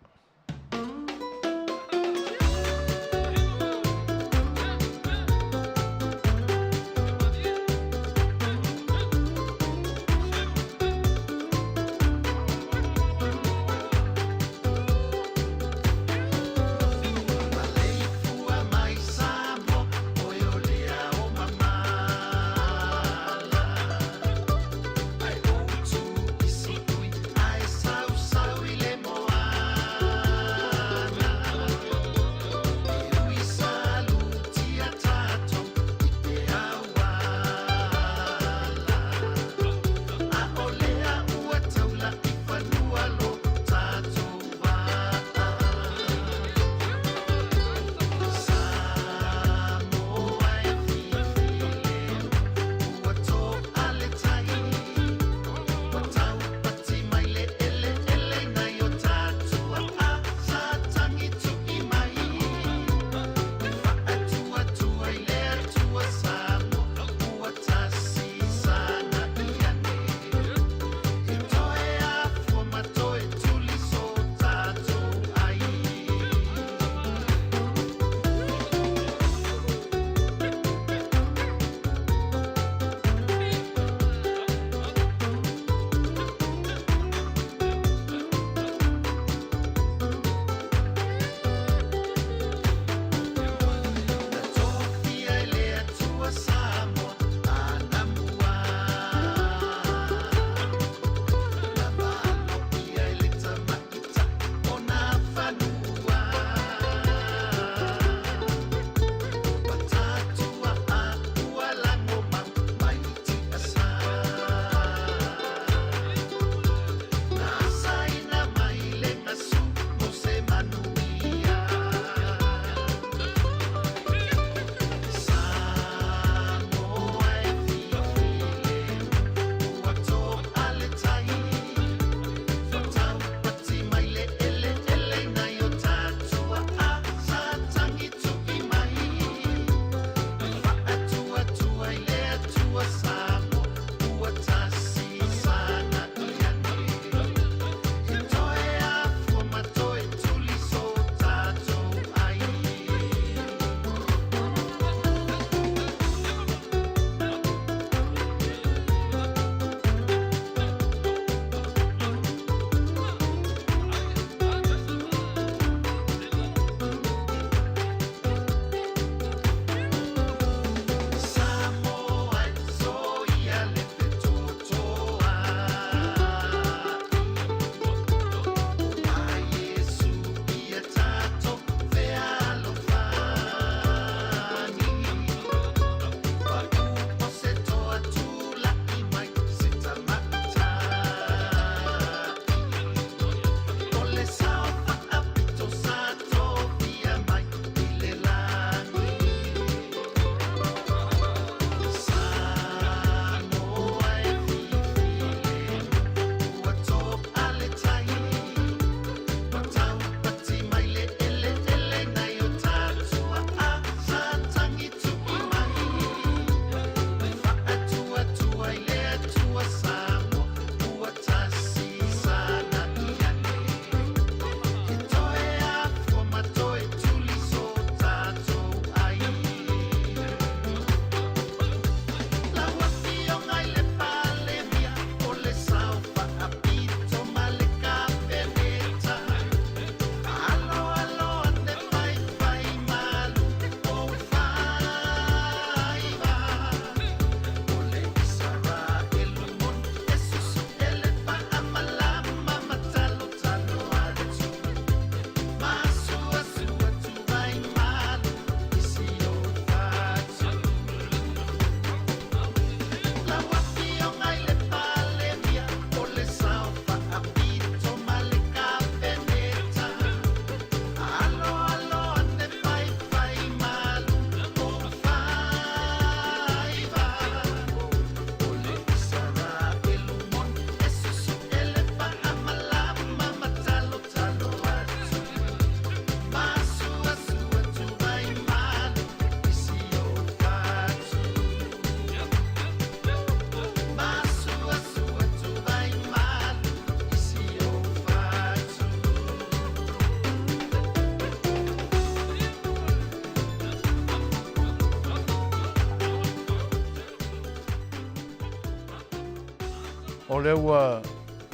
O lea ua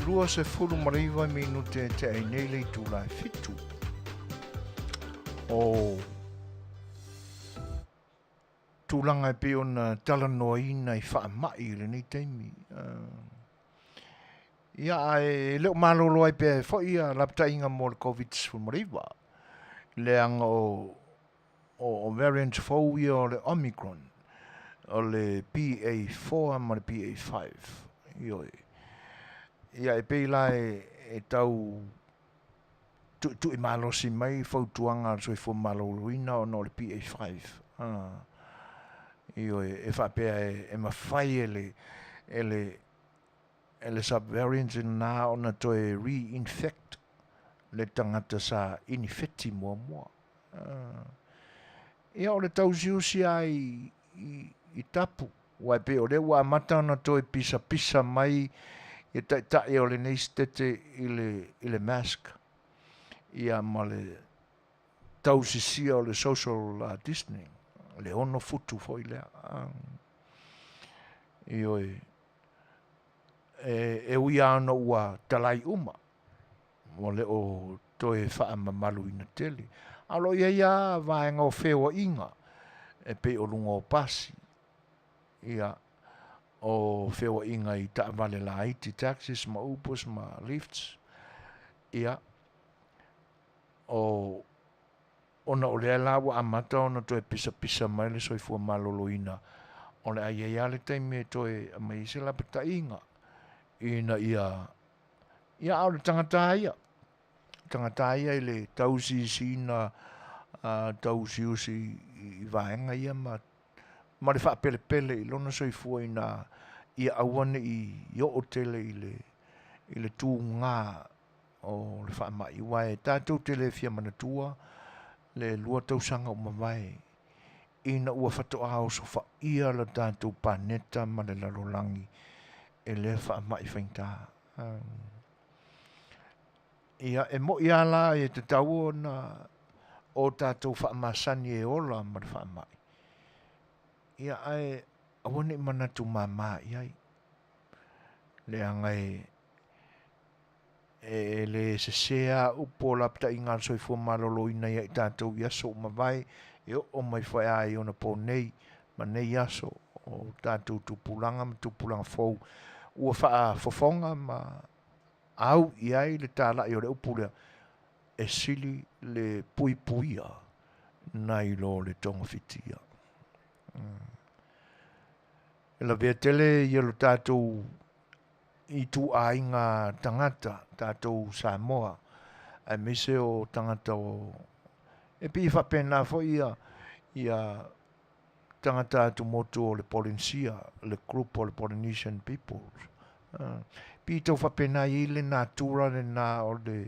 29 minute e tea ai nei le itula e 7 o tulaga e pei ona talanoaina i faamai i lenei taimi. Ia, ae le o malolo ai pea foi ia lapataiga mo le Covid-19, leaga o o variants fou ia o le Omicron, o le BA4 ma le BA5. Ioe. Ia e pei la e, e tau tuitui malosi mai fautuaga a le soifua maloloina ona o le BA5. Ah. Ioe, e faapea e, e mafai e le, e le, e le subvariant lena ona toe reinfect le tagata sa inifeti muamua. Ah. Ia o le tausiusi lava i, i, i tapu, aua e pei o lea ua amata ona toe pisapisa mai ia taitai o lenei setete i le, i le mask, ia ma le tausisia o le social distancing, le 6 futu foi lea. Ioe, e, e ui lava ona ua talai uma, ua le o toe faamamaluina tele. A o lo o i ai lava vaega o feoaiga e pei o luga o pasi, ia, o feoaiga i taavale laiti, taxis ma Ubers ma Lyfts, ia, o, ona o lea la ua amata ona toe pisapisa mai le soifua maloloina, o le a i ai lava le taimi e toe aumai ai se lapataiga ina ia Ia, a o le tagata lava ia, tagata lava ia i le tausiusiina, tausiusi i vaega ia ma, ma le faapelepele i lona soifua ina ia aua ne i oo tele i le, i le tuga o le faamai. Aua e tatou te le fia manatua le 2 tausaga ua mavae ina ua faatoa osofaia le tatou paneta ma le lalolagi e lea faamai faigata. Ia, e mo'i lava la e tatau ona o tatou faamasani e ola ma le faamai. Ia, ae aua ne i manatu mama i ai. Leaga e, e le sese lava upu o lapataiga a le soifua maloloina ia i tatou i aso ua mavae, e oo mai foi lava i onapo nei ma nei aso o tatou tupulaga ma tupulaga fou ua faafofoga ma au i ai le talai o le upu lea, e sili le puipuia nai lo le togafitia. E lavea tele ia lo tatou ituaiga tagata, tatou Samoa, aemaise o tagata o, e pei e faapena foi ia, ia tagata atumotu o le Polenisia, le group o le Polynesian peoples. Pei tau faapena e i ai le natura lena o le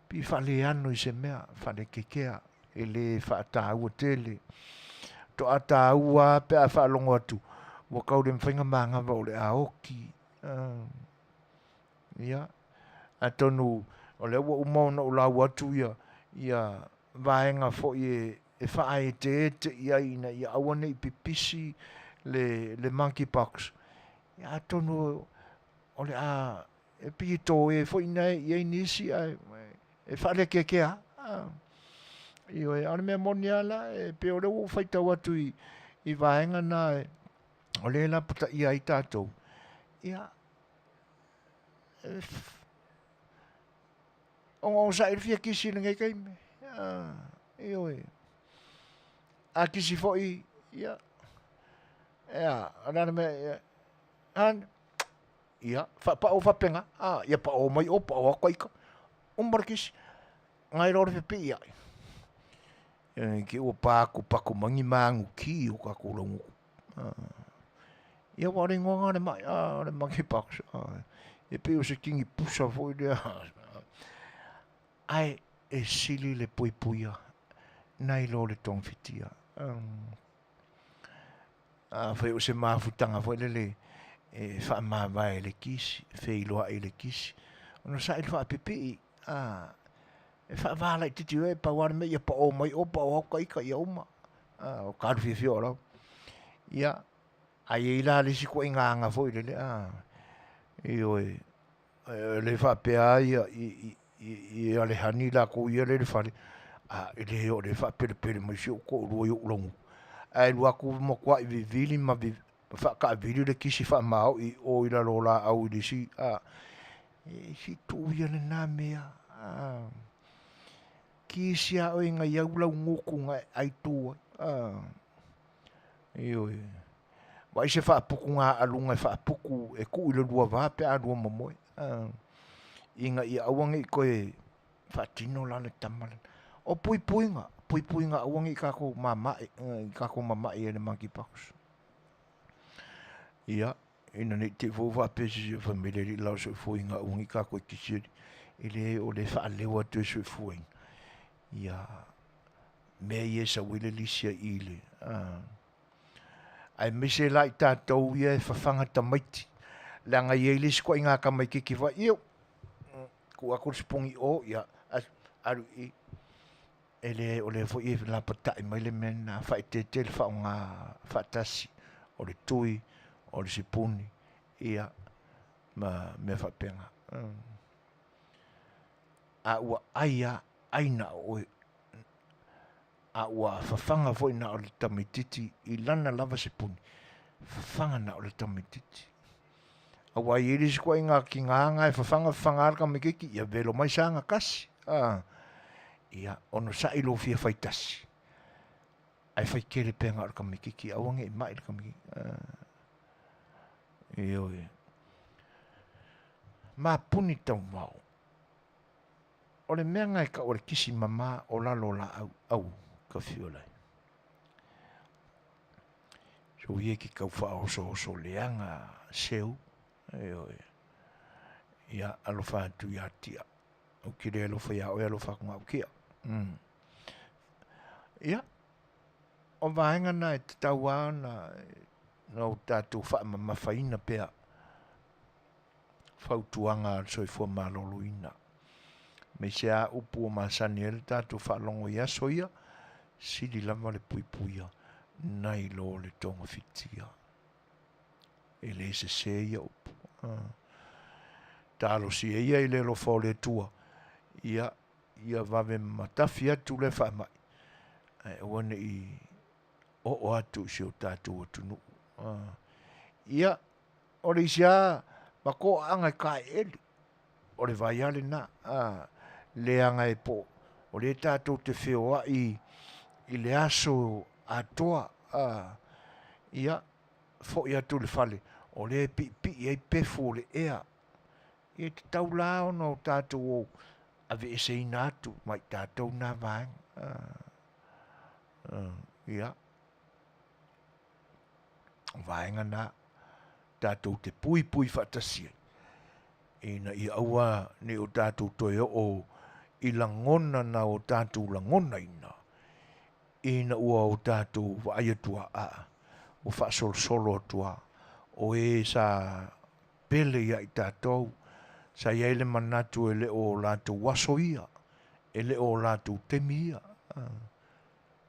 pei faaleano i se mea, faalekekea, e le faataua tele. Toa taua pe a faalogo atu, ua kau le mafai ona manava o le a oki. Ia, atonu o lea ua uma ona ou lau atu ia, ia vaega foi e, e faaeteete i ai ina ia aua ne i pipisi le, le monkeypox. Ia, atonu o le a e pei e toe foi na e i ai nisi ae e faalekeakea. Ioe, a o le mea moni lava la, e pei o lea ua ou faitau atu i, i vaega na e, o lea e lapataia ai tatou, ia, e, ogaogasai le fia kisi i lenei taimi. Ioe. A kisi foi, ia, ea, o le a le mea, ia, an, ia, faapao faapena, a, ia pao mai o, pao atu ita, uma le kisi, ngai loa le pipii ai. E, ke ua pāku paku mai ni maguki o tatou laugutu. Ia ua le igoa le mai, a, le monkeypox. E pei o se tini pusa foi lea. Ae e sili le puipuia nai lo le togafitia. Afai o se mafutaga foi lele e faamavae i le kisi, feiloai i le kisi, ona saili faapipii, a, e faava laitiiti oe, pau lava le mea ia pao mai o, pao atu ita ia uma. A, o ka alu fiafia o lau. Ia, a i ai la le isi ituaiga aga foi lele, a, Ioe, e le faapea a ia i, i, i alehani lakou ia le i le fale, a e le o le faapelepele mai si ou toalua i ou laugutu. Ae alu atu matuai vivili ma faataavili le kisi faamaoi i o i lalo o laau i le isi, a, e se i tuu ia lena mea, a. Kisi a oe na iau lau gutu na e ai tu ai, a. Ioe. Vaai se faaputuga aluga e faaputu e tuu i le lua va pe a lua momoe. Ina ia aua ne i toe faatino la le tama lena. O puipuiga, puipuiga aua ne i tatou mamae, i tatou mamae ai i le monkeypox. Ia, ina ne i te i foi ua faapea se isi, fai mai le alii la o soifuaina aua ne i tatou kisi e leai o lea e faaleo atu e soifuaina ia mea ia e sau ai le lisi a i le aemaise la i tatou ia e fafaga tamaiti leaga e i ai le isi ituaiga tamaititi foi iu tuu atu le sipuni i o ia alu i e leai o lea foi e lapatai mai le mea lena faaeteete le faaaoga faatasi o le tui o le sipuni ia ma mea faapena. A ua ai lava, ai na o oe. A ua fafaga foi na o le tamaititi i lana lava sipuni, fafaga na o le tamaititi. Aua e i ai le isi ituaiga tina na e fafaga fafaga lava le tamaititi, ia velo mai saga tasi. A, ia onosai lou fia fai tasi, ae fai tele pea na o le tamaititi, aua ne i mai le tamaititi. Ioe. Mapuni taumao. O le mea na e tau o le kisi mama o lalo o laau au ka fiu lai. So ia ke kau faaosooso leaga seu. Ioe. Ia alofa atu ia tia. Ou te le alofa ia oe alofa atu na au tia. Ia, o vaega na e tatau lava ona na o tatou faamamafaina pea fautuaga a le soifua maloloina. Aemaise lava upu ua masani ai le tatou faalogo i aso ia, sili lava le puipuia nai lo le togafitia. E le sese ia upu. Talosia ia i le alofa o le Atua, ia, ia vave matafi atu lea faamai, ae aua ne i oo atu i si o tatou atunuu. Ia, o le isi lava ma toaaga e taeele, o le vai lava lena, leaga e po o lea tatou te feoai i le aso atoa, ia, foi atu i le fale, o lea e piipii ai pefu o le ea. Ia e tatau la ona o tatou aveeseina atu ma i tatou na vaega. Ia, o vaega na tatou te puipui faatasi ai, ina ia aua ne i o tatou toe oo i lagona na o tatou lagonaina ina ua o tatou vaai atu a, aa, ua faasolosolo atu a, o e sa pele ia i tatou, sa i ai le manatu e le o latou aso ia, e le o latou taimi ia,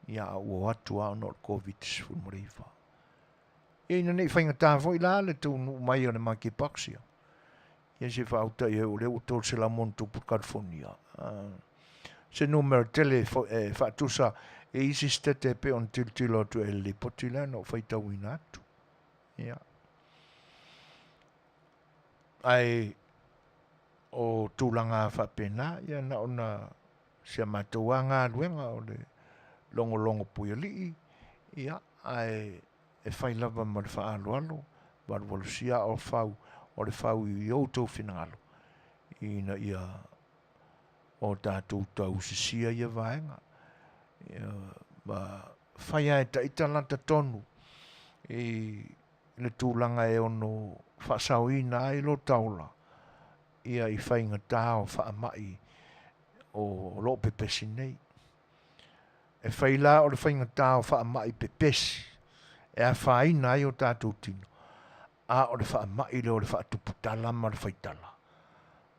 ia a ua o atu lava ona o le Koviti-19. Ia ina ne i faigata foi la le taunuu mai o le monkeypox ia, ia se i faauta i ai o lea ua 300 le California. Se numera tele e faatusa i isi sitete e pei ona tilotilo atu e le lipoti lea na ou faitauina atu. Ia. Ae o tulaga faapena, ia na ona si a matou lava galuega o le logologo puialii, ia, ae e fai lava ma le faaaloalo, valuvalusia aa o fau, o le fau i outou finagalo, ina ia o tatou tausisia ia vaega. Ia, ma fai lava e taita lata tonu i le tulaga e ono faasaoina ai lo ta ola ia i faigata o faamai o lo o pepesi nei. E fai la o le faigata o faamai pepesi e afaina ai o tatou tino, a o le faamai lea o le faatuputala ma le faitala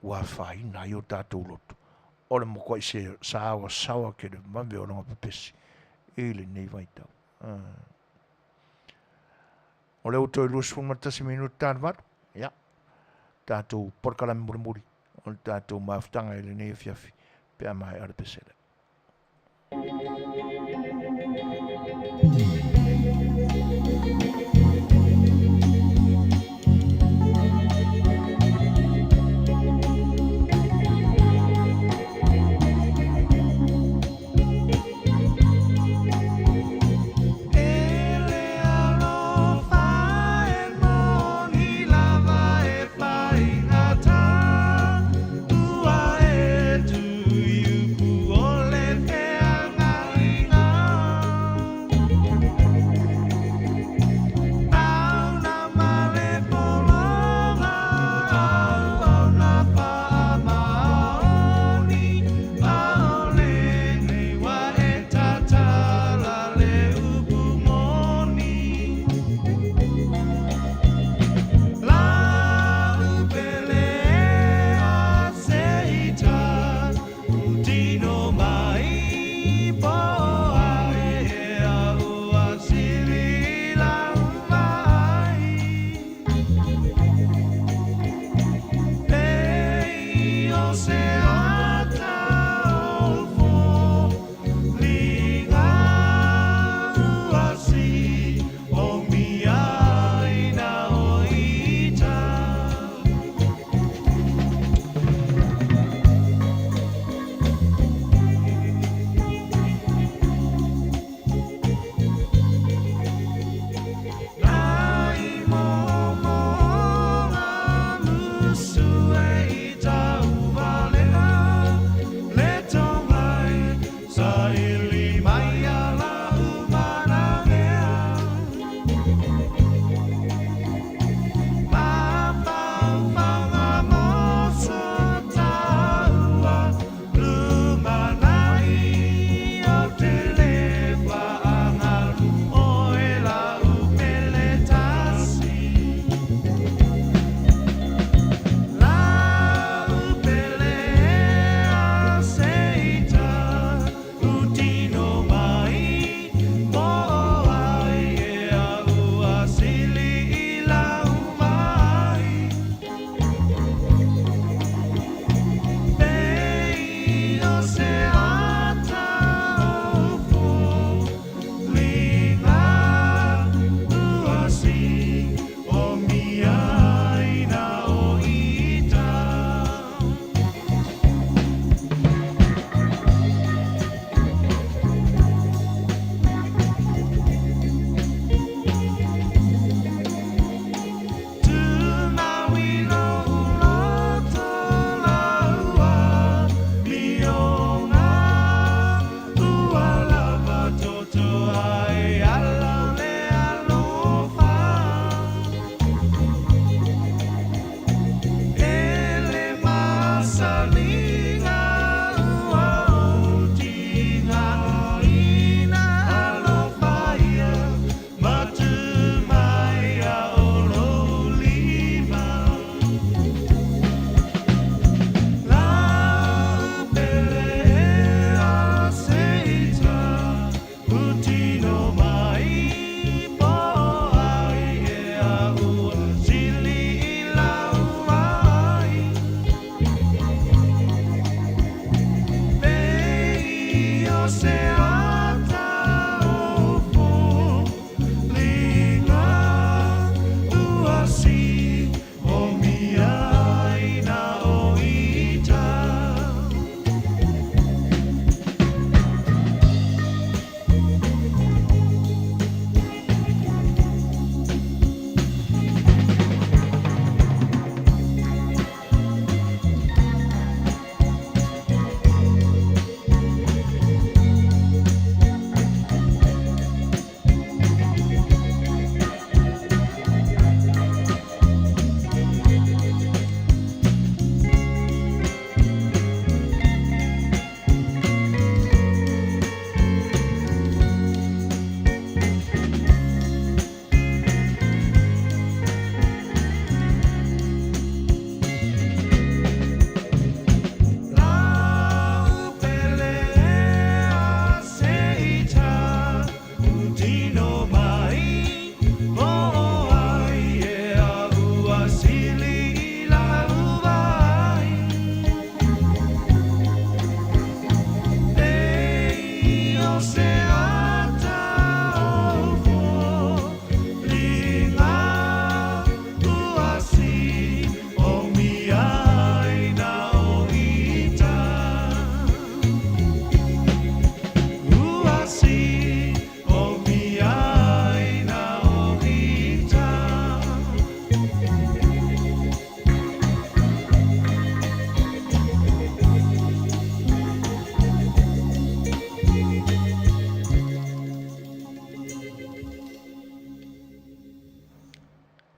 ua afaina ai o tatou loto, o le matuai saoasaoa televave o lona pepesi i lenei vaitau. O lea ua toe 21 minute ta le 8. Ia. tatou polokalame mulimuli o le tatou mafutaga i lenei afiafi pe a maea le pesele.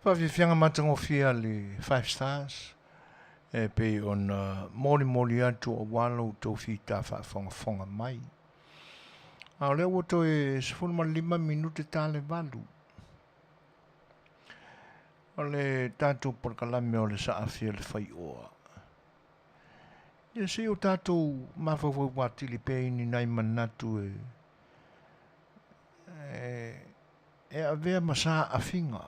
Faafiafiaga matagofie a le Five Stars e pei ona molimoli atu aua lo outou fita faafogafoga mai. A o lea ua toe 15 minute ta le 8. O le tatou polokalame o le Saafi o le Faioa. Ia se i o tatou mafaufau atili pea i ni nai manatu e e avea ma saafiga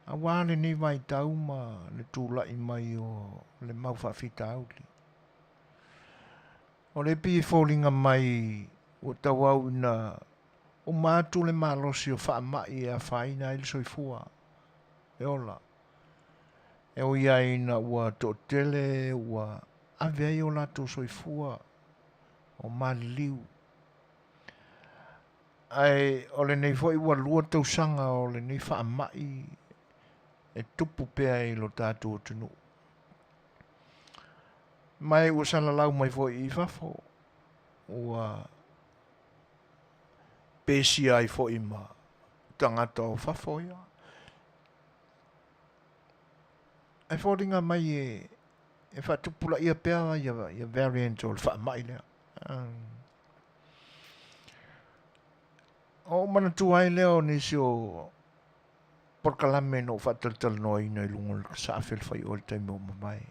aua lenei vaitau ma le tulai mai o le mau faafitauli. O lea e pei e foliga mai ua tauau ina uma atu le malosi o faamai e afaina ai le soifua e ola. E ui ai ina ua toatele ua ave ai o latou soifua o maliliu. Ae o lenei foi ua 2 tausaga o lenei faamai e tupu pea i lo tatou atunuu. Ma e ua salalau mai foi i fafo, ua pesia ai foi ma tagata o fafo ia. Ae foliga mai e faatupulaia pea ia variant o le faamai lea. Ona ou manatua ai lea o nisi o polokalame na ou faatalatalanoaina i luga o le saafelefai'oa i le taimi ua mavae.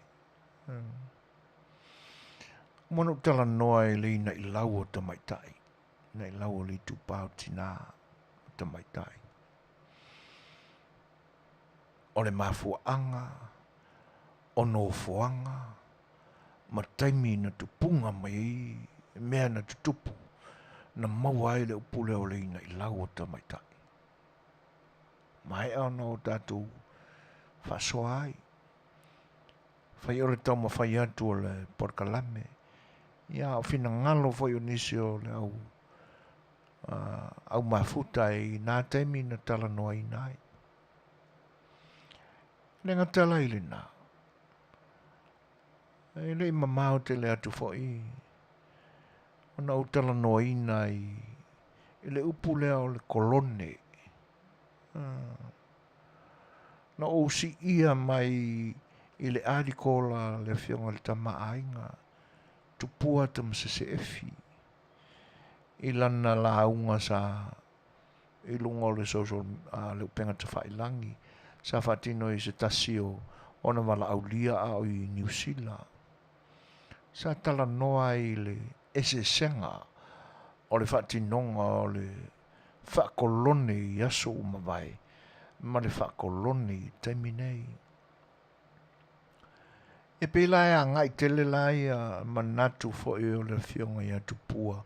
Uma ona ou talanoa i le inailau o tamaitai, inailau o le itupa o tinā o tamaitai. O le mafuaaga, o nofoaga, ma taimi na tupuga mai ai mea na tutupu na maua ai le upu lea o le inailau o tamaitai. Maea ona o tatou faasoa ai. Fai o le taumafai atu o le polokalame, ia a o finagalo foi o nisi o le au au mafuta i nā taimi na talanoaina ai. E le gata la i lena, e le i mamao tele atu foi ona ou talanoaina i le upu lea o le kolone. Na ou siia mai i le alikola le afioga i le Tama a Aiga, Tupua Tamasese Efi, i lana lauga sa i luga o le social le upega tafailagi sa faatino i se tasi o ona valaaulia a o i Niu Sila. Sa talanoa ai i le eseesega o le faatinoga o le faakolone i aso ua mavae ma le faakolone i taimi nei. E pei la e agai tele la ia manatu foi o le afioga ia Tupua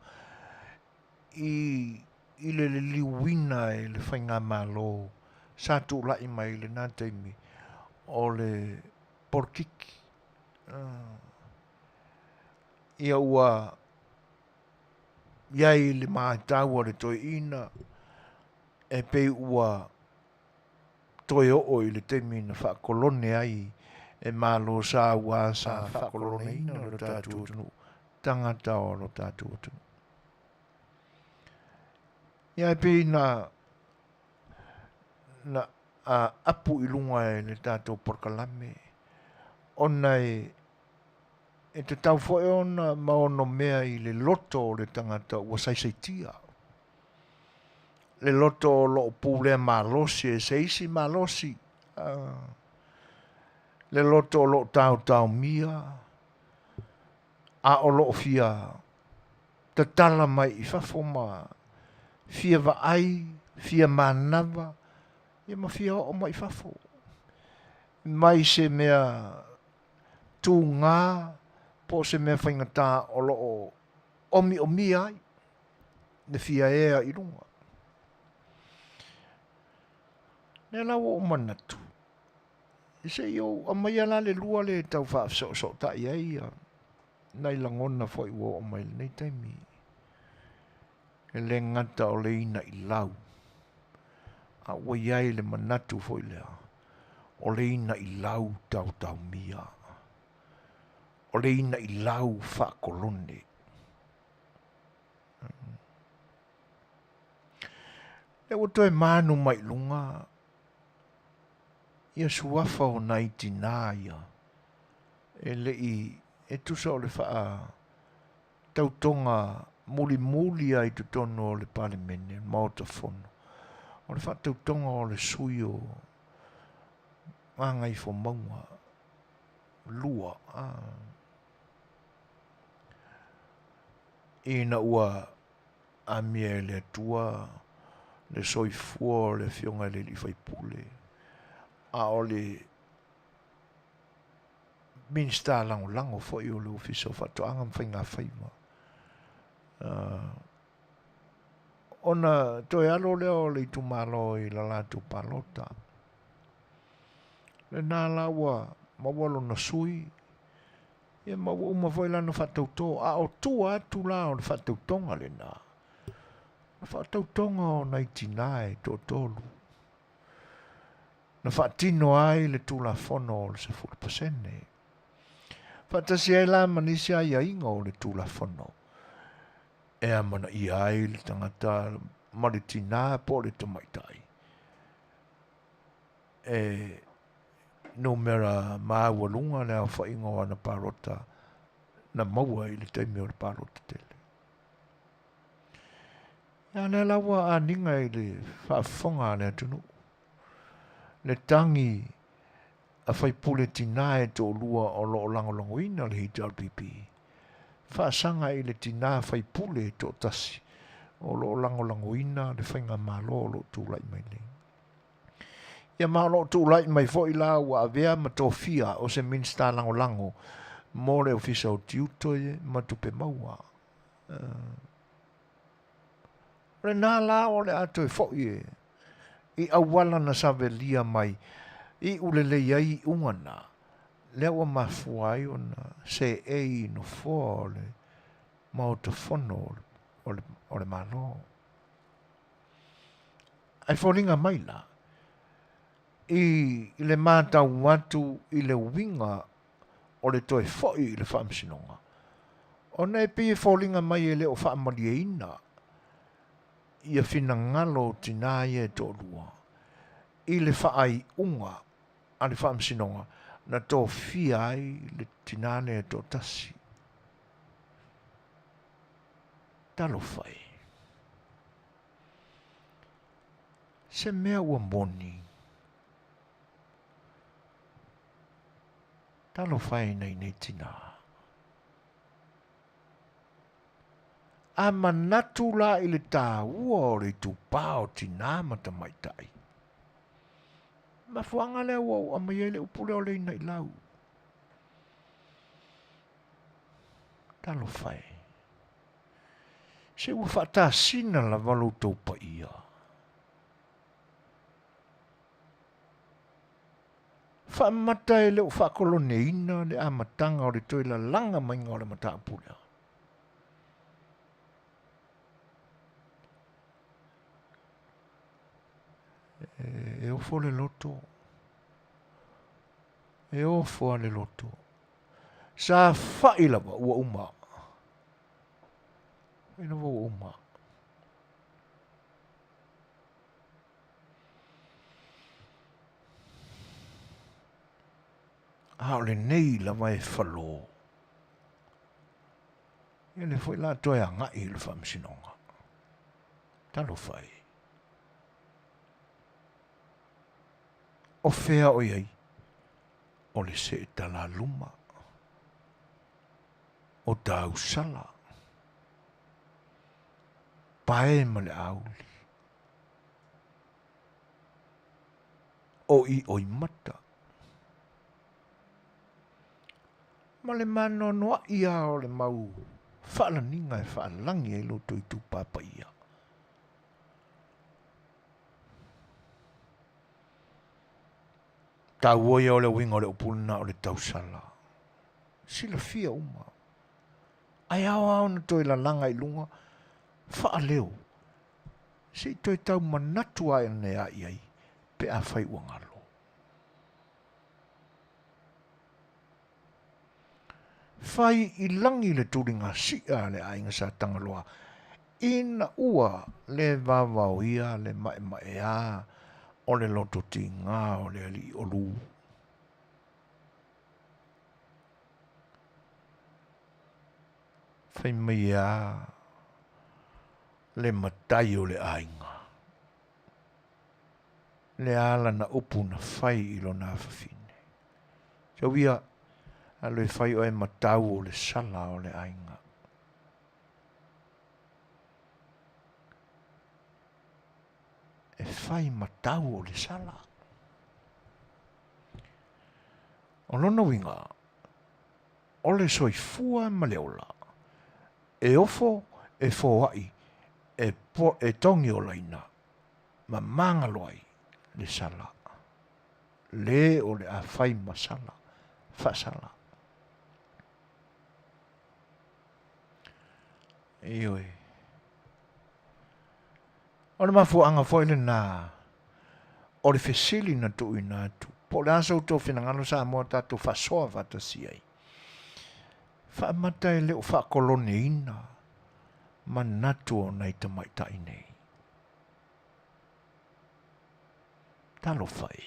i le liliuina e le faigamalo sa tulai mai i lena taimi o le polokiki. Ia ua i ai le matau a le toeaina e pei ua toe oo i le taimi na faakolone ai e Malo sa ua sa faakoloneina lo tatou atunuu, tagata o lo tatou atunuu. Ia e pei na na apu i luga e le tatou polokalame ona e e tatau foi ona ma onomea i le loto o le tagata ua saisaitia. Le loto o loo pulea malosi e se isi malosi, le loto o loo taotaomia a o loo fia tatala mai i fafo ma fia vaai, fia manava, ia ma fia oo mai i fafo. Mai se mea tugā po o se mea faigata o lo o omiomia ai le fia ea i luga. Lea la ua ou manatu, se i ou aumaia la le lua lea e tau faafesoosootai ai ia nai lagona foi ua oo mai lenei taimi. E le gata o le inailau, a ua i ai le manatu foi lea, o le inailau taotaomia, o le inailau faakolone. Lea ua toe manu mai i luga Ia suafa o nai tinā ia e le i e tusa o le faa tautoga mulimuli ai totonu o le Palemene, le Maota Fono, o le faatautoga o le sui o Gagaifomauga 2, a. Ina ua amia e le Atua le soifua o le Afioga i le Alii Faipule, a o le Minisita Lagolago foi o le Ofisa o Faatoaga ma Faiga Faiva. Ona toe alo lea o le itumalo i la latou palota. Lena la ua maua lona sui, ia ma ua uma foi lana faatautō, a o tua atu la o le faatautoga lena, o le faatautoga o nai tinā e toatolu, na faatino ai le Tulafono o le 10%. Faatasi ai la ma nisi aiaiga o le Tulafono e amanaia ai le tagata ma le tinā po o le tamaitai e numera maualuga le aofaiga o ana palota na maua i le taimi o le palota tele. Ia lea la ua aniga i le faafofoga a le atunuu le tagi a faipule tinā e toalua o lo o lagolagoina le HRPP faasaga i le tinā faipule e toatasi o lo o lagolagoina le faigamalo o lo o tulai mai nei. Ia ma o lo o tulai mai foi la ua avea ma tofia o se Minisita Lagolago mo le Ofisa o Tiute ma Tupe Maua. O lena la o le a toe foi e i auala na savelia mai iu lelei ai iuga na, lea ua mafua ai ona seei i nofoa o le Maota Fono o le Malo. Ae foliga mai la, i le matau atu i le uiga o le toe foi i le faamasinoga, ona e pei e foliga mai e le o faamalieina ia finagalo o tinā ia e toalua i le faaiuga a le faamasinoga na tofia ai le tinā lea e toatasi. Talofa e! Se mea ua moni. Talofa e i nei tinā. A manatu la i le tāua o le itupā o tinā ma tamaitai. Mafuaaga lea ua ou aumai ai le upu lea o le inailau. Talofa e. Se ua faatasina lava lo outou paia. Faamata e le o faakoloneina le amataga o le toe lalaga maiga o le mataupu lea. E ofo le loto. E ofo a le loto. Sa fai lava ua uma. Fai lava ua uma. A o lenei lava e falō. Ia lea foi la toe agai i le faamasinoga. Talofa e. O fea o i ai? O le seetalaluma. O tausala. Pae ma le auli. O ioimata. Ma le maanoanoaʻi lava o le mau faalaniga e faalagi ai lo outou itupa paia. Taua ia o le uiga o le upu lena o le tausala. Silafia uma. Ae ao lava ona toe lalaga i luga, faaleo, se i toe tau manatu ane lava i ai pe afai ua galo. Fai i lagi le tuligasia a le aiga Sa Tagaloa ina ua le vavaoia le maemaea O le loto tigā o le alii olu. Fai mai e a le matai o le aiga. Le a lana upu na fai i lona afafine. Sau ia, alu e fai oe ma tau o le sala o le aiga. E fai ma tau o le sala. O lona uiga, o le soifua ma le ola, e ofo, e foai, e, po, e togiolaina, ma magalo ai le sala. Le o le a fai ma sala, faasala. Ioe. O le mafuaaga foi lena o le fesili na tuuina atu, po o le a so outou finagalo Samoa tatou faasoa faatasi ai. Faamata e le o faakoloneina manatu o nai tamaitai nei. Talofa e.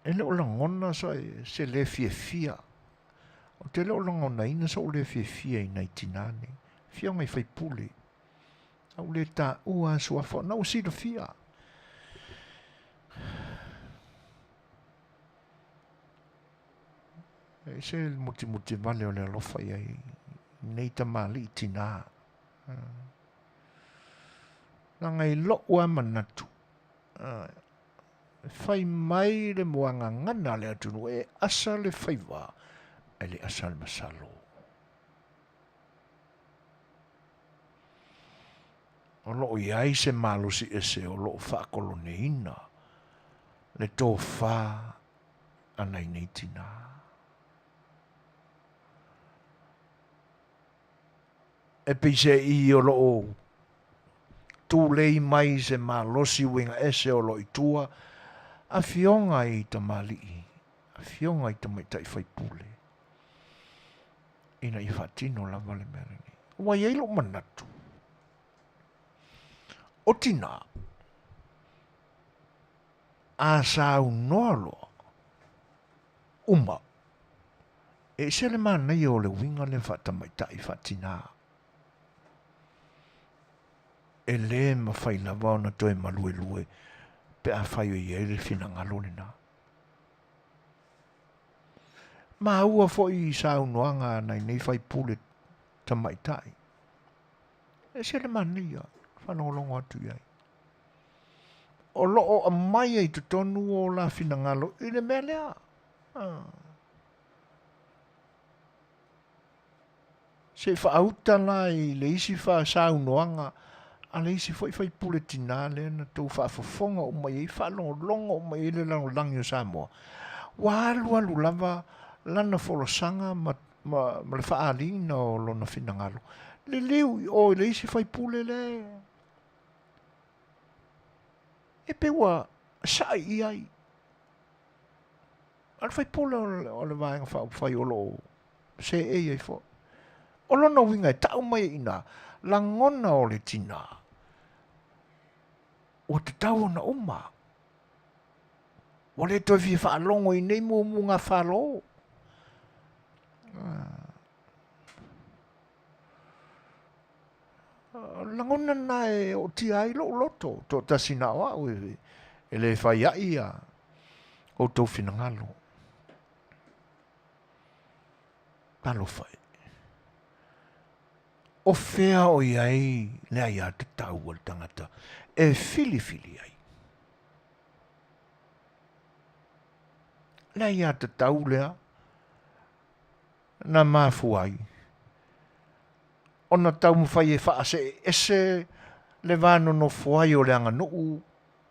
E le o lagona se le fiafia. Ou te le o lagonaina sou le fiafia i nai tinā nei. Afioga i faipule, a ua le taua lava suafa, ona ua silafia. E ese le mutimuti vale o le alofa i ai nei tamalii tinā. Leaga i lou lava manatu, E fai mai le muagagana a le atunuu e asa le faiva ae le asa le masalo. O lo o i ai se malosi ese o lo o faakoloneina le tofa a nai nei tinā. E peiseai o lo o tulei mai se malosi uiga ese o lo o i tua, afioga i tamalii, afioga i tamaitai faipule, ina ia faatino lava le mea lenei. Ua i ai lou manatu, o tinā, a saunoa loa, uma, E ese le manaia o le uiga lea faatamaitai faatinā. E le mafai lava ona toe maluelue pe afai o i ai le finagalo lena. Maua foi i saunoaga a nai nei faipule tamaitai. E ese le manaia, faalogologo atu i ai. O lo o aumai ai i totonu o la finagalo i le mea lea. Se i faauta la i le isi saunoaga a le isi foi faipule tinā lea na tou faafofoga uma i ai, faalogologo uma i ai le lalolagi o Samoa, ua alualu lava lana folasaga ma, ma, ma le faaaliina o lona finagalo. Liliu i o i le isi faipule lea e pei ua sa'i i ai. A o le faipule o le Vaega Faaupufai o lo o seei ai foi. O lona uiga e tau mai ai i ina, lagona o le tinā, ua tatau ona uma. Ua le toe fia faalogo i nei muamuga falo. O le lagona lena e ootia ai lou loto, toatasi na o au e le fai ai ia outou finagalo. Talofa e. O fea o i ai le aiatatau a le tagata e filifili ai? Le aiatatau lea na mafua ai ona taumafai e faasee ese le va nonofo ai o le aganuu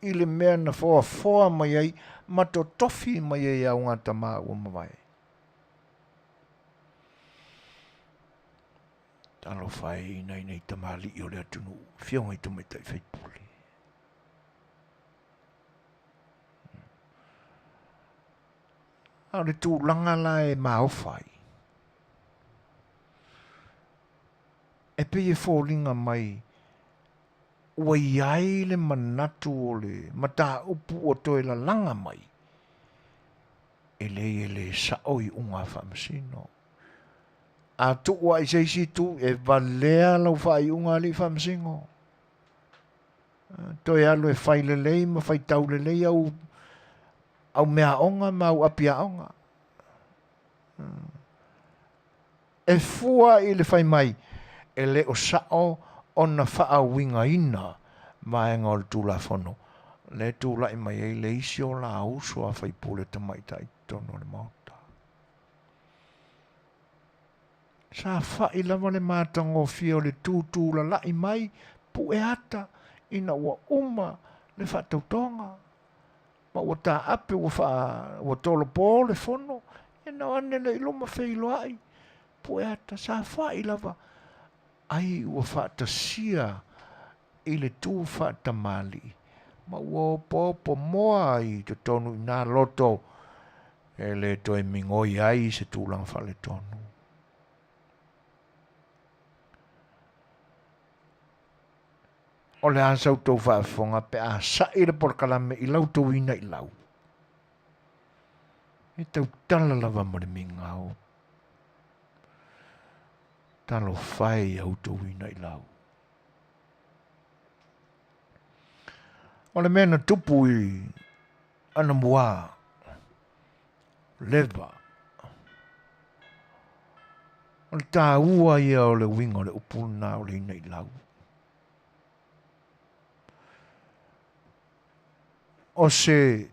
i le mea na foafoa mai ai ma totofi mai ai e augatama ua mavae. Talofa e i nai nei tamalii o le atunuu, afioga i tamaitai faipule. A o le tulaga la e maofa ai, e pei e foliga mai Ua i ai le manatu o le mataupu ua toe lalaga mai, e leai e le sao iuga a Faamasino. A tuu lava i se isi itu, e valea lau faaiuga alii Faamasino. Toe alu e fai lelei ma faitau lelei au au meaaoga ma au api aoga. E fua i le fai mai, e le o sao ona faauigaina vaega o le Tulafono, lea e tulai mai ai le isi o la uso a faipule tamaitai i totonu o le Maota. Sa fa'i lava le matagofie o le tūtūlala'i mai pu'e ata ina ua uma le fa'atautoga, ma ua taape ua faa, ua tolopo le fono, ia na o ane lea i luma feiloa'i pu'e ata. Sa fa'i lava ai ua fa'atasia i le tū fa'atamali'i ma ua opoopo moa i totonu i nā loto e le toe migoi ai se tulaga faaletonu. O le a sa outou faafofoga pe a sa'i le polokalame i la outou inailau? E tautala lava ma le migao. Talofa e ia outou inailau. O le mea na tupu i anamua leva. O le taua ia o le uiga o le upu lena o le inailau. O se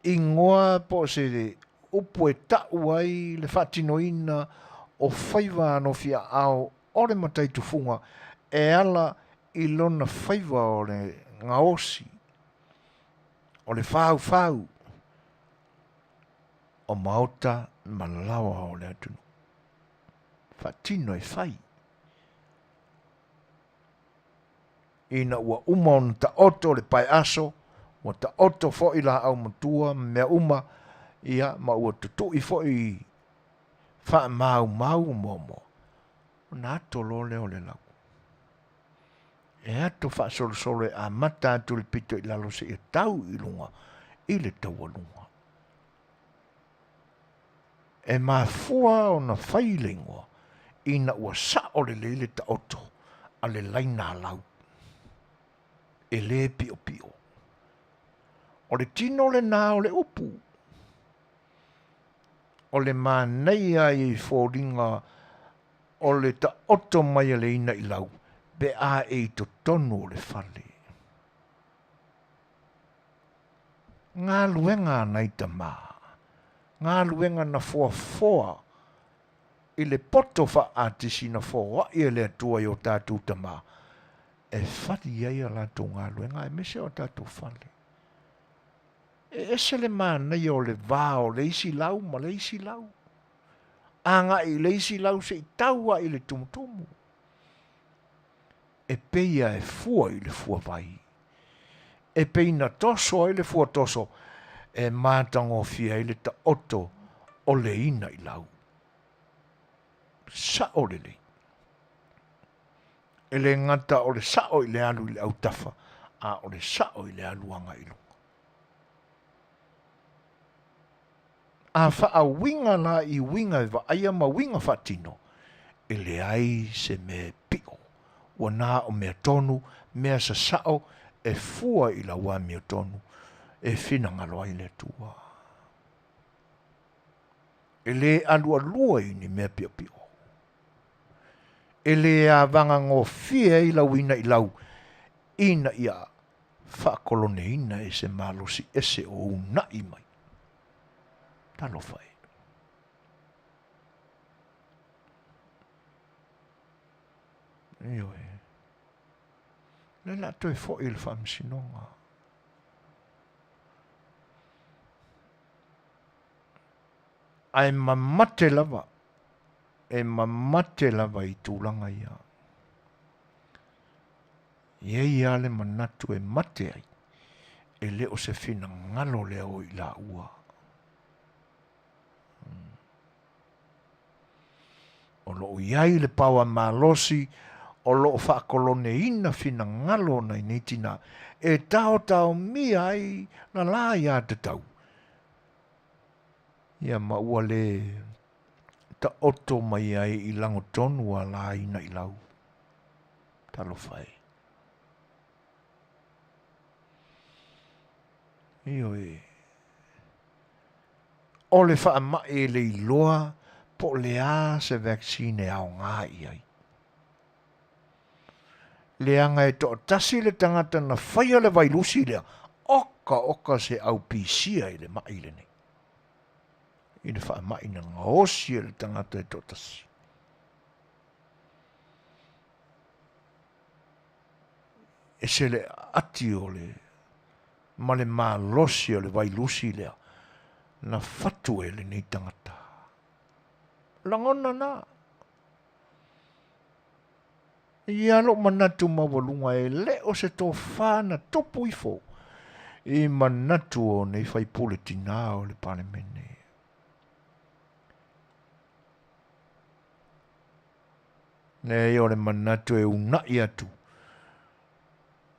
igoa po o se upu e ta'u ai le faatinoina o faiva alofiaao o le matai tufuga e ala i lona faiva o le gaosi, o le faufau o maota ma laoa o le atunuu. Faatino e fai. Ina ua uma ona taoto le paeaso, ua taoto foi laau matua ma mea uma, ia, ma ua tutu'i foi faamaumau moamoa, ona ato loa lea o le lau. E ato faasolosolo e amata atu i le pito i lalo seia tau i luga i le taualuga. E mafua ona fai le igoa ina ua sao lelei le taoto a le laina lau, e le piopio. O le tino lena o le upu. O le manaia i foliga o le taoto mai a le inailau pe a e i totonu o le fale. Galuega a nai tama, galuega na foafoa i le poto faa-atisi na foai e le Atua i o tatou tama e fali ai a latou galuega aemaise o tatou fale. E ese le manaia o le va o le isi lau ma le isi lau. Agai i le isi lau se i tau ai i le tumutumu. E pei a e fua i le fuavai. E pei na toso ai le fua toso e matagofie ai le taoto o le inailau. Sao lelei. E le gata o le sao i le alu i le autafa, a o le sao i le alu agai i luga. A faauiga la i uiga e vaaia ma uiga faatino, e leai se mea e pio, ua na o mea tonu, mea sasao e fua i lau amiotonu e finagalo ai le Atua. E le alualua i ni mea piopio. E le avagagofie ai lau inailau ina ia faakoloneina e se malosi ese o una'i mai. Talofa e. Ioe. Lea o le a toe foi i le faamasinoga. Ae mamate lava, e mamate lava i tulaga ia. E i ai lava le manatu e mate ai, e le o se finagalo lea o i laua. O lo o i ai le paoa malosi O lo o faakoloneina finagalo o nai nei tinā e taotaomia ai la la aiatatau. Ia ma ua le taoto mai ai i lagotonu a la inailau. Talofa e. Ioe. O le faamai e le iloa po o le a se vaccine e aoga i ai. Leaga e toatasi le tagata na faia le vailusi lea, oka oka se au pisia i le mai lenei. I le faamai na gaosi e le tagata e toatasi. Ese le ati o le ma le malosi o le vailusi lea na fatu e lenei tagata. Lagona na. Ia lou manatu maualuga e le o se tofa na tupu ifo i manatu o nei faipule tinā o le Palemene. Leai o le manatu e unaʻi atu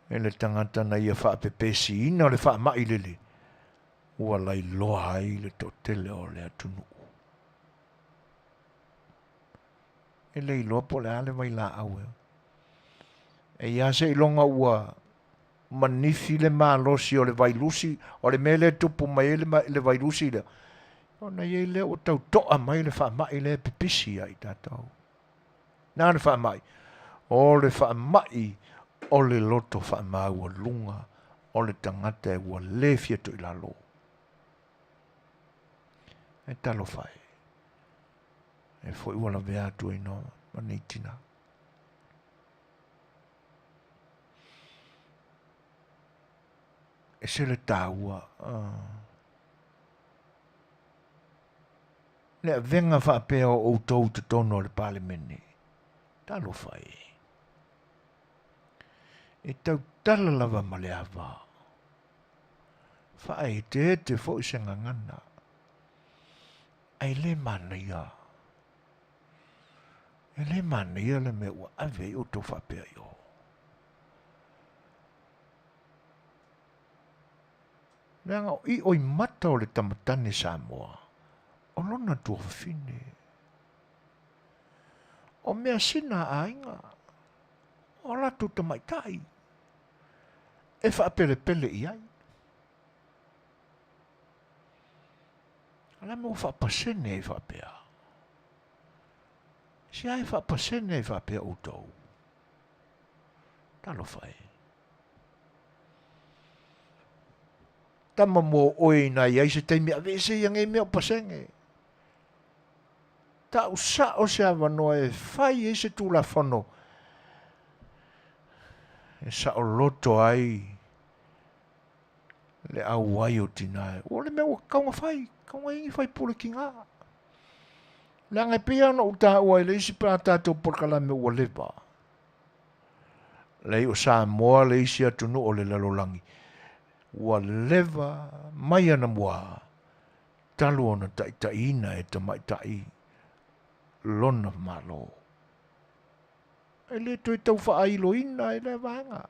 e le tagata na ia faapepesiina o le faamaʻi lele ua lailoa ai le toatele o le atunuu. E le iloa po o le a le vailaau e. E ia seiloga ua manifi le malosi o le vailusi, o le mea lea e tupu mai ai le vailusi lea, ona i ai lea ua tau toa mai le faamai lea e pipisi ia i tatou. Na le faamai, o le faamai o le loto faamaualuga o le tagata e ua le fia toilalo. E talofa e. E foi ua lavea atu ai no ma nei tina. E se le taua. Le avega faapea o outou i totonu o le Palemene. Talofa e. E tautala lava ma le ava. Faaeteete foi se gagana. Ae le manaia. E le manaia le mea ua ave ai outou faapea i o. Leaga o i oi mata o le tamatane Samoa, o lona tuafafine. O measina a aiga, o latou tamaitai, e faapelepele i ai. A le mea ua faapasene ai faapea? Se a e faapasene ai faapea outou? Talofa e. Tama mo oe ina i ai se taimi aveese ia nei mea o pasene. Ta'u sa'o se avanoa e fai ai se Tulafono e saoloto ai le auai o tinā e. O le mea ua tatau ona fai, tatau ona i ai ni faipule tinā. Leaga e pei lava ona ou taua i le isi pe a tatou polokalame ua leva. Leai o Samoa le isi atunuu o le lalolagi ua leva mai anamua talu ona taitaiina e tamaitai lona Malo. E le toe tau faailoina e lea vaega.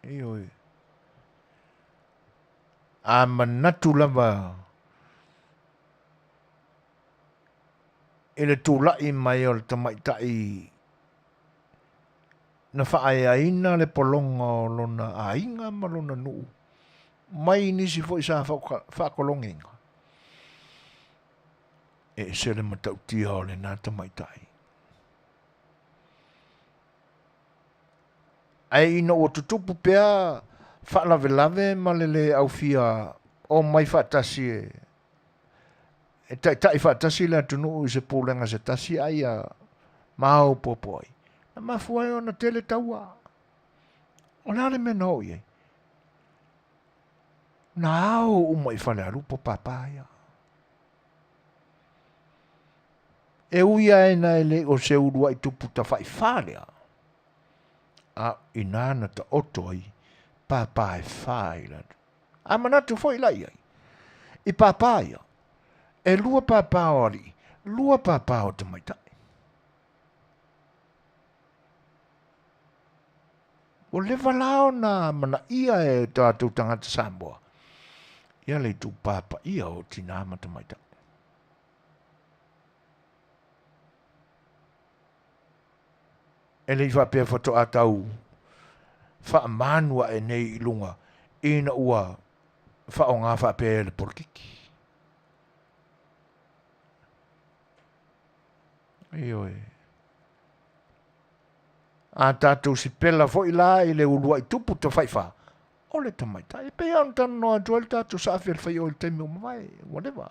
Ioe. A manatu lava i le tulai mai o le tamaitai na faaeaina le pologa o lona aiga ma lona nuu mai nisi foi sa faakologeina, e ese le matautia o lena tamaitai. Ae ina ua tutupu pea faalavelave ma le lē aufia omai faatasi e e taitai faatasi le atunuu i se pulega se tasi a ia maopoopo ai, na mafua ai ona tele taua. O le a le mea na oo i ai? Na ao uma i Falealupo pāpā ia. E ui lava ina e le o se uluai tupu tafaifa lea, a inā na taoto ai pāpā e fā i lalo. A manatu foi la i ai, i pāpā ia, e lua pāpā o alii, Lua pāpā o tamaitai. Ua leva la ona manaia e tatou tagata Samoa ia le itupa paia o tinā ma tamaitai. E le i faapea faatoa tau faamanu ae nei i luga ina ua faaaoga faapea e le polokiki. Ioe. A tatou sipela foi la i le uluai tupu tafaifa, o le tamaitai. E pei lava ona talanoa atu ai le tatou saafi a le fai o i le taimi ua mavae, ua leva.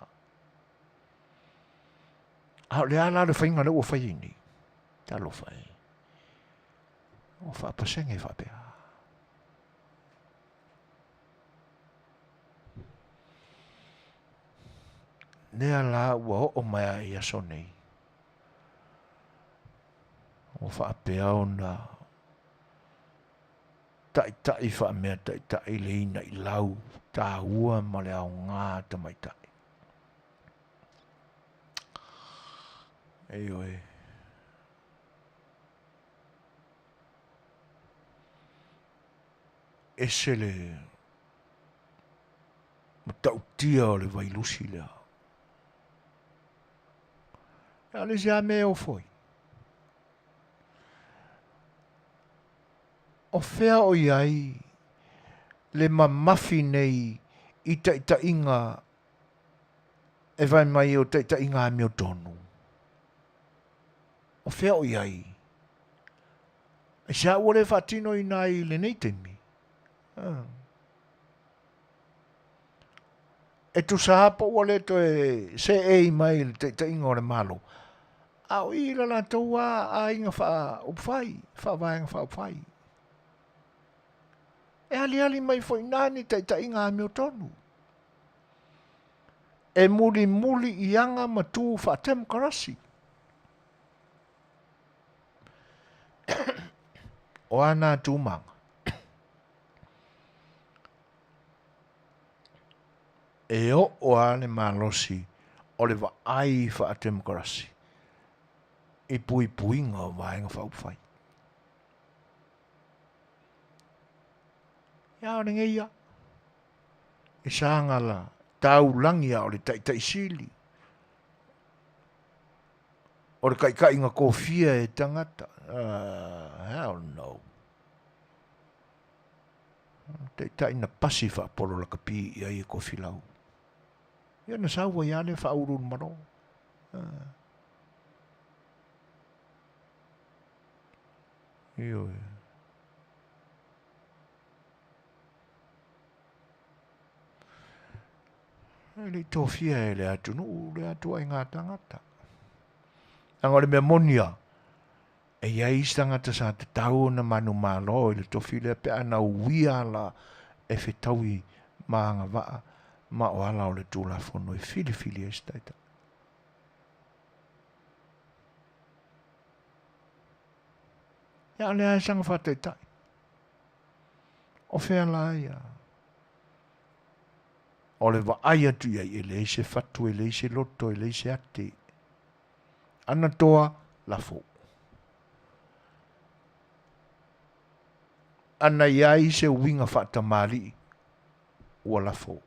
A o le a la le faiga lea ua fai ai nei? Talofa e. Ua faapasege faapea. Lea la ua oo mai a i aso nei. Ua faapea ona taitai faamea taitai le inailau taua ma le aoga tamaitai. Ioe. Ese le matautia o le vailusi lea. A o le isi lava mea e ofo ai, o fea o i ai le mamafi nei i taitaiga e vae mai o taitaiga amiotonu? O fea o i ai? Aisea ua le faatinoina ai i lenei taimi? E tusa lava po ua le toe seei mai i le taitaiga o le Malo, a o i la latou lava aiga faaupufai, faavaega faaupufai. E aliali mai foi i ina ni taitaiga amiotonu e mulimuli i aga ma tu faatemokarasi. O a nā tūmanga? E oo lava le malosi o le vaai faatemokarasi i puipuiga o Vaega Faaupufai. Ia o lenei ia, e saga la taulagi a o le taitai sili, o le kaikaiga kofia e tagata. Hell no. Taitai na pasi faapolo lakapi i ai e Kofilau. Ia na sau ai lava lea faauluulu malo. Ioe. E le i tofia e le atunuu le atuaiga tagata. Leaga o le mea moni lava, E i ai isi tagata sa tatau ona manumalo i le tofi lea pe a na uia ala e fetaui ma agavaa ma o ala o le Tulafono e filifili ai se taitai. Ia, o lea e saga faataitai. O fea la ia? O le vaai atu i ai, e leai se fatu, e leai se loto, e leai se ate. Ana toa lafo. Ana i ai se uiga faatamalii, ua lafo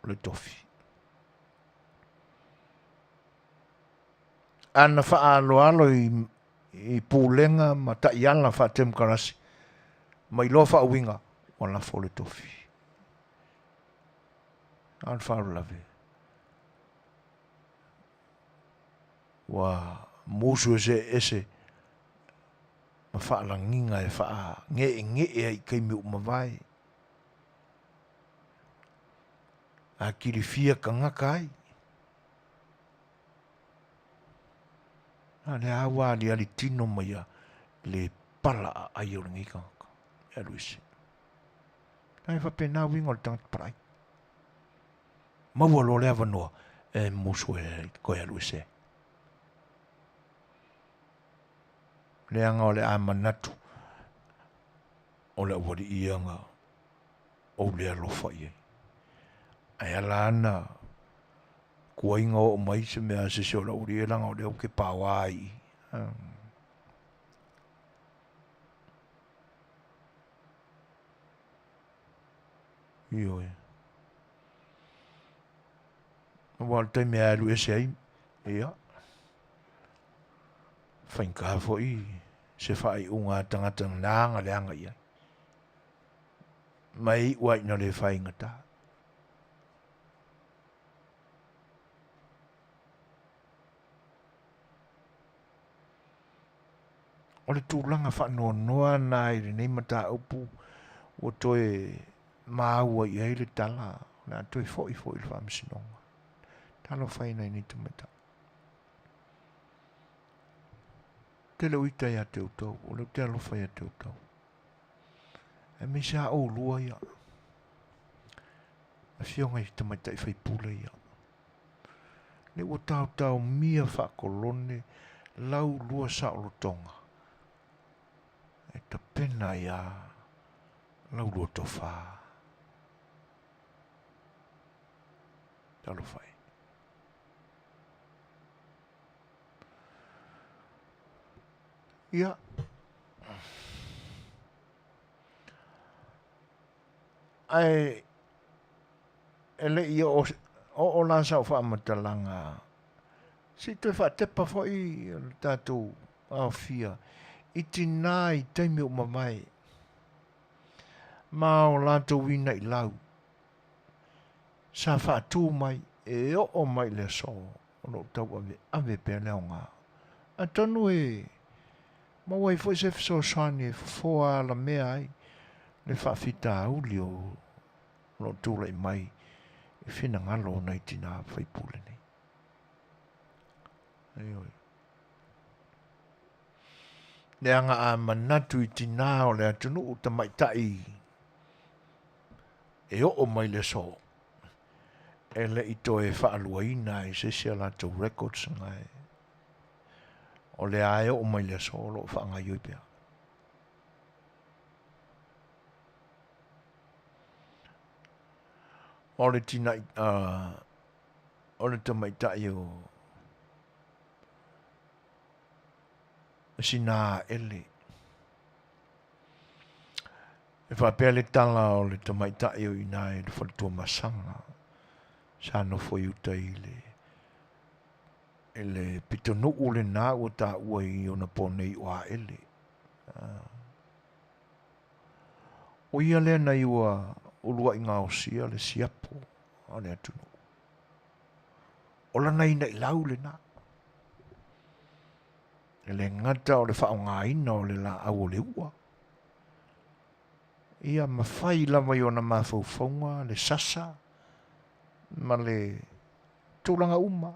le tofi. Ana faaaloalo i, i pulega ma taiala faatemokarasi, ma iloa faauiga, ua lafo le tofi. A o le faalavelave. Ua musu ese ese ma faalagiga e faage'ege'e ai i taimi ua mavae, a kilifia tagata ai. A o lea ua aliali tino mai a le pala aai o lenei tagata e alu ese. E faapena uiga o le tagata palai. Maua loa le avanoa e musu e toe alu ese ai. Leaga o le a manatu o le aualii ia na ou le alofa i ai. Ae ala ana. Tuaiga oo mai se mea a se isi o lou alii leaga o lea ou te paoa ai i i. Ioe. Aua o le taimi e alu ese ai, ia, faigata foi se faaiuga a tagata na aga leaga i ai. Ma e iu lava ina le faigata. O le tulaga faanoanoa lena i lenei mataupu ua toe maua i ai le tala o le a toe foi foi i le Faamasinoga. Talofa e i nai nei tamaitai. Ou te le o ita ia te outou, o lea ou te alofa ia te outou. Aemaise lava oulua ia, afioga i tamaitai faipule ia. Lea ua taotaomia faakolone laulua saolotoga e tapena ai lava laulua tofa. Talofa e. Ia. Ae e le i oo, oo la sau faamatalaga, se i toe faatepa foi le tatou aofia i tinā i taimi ua mavae ma o latou inailau sa faatu mai e oo mai i le aso o lo o tauaveave pea le aoga. Atonu e maua ai foi se fesoasoani e fofoa alamea ai le faafitauli o lo o tulai mai i finagalo o nai tinā faipule nei. Ioe. Leaga a manatu i tinā o le atunuu tamaitai e oo mai le aso, e le i toe faaluaina i se isi a latou records na e o lea e oo mai le aso o lo o faagaioi pea. O le tinai, o le tamaitai o sina ele. E faapea le tala o le tamaitai o i ina i le faletua masaga sa nofo i uta i le i le pitonuu lena ua taua i ona po nei o Aele. O ia lea na ua uluai gaosia le siapo a le atunuu. O lana inailau lena. E le gata o le faaaogaina o le laau o le ua, ia ma fai lava i ona mafaufauga le sasa ma le tulaga uma.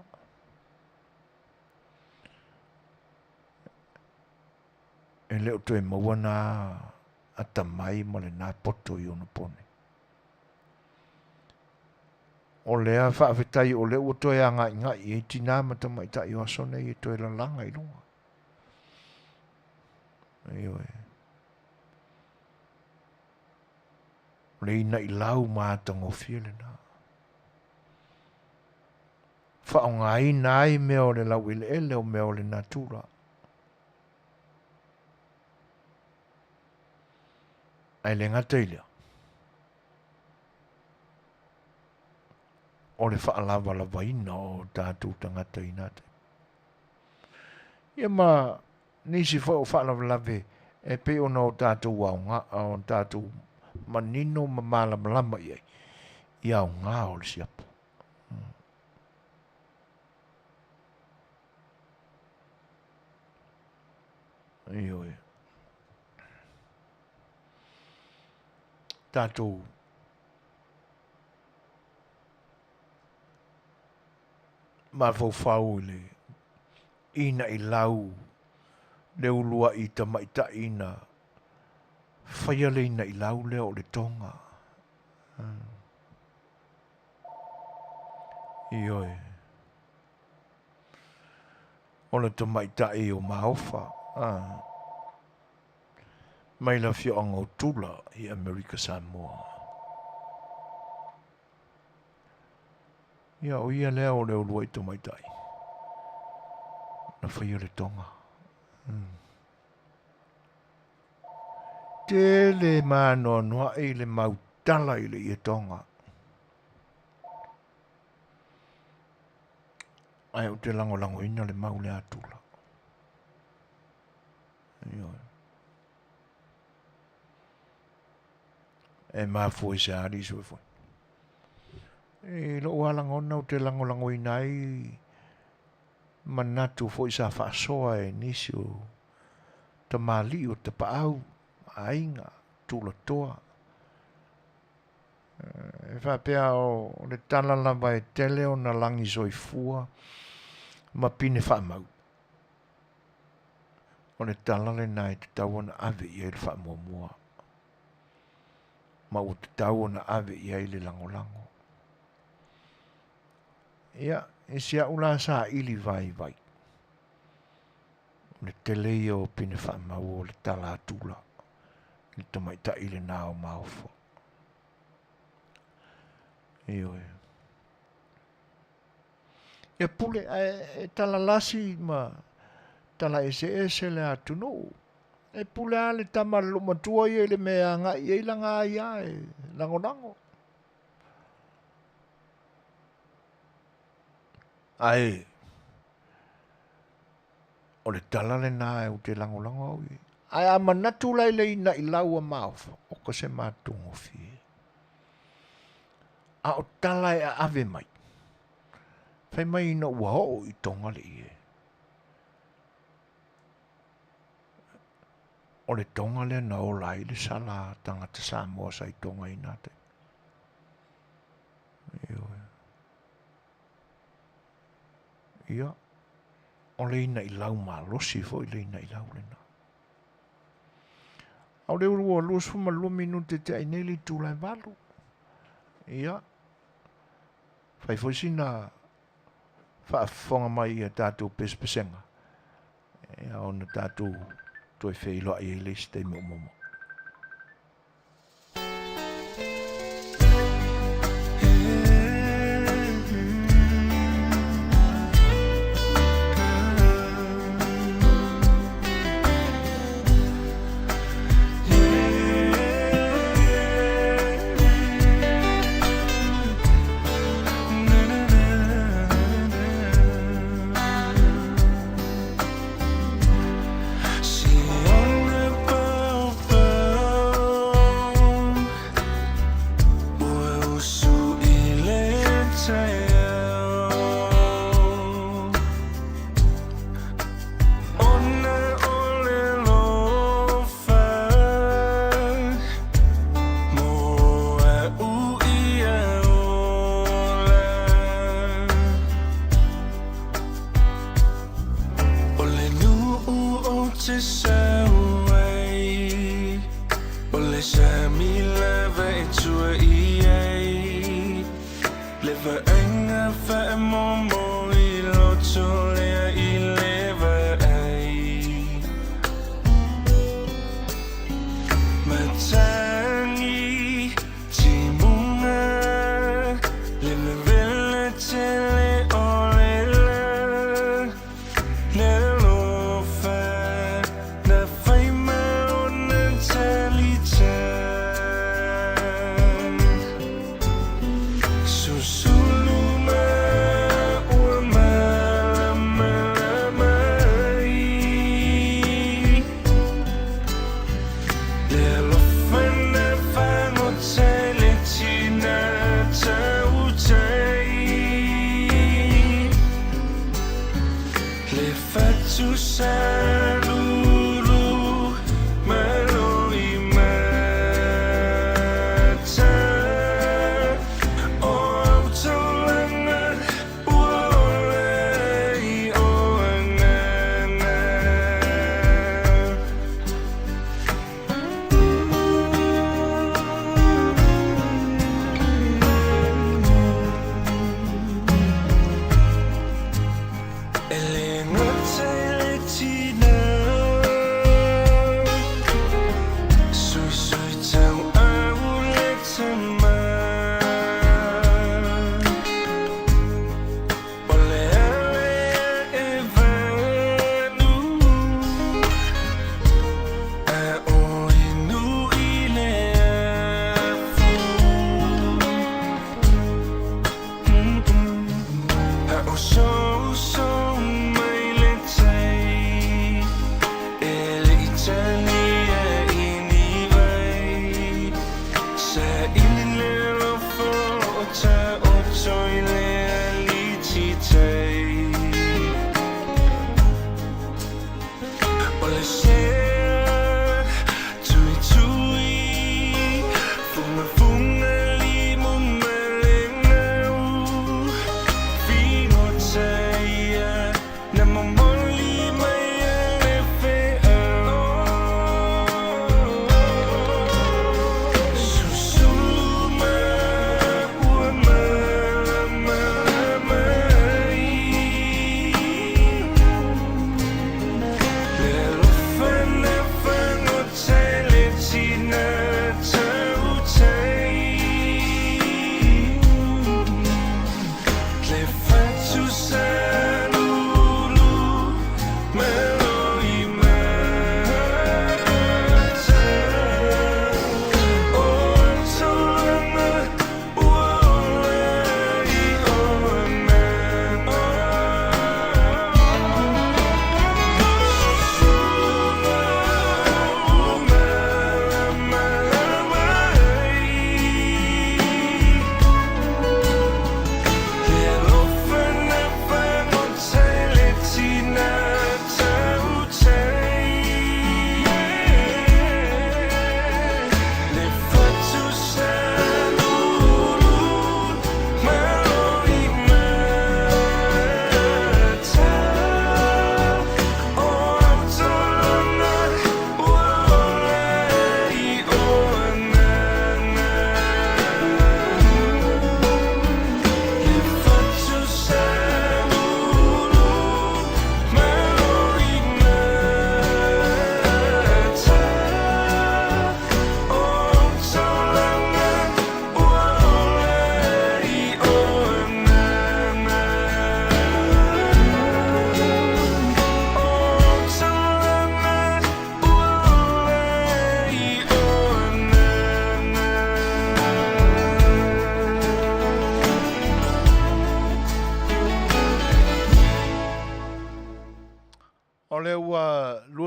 E le o toe maua na atamai ma lena poto i ona pone. O lea faafetai o lea ua toe agaigai ai tinā ma tamaitai o aso nei e toe lalaga i luga. Ioe. O le inailau ma atagofie lena. Faaaogaina ai mea o le laueleele o mea o le natura. Ae le gata i lea, o le faalavalavaina o tatou tagata i na taimi. Ia ma nisi foi o faalavelave e pei ona o tatou aoga, o tatou manino ma malamalama i ai i aoga o le siapo. Ioe. Tatou mafaufau i le inailau le uluai tamaitai na faia le inailau lea o le toga. Ioe. O le tamaitai o Maofa, mai le afioaga o Tula i Amerika Samoa. Ia, o ia lea o le uluai tamaitai na faia le Toga. Tele ma anoanoai le mau tala i le ie Toga. Ae ou te lagolagoina le mau lea a Tula. Ioe. E mafua i se a alii soifua. I lou lava lagona ou te lagolagoina ai manatu foi sa faasoa e nisi o tamalii o tapaau, aiga, tulatoa. E faapea o le tala lava e tele ona lagi soifua ma pine faamau. O le tala lena e tatau ona ave i ai le faamuamua ma ua tatau ona ave i ai le lagolago. Ia, i si au la saili vaivai, o le tele ia o pine faamau o le tala a Tula i le tamaitai lena o Maofa. Ioe. Ia pule, ae e talalasi ma tala eseese le atunuu. E pule lava le tama a le loomatua ia i le mea e agai i ai lana aia e lagolago. Ae o le tala lena ou te lagolago au i ai. Ae a manatu la i le inailau a Maofa, oka se matagofie. A o tala e aave mai, fai mai ina ua oo i Toga le ie. O le Toga lea na ola ai le sala a tagata Samoa sa i Toga i na taimi. Ioe. Ia, o le inailau malosi foi le inailau lena. A o lea ua 22 minute tea i nei le itula e 8. Ia, fai foi sina faafofoga mai i a tatou pesepesega, ia ona tatou toe feiloai ai le isi taimi o muamua.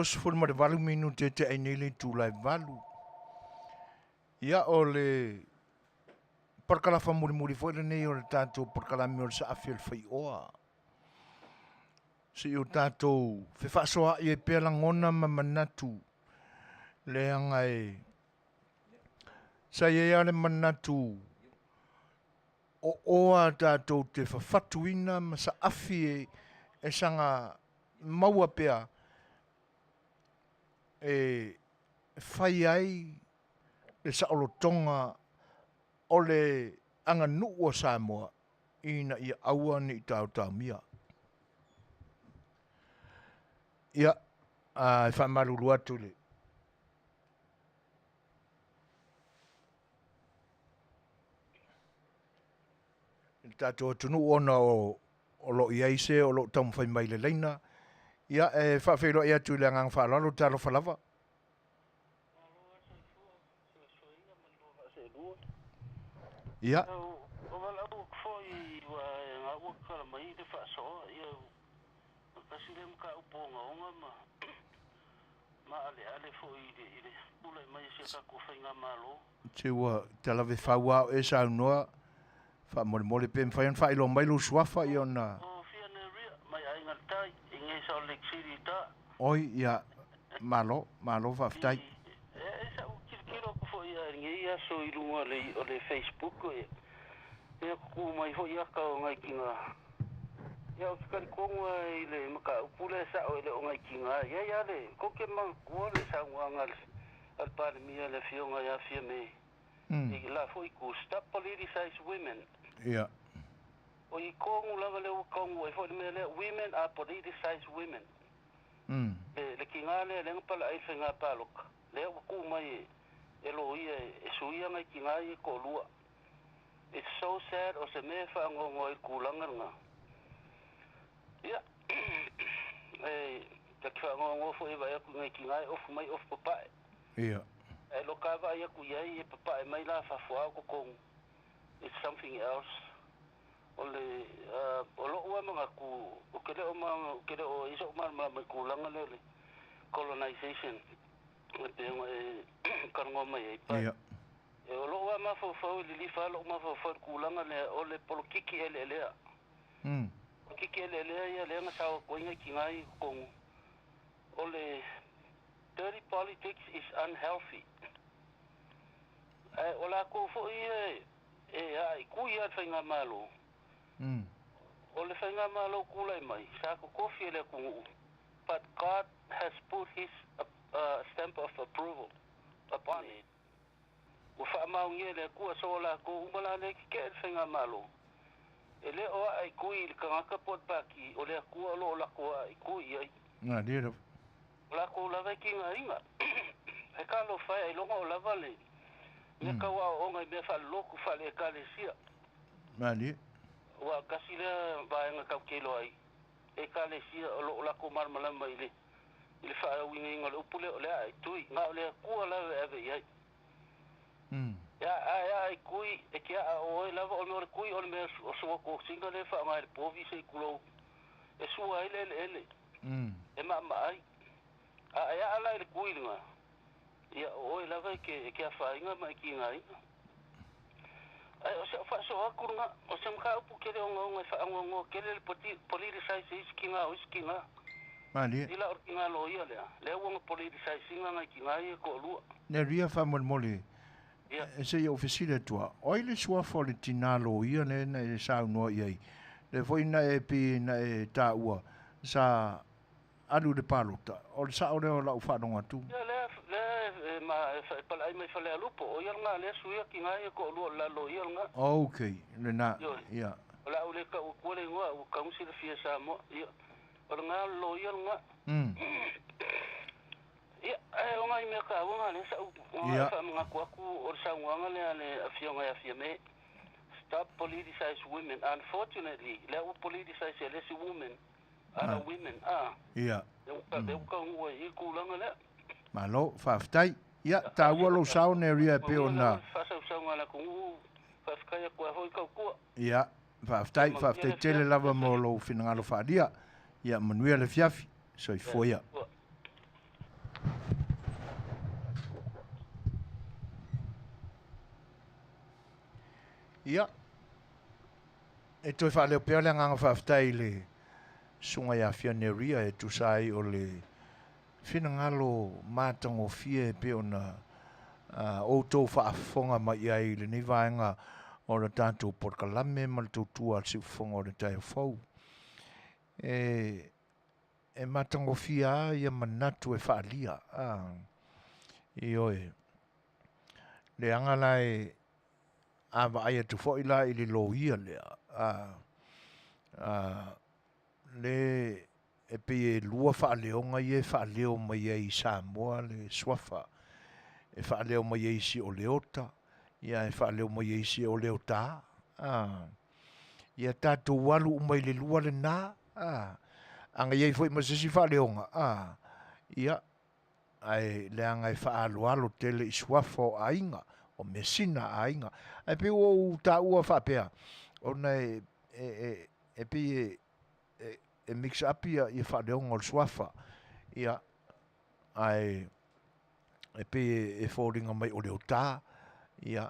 28 minute e tea ai nei le itula e 8. Ia o le parakalafa mulimuli foi lenei o le tatou polokalame o le Saafi o le Faioa. Se i o tatou fefaasoaai ai pea lagona ma manatu leaga e sa i ai lava le manatu o oa tatou te fafatuina ma saafi e, e saga maua pea e fai ai le saolotoga o le aganuu a Samoa ina ia aua ne i taotaomia. Ia, a e faamalulu atu i le le tatou atunuu ona o o lo o i ai se o lo o taumafai mai i le laina. Ia, e faafeiloai atu i le agaga faaaloalo, talofa lava. Ia. O valaau atu foi ua ga ua tatala mai le faasoa, ia ua tasi lea mataupu ogaoga ma maaleale foi i le tulai mai o si a tatou faigamalo. Se ua talave fau a o e saunoa faamolemole pe mafai ona faailoa mai lou suafa ia ona. O Fia Neria mai Aiga i le Tai i Gay Salt Lake City Utah. Oi ia malo malo faafetai. E sa ou tilotilo atu foi i lenei aso i luga o le Facebook ia tutu mai foi ata o nai tina. Ia ou te talitonu lava i le mataupu lea e sao e le o nai tina. E i ai lava le, tou te manatua le saunoaga a le Palemia le Afioga ia Fiame i la foi itu, Stop politicize women. Ia. O i tonu lava lea ua taunuu ai foi le mea lea, women are politicized women. Le tina lea lea na palaai i le faiga palota, lea ua tuu mai e loia e suia nai tina ia e toalua. It's so sad o se mea e faanoanoa ai i le tulaga lena. Ia, e ta te faanoanoa foi e vaai atu i nai tina e ofu mai ofu papae. Ia. Ae loka vaai atu i ai e papae mai la fafo lava o totonu. It's something else. O le, o lou lava manatu, ou te le o, ou te le o i ai sou malamalama i le tulaga lea o le colonization e pei ona e talanoa mai ai. But Ia. o lou lava mafaufau e lilifa lava lou mafaufau i le tulaga lea o le polokiki eleelea. Polokiki eleelea ia lea na sao atu ai nai tina ia i totonu. O le dirty politics is unhealthy. Ae o latou foi ia e aaitui lava i le faigamalo. O le faigamalo tulai mai, sa totofi e le atunuu, but God has put his stamp of approval upon it. Ua faamaonia e le Atua, so o latou uma la lea e tetee i le faigamalo. E le o aaitui i le tagata po o le pati, o le Atua o lo o latou aaitui i ai. Malie lava. O latou lava e tigaina. He talofa e ailoga o lava le mea tau aoaoga i mea faalelotu faale-Ekalesia. Malie. Ua tasi lea vaega tatou te iloa ai, Ekalesia o lo o latou malamalama i le i le faauigaina o le upu lea o le aaitui. Na o le Atua lava e ave i ai. E a e aaitui, e te aa o oe lava ona o le tui o le mea o suatosina lea e faaaoga e le povi se i tulou e sua ai le eleele. E maamaai. A e aa la i le tui lena, ia o oe lava e te, e te afaina ma e tigaina. Ae o si au faasoa atu lena, o se mataupu tele ogaoga e faanoanoa tele le politicize e isi tina o isi tina. Malie. I la o le tina loia lea, lea ua na politicize ina nai tina ia e toalua. Neria faamolemole, Ia. e se i ou fesili atu lava, o ai le suafa o le tina loia lea na e saunoa i ai? Lea foi na e pei na e taua sa alu i le palota, o le sao lea o lau faalogo atu? Ia lea, lea e ma, e palaai mai Falealupo, o ia lena lea suia tina ia toalua o le la loia lena. Ok, lena, Ioe. ia. O le a ou le tau atua le igoa, ua tau silafia e Samoa. Ia, o lena o le loia lena. Ia, ae o nai mea taua na lea sa ou Ia. faamanatu atu o le saunoaga lea a le Afioga ia Fiame, Stop politicize women. Unfortunately, lea ua politicize e le isi woman, other women, a. Ia. Lea ua, lea ua taunuu ai i le tulaga lea. Malo, faafetai. Ia, taua lou sao Neria e pei Manuia ona. lava le faasausauga a le atunuu, faafetai atu ai foi tautua. Ia, faafetai, Manuia faafetai le tele afiafi. lava mo lou finagalo faaalia. Ia, manuia le afiafi. Soifua ia. Ia. Ia, e toe faaleo pea le agaga faafetai i le Susuga ia Fia Neria e tusa ai o le finagalo matagofie e pei ona outou faafofoga mai i ai i lenei vaega o le tatou polokalame ma le tautua a le Siufofoga o le Taeao Fou. E, e matagofie lava ia manatu e faaalia. Ioe. Leaga la e a vaai atu foi la i le loia lea, a, a, le e pei e lua faaleoga ia e faaleo mai ai i Samoa le suafa. E faaleo mai e isi o Leota, ia e faaleo mai e isi o Leota. A, ia tatou alu uma i le lua lena, a, a na i ai foi ma se isi faaleoga, a, ia, ae leaga e faaaloalo tele i suafa o aiga, o measina a aiga. Ae pei ua ou taua faapea, ona e, e, e, e pei e, e, e mix up ia, ia faaleoga o le suafa. Ia, ae e pei e, e foliga mai o le otā, ia,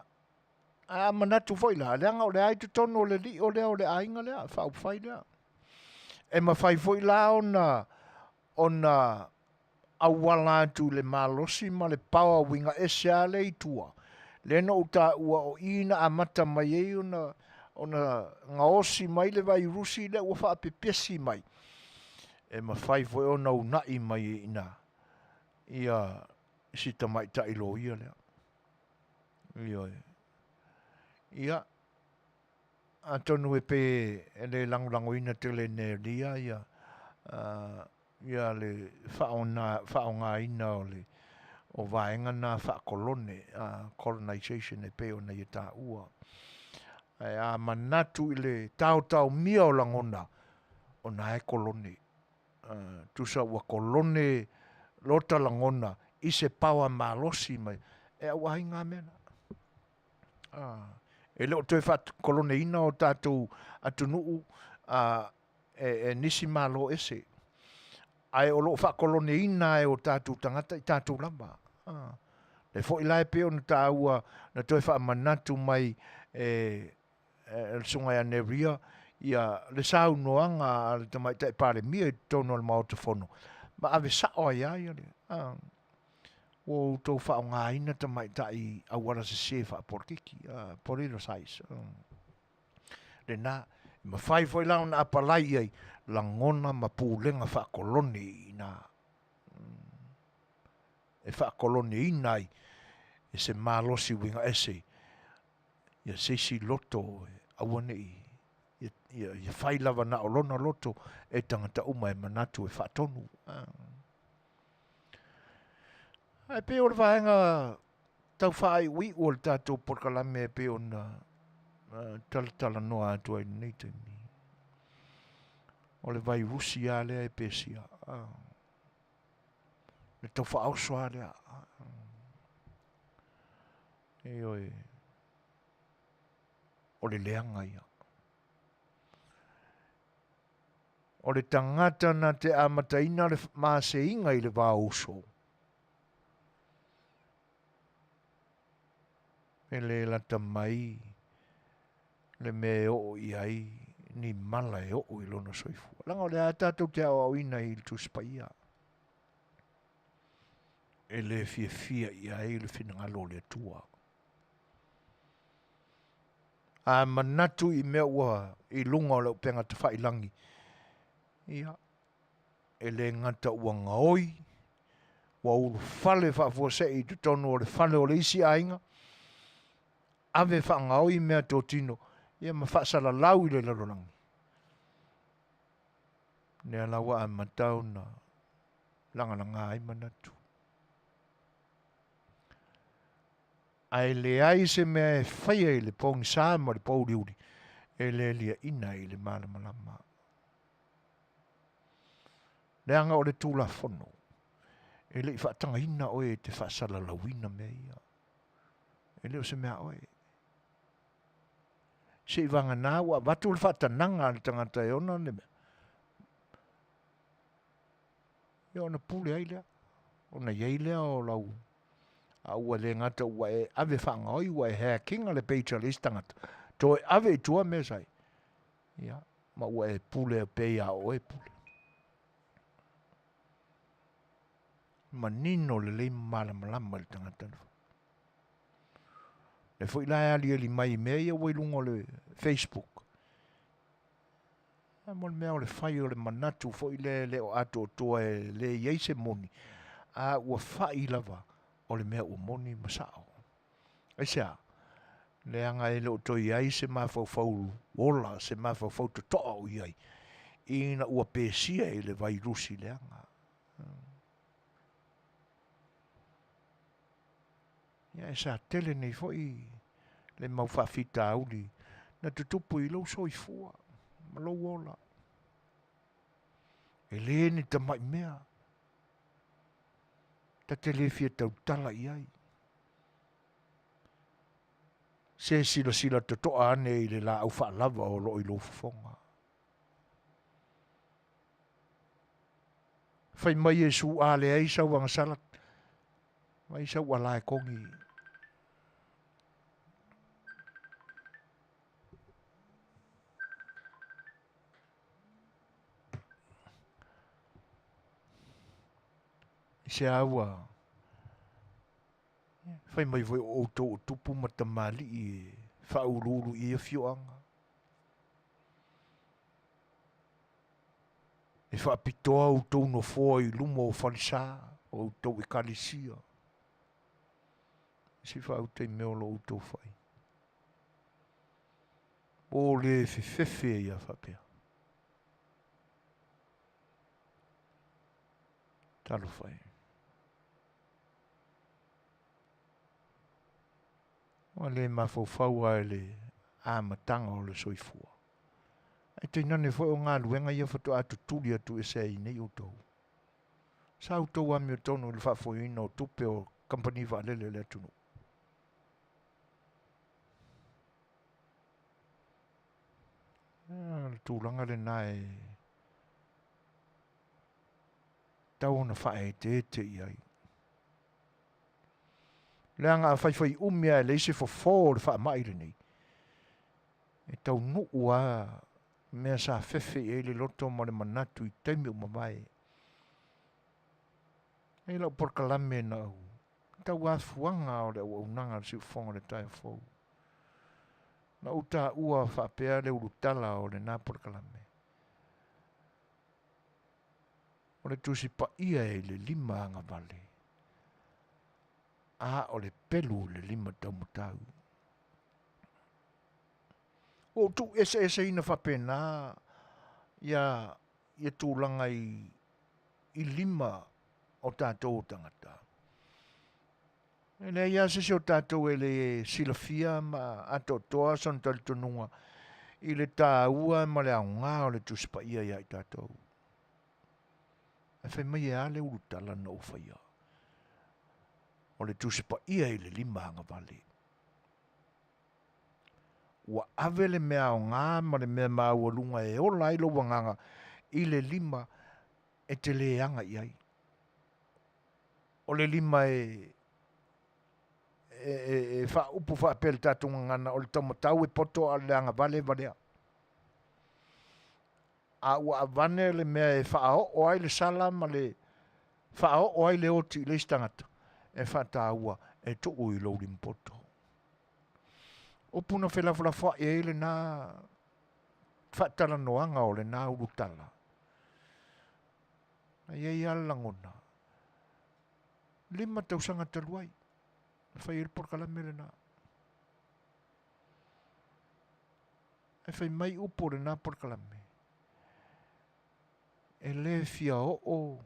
ae a manatu foi la, leaga o lea i totonu o le lio lea o le aiga lea, faaupufai lea. E mafai foi la ona, ona auala atu i le malosi ma le power uiga ese lava lea i tua, lea na ou taua o i na amata mai ai ona ona gaosi mai le vairusi lea ua faapepesi mai, e mafai foi ona una'i mai ai i ina ia si tamaitai loia lea. Ioe. Ia, atonu e pei e le lagolagoina tele e Nelia ia ia le faaaogaina o le o vaega na faakolone, colonization e pei ona ia taua. Ae a manatu i le taotaomia o lagona, o na e kolone. Tusa ua kolone lota lagona i se paoa malosi mai, e auaiga mea na. E le o toe faakoloneina o tatou atunuu e nisi Malo ese, ae o lo o faakoloneina e o tatou tagata i tatou lava. Lea foi la e pei ona taua na toe faamanatu mai e le Susuga ia Neria ia le saunoaga a le Tamaitai Palemia i totonu o le Maota Fono, ma ave sao ai lava ia le, ua outou faaaogaina tamaitai auala sese faapolokiki, politicize. Lena, e mafai foi la ona apalai i ai lagona ma pulega faakolone i ina e faakoloneina ai e se malosi uiga ese ia se isi loto e aua ne i ia fai lava na o lona loto e tagata uma e manatu e faatonu. Ae pei o le vaega tau faaiuiu o le tatou polokalame e pei ona talatalanoa atu ai i lenei taimi. O le vairusi lava lea e pesia. Le tau faaoso lava lea. Ioe. O le leaga ia. O le tagata na te amataina le maseiga i le vaouso. E le lata mai le mea e oo i ai ni mala e oo i lona soifua. Leaga o lea lava tatou te aoaoina i le Tusi Paia. E le fiafia i ai le finagalo o le Atua. A manatu i mea ua i luga o le upega tafailagi, ia, e le gata ua gaoi, ua ulufale faafuasei i totonu o le fale o le isi aiga, ave faagaoi meatotino, ia ma faasalalau i le lalolagi. Lea la ua amata ona lagalaga ai manatu. Ae leai se mea e faia i le pogisa ma le pouliuli e le liaina i le malamalama. Leaga o le Tulafono, e le i faatagaina oe e te faasalalauina mea ia. E le o se mea a oe. Se i vagana ua avatu le faatanaga a le tagata e ona le mea, ia ona pule ai lea, ona i ai lea o lau a ua le gata ua e ave faagaoi, ua e hack ina le page a le isi tagata, Toe ave i tua mea sa i ai, ia, ma ua e pule pei lava o oe e pule. Manino lelei ma malamalama i le tagata le lea foi la e aliali mai i mea ia ua i luga o le Facebook. Ia mo le mea o le fai o le manatu foi lea e le o atoatoa e le i ai se moni, a ua fai lava o le mea ua moni ma sao. Aisea? Leaga e le o toe i ai se mafaufau ola, se mafaufau totoa o i ai, ina ua pesia i le vairusi leaga. Ia e sa tele nei foi le mau faafitauli na tutupu i lou soifua ma lou ola. E le ni tamai mea ta te le fia tautala i ai. Se silasila totoa ane i le laau faalava o lo o i lou fofoga. Fai mai Iesu, A leai sau agasala, mai sau ala e kogi. I se ua fai mai foi o outou o tupu ma tamalii e faauluulu i ai afioaga. E faapitoa outou nofoa i luma o falesa o outou ekalesia. Se faauta i mea o lo outou fai. O le fefefe ia faapea. Talofa e. Ua le mafaufau lava i le amataga o le soifua. Ae tainane foi o galuega ia faatoa tutuli atu ese ai nei outou. Sa outou amiotonu i le faafoeina o tupe o kamupani vaalele a le atunuu. O le tulaga lena e tatau ona faaeteete i ai. Leaga a faifai umi lava e leai se fofo o le faamai lenei, e taunuu lava mea sa fefe i ai le loto ma le manatu i taimi ua mavae. E i lau polokalame na ou tauafuaga o le auaunaga a le siufofoga o le taeao fou. Na ou taua faapea le ulutala o lena polokalame. O le Tusi Paia i le lima agavale, a o le pelu i le lima taumatau. Ua ou tuueseeseina faapena ia, ia tulaga i, i lima o tatou o tagata. E leai lava se isi o tatou e le silafia ma atoatoa sona talitonuga i le taua ma le aoga o le Tusi Paia ia i tatou. Ae fai mai e a le ulutala na ou faia? O le Tusi Paia i le lima agavale. Ua ave le mea aoga ma le mea maualuga e ola ai lou agaga i le lima e te le aga i ai. O le lima e e, e, e faaupu faapea le tatou gagana, o le taumatau e poto a o le agavale e valea. A ua avane le mea e faaoo ai le sala ma le faaoo ai le oti i le isi tagata, e faataua e tuu i lou limapoto. Upu na felafolafoai ai lena faatalanoaga o lena ulutala. Na i ai lava le lagona, 5 tausaga talu ai, na fai ai le polokalame lena. Ae fai mai upu o lena polokalame, e le fia oo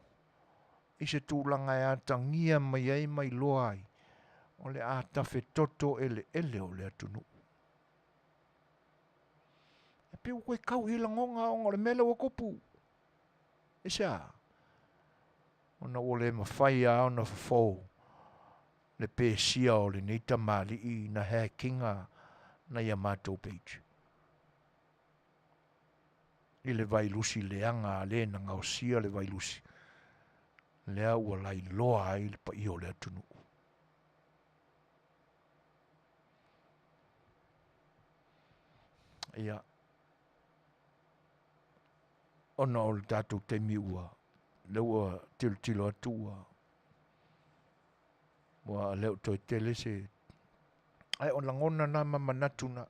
i se tulaga e atagia mai ai ma iloa ai o le a tafetoto eleele o le atunuu. E pei ua toe tau i lagona ona o le mea lea ua tupu. Aisea? Ona ua le mafai lava ona fofo le pesia o lenei tamalii na hack ina nai a matou page i le vailusi leaga a le na gaosia le vailusi lea ua lailoa ai le paia o le atunuu. Ia, ona o le tatou taimi ua lea ua tilotilo atu ua ua le o toe tele se ae o lagona na ma manatu na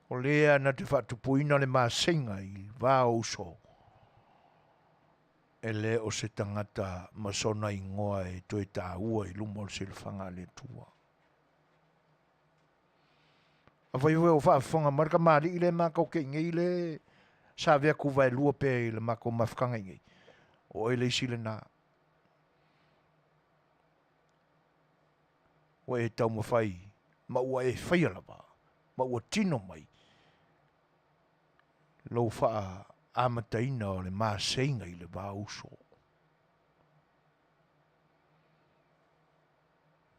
o lea na te faatupuina le maseiga i va o uso e le o se tagata ma sona igoa e toe taua i luma o le silafaga a le Atua. Afai foi o faafofoga mai le kamali'i lea matou te i nei le sa avea tuvaelua pea i le matou mafutaga i nei, o oe le isi lena. Ua e taumafai ma ua e faia lava ma ua tino mai lou faaamataina o le maseiga i le va uso.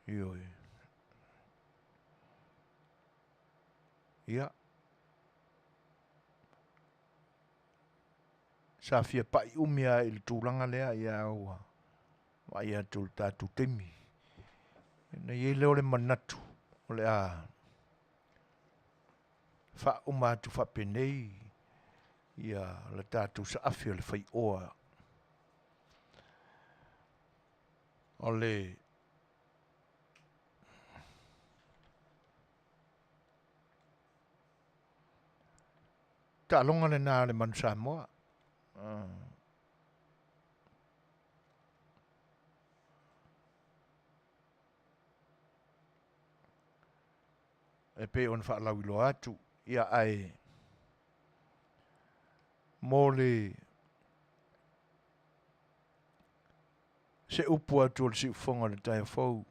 Ioe. Ia. Sa fia pa'i umi lava i le tulaga lea, ia ua vaai atu i le tatou taimi. Ona i ai lea o le manatu o le a faauma atu faapenei ia le tatou saafi o le faioa o le taaloga lena a le Manu Samoa. E pei ona faalauiloa atu ia ae mo le se upu atu o le siufofoga o le taeao fou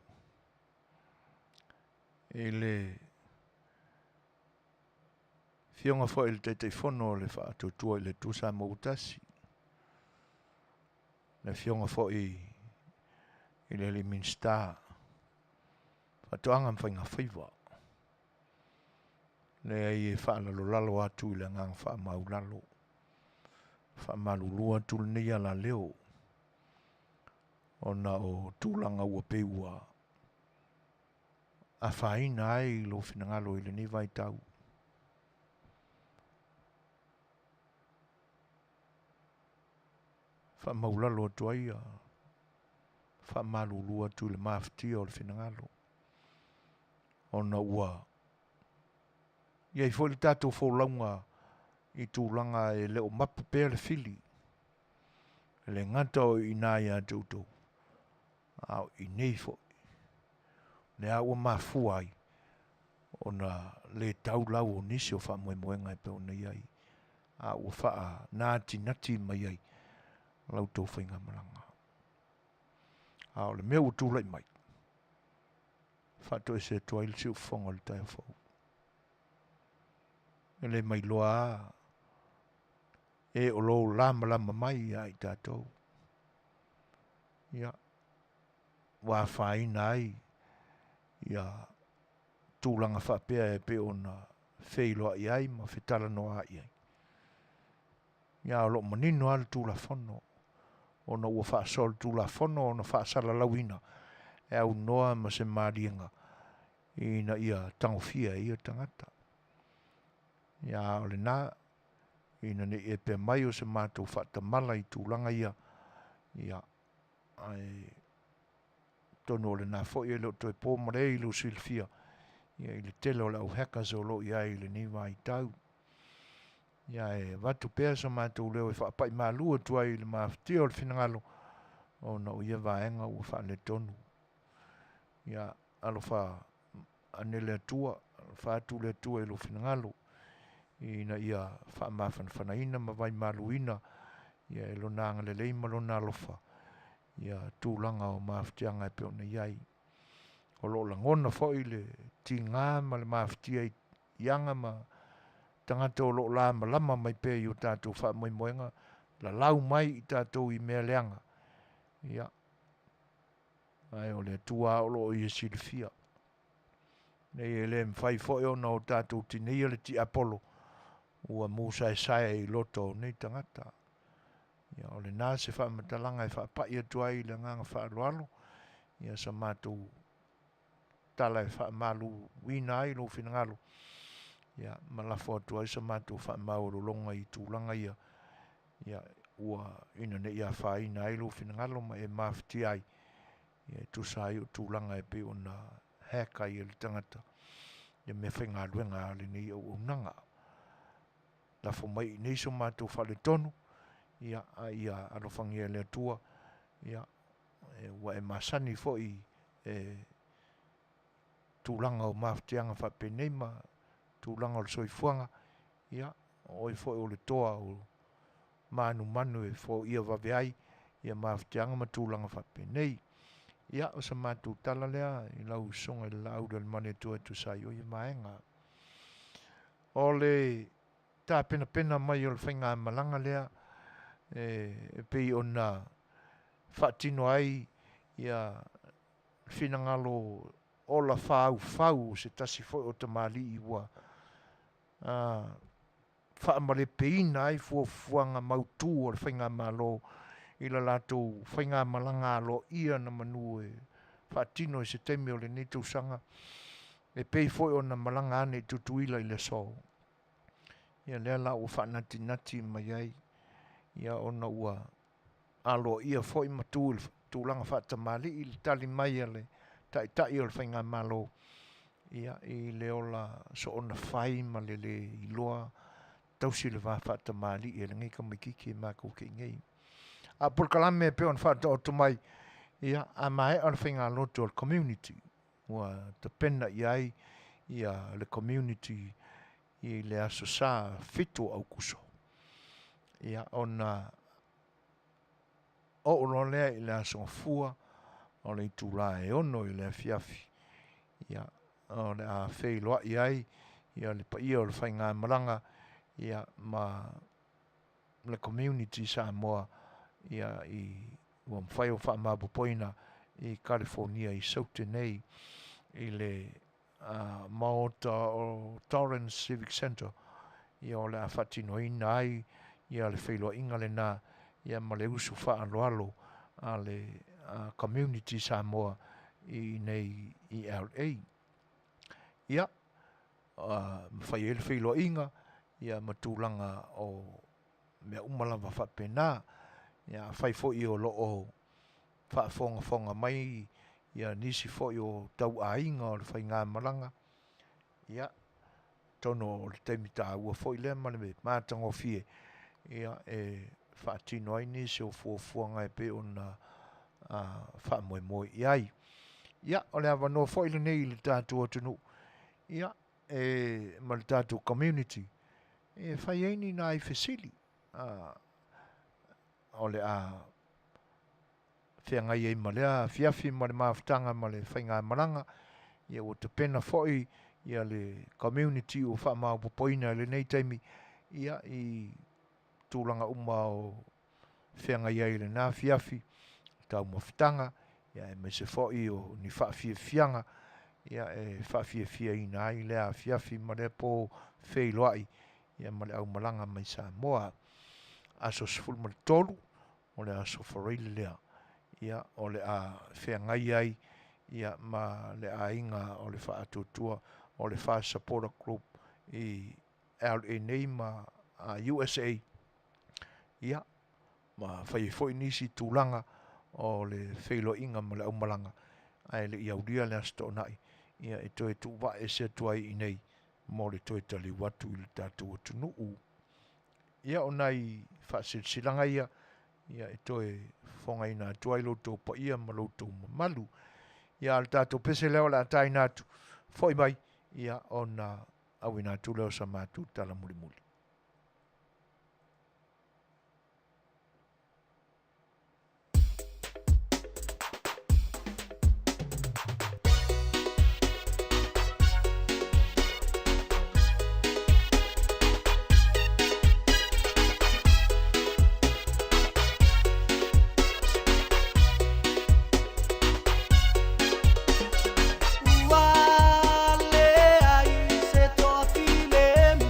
i le Afioga foi i le Taitaifono o le Faatuatua i le Atua Samoa ua Tasi, le Afioga foi i le alii Minisita Faatoaga ma Faiga Faiva, leai e faalalolalo atu i le agaga faamaulalo, faamalulu atu lenei alaleo ona o tulaga ua pei ua afaina ai lou finagalo i lenei vaitau. Faamaulalo atu ai ia faamalulu atu i le mafatia o le finagalo ona ua i ai foi le tatou folauga i tulaga e le o mapu pea le fili. E le gata o i ina ia te outou, a o i nei foi. Lea ua mafua ai ona le tau lau o nisi o faamoemoega e pei ona i ai, a ua faanatinati mai ai la outou faigamalaga. A o le mea ua tulai mai, faatoese atu ai le siufofoga o le taeao fou. E le mailoa lava e o lo o lamalama mai ia i tatou. Ia, ua afaina ai ia tulaga faapea e pei ona feiloai ai ma fetalanoaai ai. Ia, o lo o manino lava le Tulafono, ona ua faasoa le Tulafono ona faasalalauina e aunoa ma se maliega ina ia tagofia e ia tagata. Ia, a o lena, ina ne i e pea mai o se matou faatamala i tulaga ia, ia, ae tonu o lena foi e le o toe po ma le i lou silafia ia i le tele o le au hackers o lo o i ai i lenei vaitau. Ia e avatu pea so matou leo e faapai malu atu ai i le mafatia o le finagalo ona o ia vaega ua faaletonu. Ia alofa ane le Atua, alofa atu le Atua i lou finagalo ina ia faamafanafanaina ma vaimaluina ia e lona agalelei ma lona alofa ia tulaga o mafatiaga e pei ona i ai. O lo o lagona foi le tiga ma le mafatia i aga ma tagata o lo o lamalama mai pea i o tatou faamoemoega, lalau mai i tatou i mea leaga. Ia, ae o le Atua lava o lo o ia silafia. Nei e le mafai foi ona o tatou tineia le tiapolo ua musaesae i loto o nei tagata. Ia, o lena se faamatalaga e faapai atu ai i le agaga faaaloalo, ia sa matou tala e faamaluina ai lou finagalo. Ia, ma lafo atu ai sa matou faamaualaloga i tulaga ia, ia, ua ina ne i afaina ai lou finagalo ma e mafatia ai, ia e tusa ai o tulaga e pei ona hack ai e le tagata ia meafaigaluega a lenei auaunaga. Lafo mai i inei so matou faaletonu, ia, a ia alofagia e le Atua, ia, ua e masani foi e tulaga o mafatiaga faapenei ma tulaga o le soifuaga, ia, o oe foi o le toa o manumanu e foia vave ai ia mafatiaga ma tulaga faapenei. Ia, o sa matou tala lea i lau Susuga i le Laaulialemalietoa e tusa ai o ia vaega. O le tapenapena mai o le faigamalaga lea e pei ona faatino ai ia finagalo ola faufau o se tasi foi o tamalii ua faamalepeina ai fuafuaga mautu a le faigamalo i le latou faigamalaga aloaia na manu e faatino i se taimi o lenei tausaga e pei foi ona malaga ane i Tutuila i le aso. Ia lea la ua faanatinati mai ai ia ona ua aloaia foi ma tu i le tulaga faatamalii le tali mai a le Taitai o le Faigamalo ia i le ola soona fai ma le lē iloa tausi le va faatamalii e lenei tamaititi e matou te i inei. A o polokalame e pei ona faataoto mai, ia a maea le faigalotu a le community ua tapena i ai ia le community i le Aso Sa 7 o Aukuso, ia ona oo loa lea i le Aso Gafua o le itula e 6 i le afiafi, ia, o le a feiloai ai ia le paia o le faigamalaga ia ma le community Samoa ia i ua mafai ona faamaopoopoina i Kalifonia i Saute nei i le Maota o Torrens Civic Centre, ia o le a faatinoina ai ia le feiloaiga lena ia ma le usu faaaloalo a le community Samoa i inei i LA. Ia, mafai ai le feiloaiga ia ma tulaga o mea uma lava faapena. Ia afai foi o lo o faafogafoga mai ia nisi foi o tauaiga o le faigamalaga, ia, atonu o le taimi taua foi lea ma le matagofie ia e faatino ai nisi o fuafuaga e pei ona faamoemoe i ai. Ia, o le avanoa foi lenei i le tatou atunuu ia e ma le tatou community e fai ai ni nai fesili o le a feagai ai ma lea afiafi ma le mafutaga ma le faigamalaga. Ia ua tapena foi ia le community ua faamaopoopoina i lenei taimi ia i tulaga uma o feagai ai i lena afiafi, taumafataga, ia aemaise foi o ni faafiafiaga ia e faafiafiaina ai lea afiafi ma lea po feiloai ia ma le aumalaga mai Samoa. Aso 13 o le aso Faraile lea, ia o le a feagai ai ia ma le aiga o le Faatuatua o le Fast Supporter Group i LA nei ma USA, ia ma fai ai foi nisi tulaga o le feiloaiga ma le aumalaga, ae le i aulia le Aso Toonai, ia e toe tuuvaa ese atu ai i inei mo le toe taliu atu i le tatou atunuu. Ia o nai faasilasilaga ia, ia e toe fofogaina atu ai lo outou paia ma lo outou mamalu. Ia a o le tatou pese lea o le a taina atu, foi mai, ia ona auina atu lea o sa matou tala mulimuli. Ua leai se toafilemu.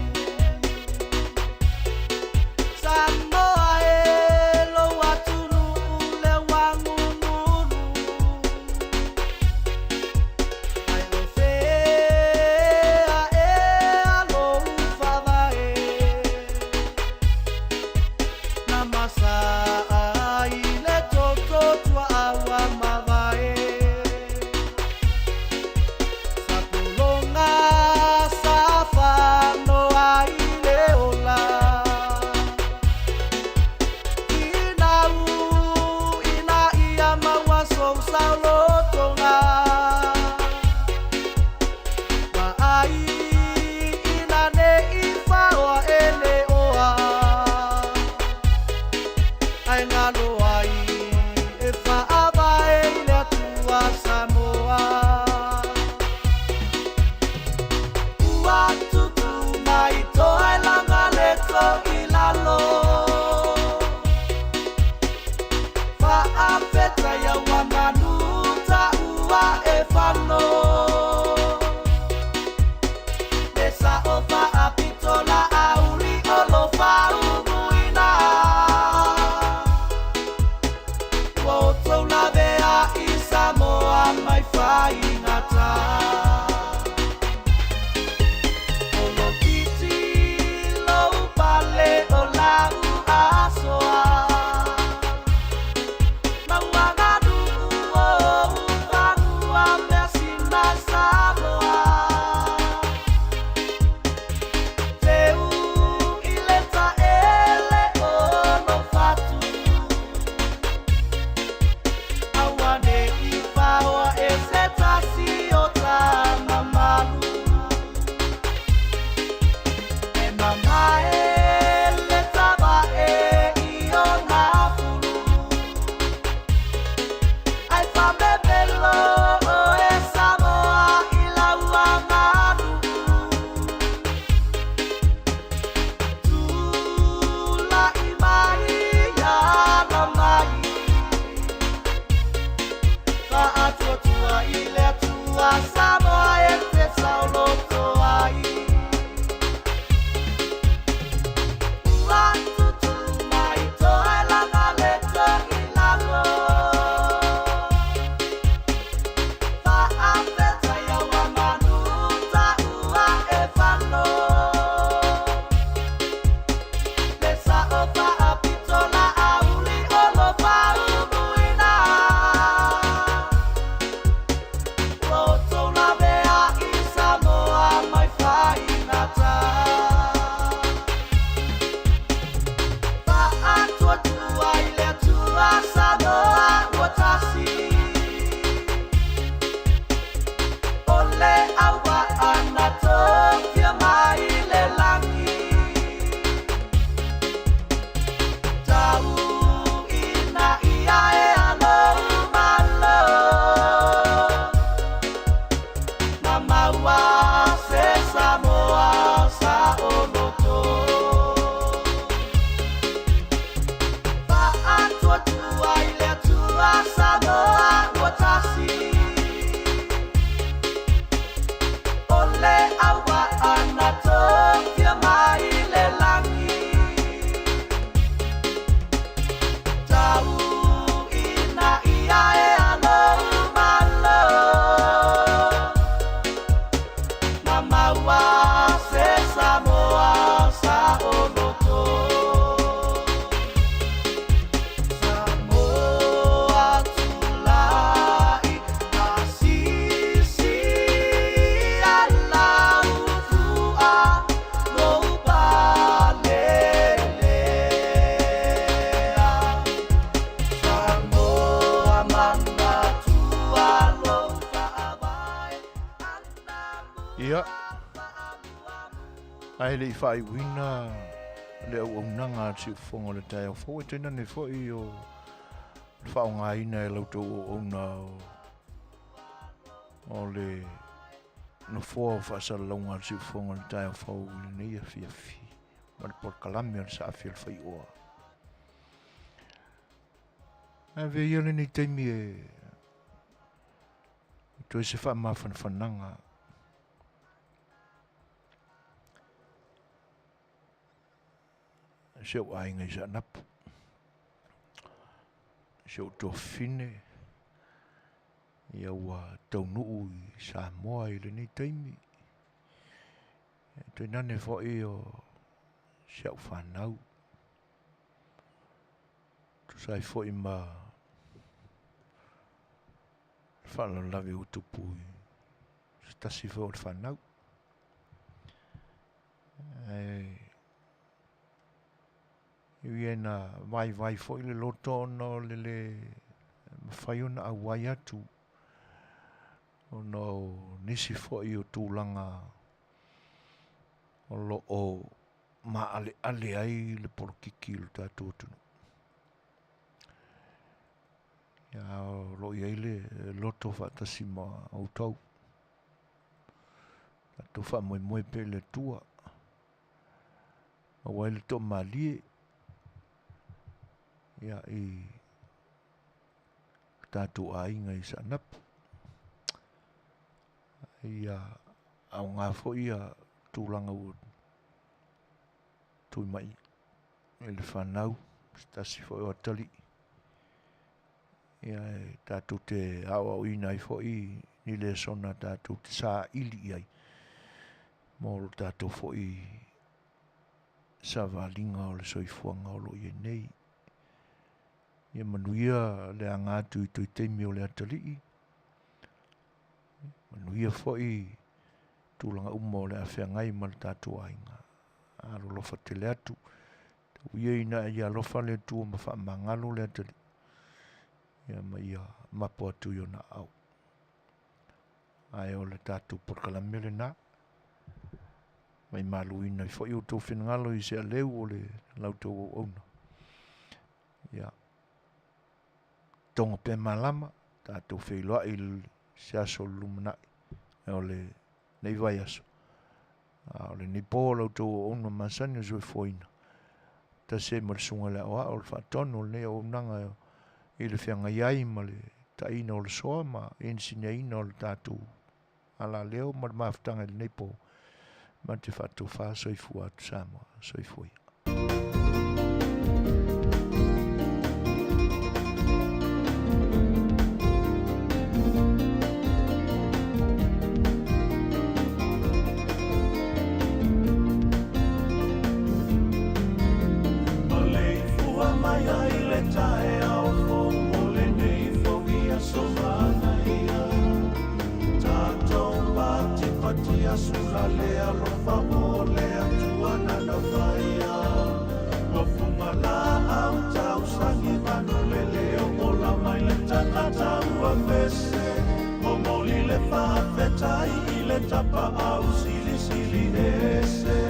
maua se Samoa saoloto. Faatuatua i le Atua Samoa ua tasi. O le auvaa na tofia mai le lagi. Tau ina ia e alo malo. Ma maua se Samoa saoloto. Samoa tulai masisi alaufua lou palelea. Samoa manatua lou faavae. Ia, ae le i faaiuina le auaunaga a le siufofoga o le taeao fou, e tainane foi o le faaaogaina e la outou auauna o le nofoa o faasalalauga a le siufofoga o le taeao fou i lenei afiafi ma le polokalame o le saafi o le faioa. Ae avea ia lenei taimi e toe se faamafanafanaga si ou aiga i Saanapu, si ou tuafafine, ia ua taunuu i Samoa i lenei taimi. E tainane foi o si au fanau, tusa ai foi ma le faalavelave ua tupu i se tasi foi o le fanau. Ae e ui ina vaivai foi le loto ona o le lē mafai ona auai atu ona o nisi foi o tulaga o lo o maaleale ai le polokiki o le tatou atunuu. Ia, o lo o i ai le loto faatasi ma outou. Tatou faamoemoe pea i le Atua. Maua ai le toamalie ia i tatou aiga i Saanapu. Ia aoga foi ia tulaga ua tui mai i le fanau, se tasi foi o atalii. Ia e tatou te aoaoina ai foi ni lesona tatou te saili i ai mo lo tatou foi savaliga o le soifuaga o lo o i ai nei. Ia manuia le aga atu i toe taimi o le atalii, manuia foi tulaga uma o le a feagai ma le tatou aiga. Alolofa tele atu, tau ia ina ia alofa le Atua ma faamagalo le atalii, ia ma ia mapo atu i ona aao. Ae o le tatou polokalame lena, mai maluina ai foi outou finagalo i se aleu o le la outou auauna. Ia, toga pea malama, tatou feiloai i se aso o le lumanai, o lenei vaiaso. A o lenei po la outou auauna masani o le soifuaina, tasi ai ma le susuga i le aoao o le faatonu o lenei auaunaga i le feagai ai ma le taina o le soa ma inisineaina o le tatou alaleo ma le mafutaga i lenei po. Ma te faatofa soifua atu Samoa. Soifua ia. Maleifua mai ai le taeao fou o lenei foi aso manaia. Tatou patipati sula le alofa o le Atua nana faia. Ua fuga laau tausagi manulele o ola mai le tagata ua vese. Momoli le faafetai i le tapaau silisili ese.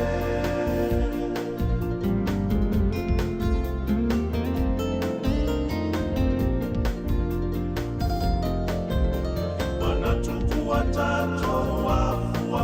Manatu ua tatou afua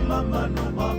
Mama no.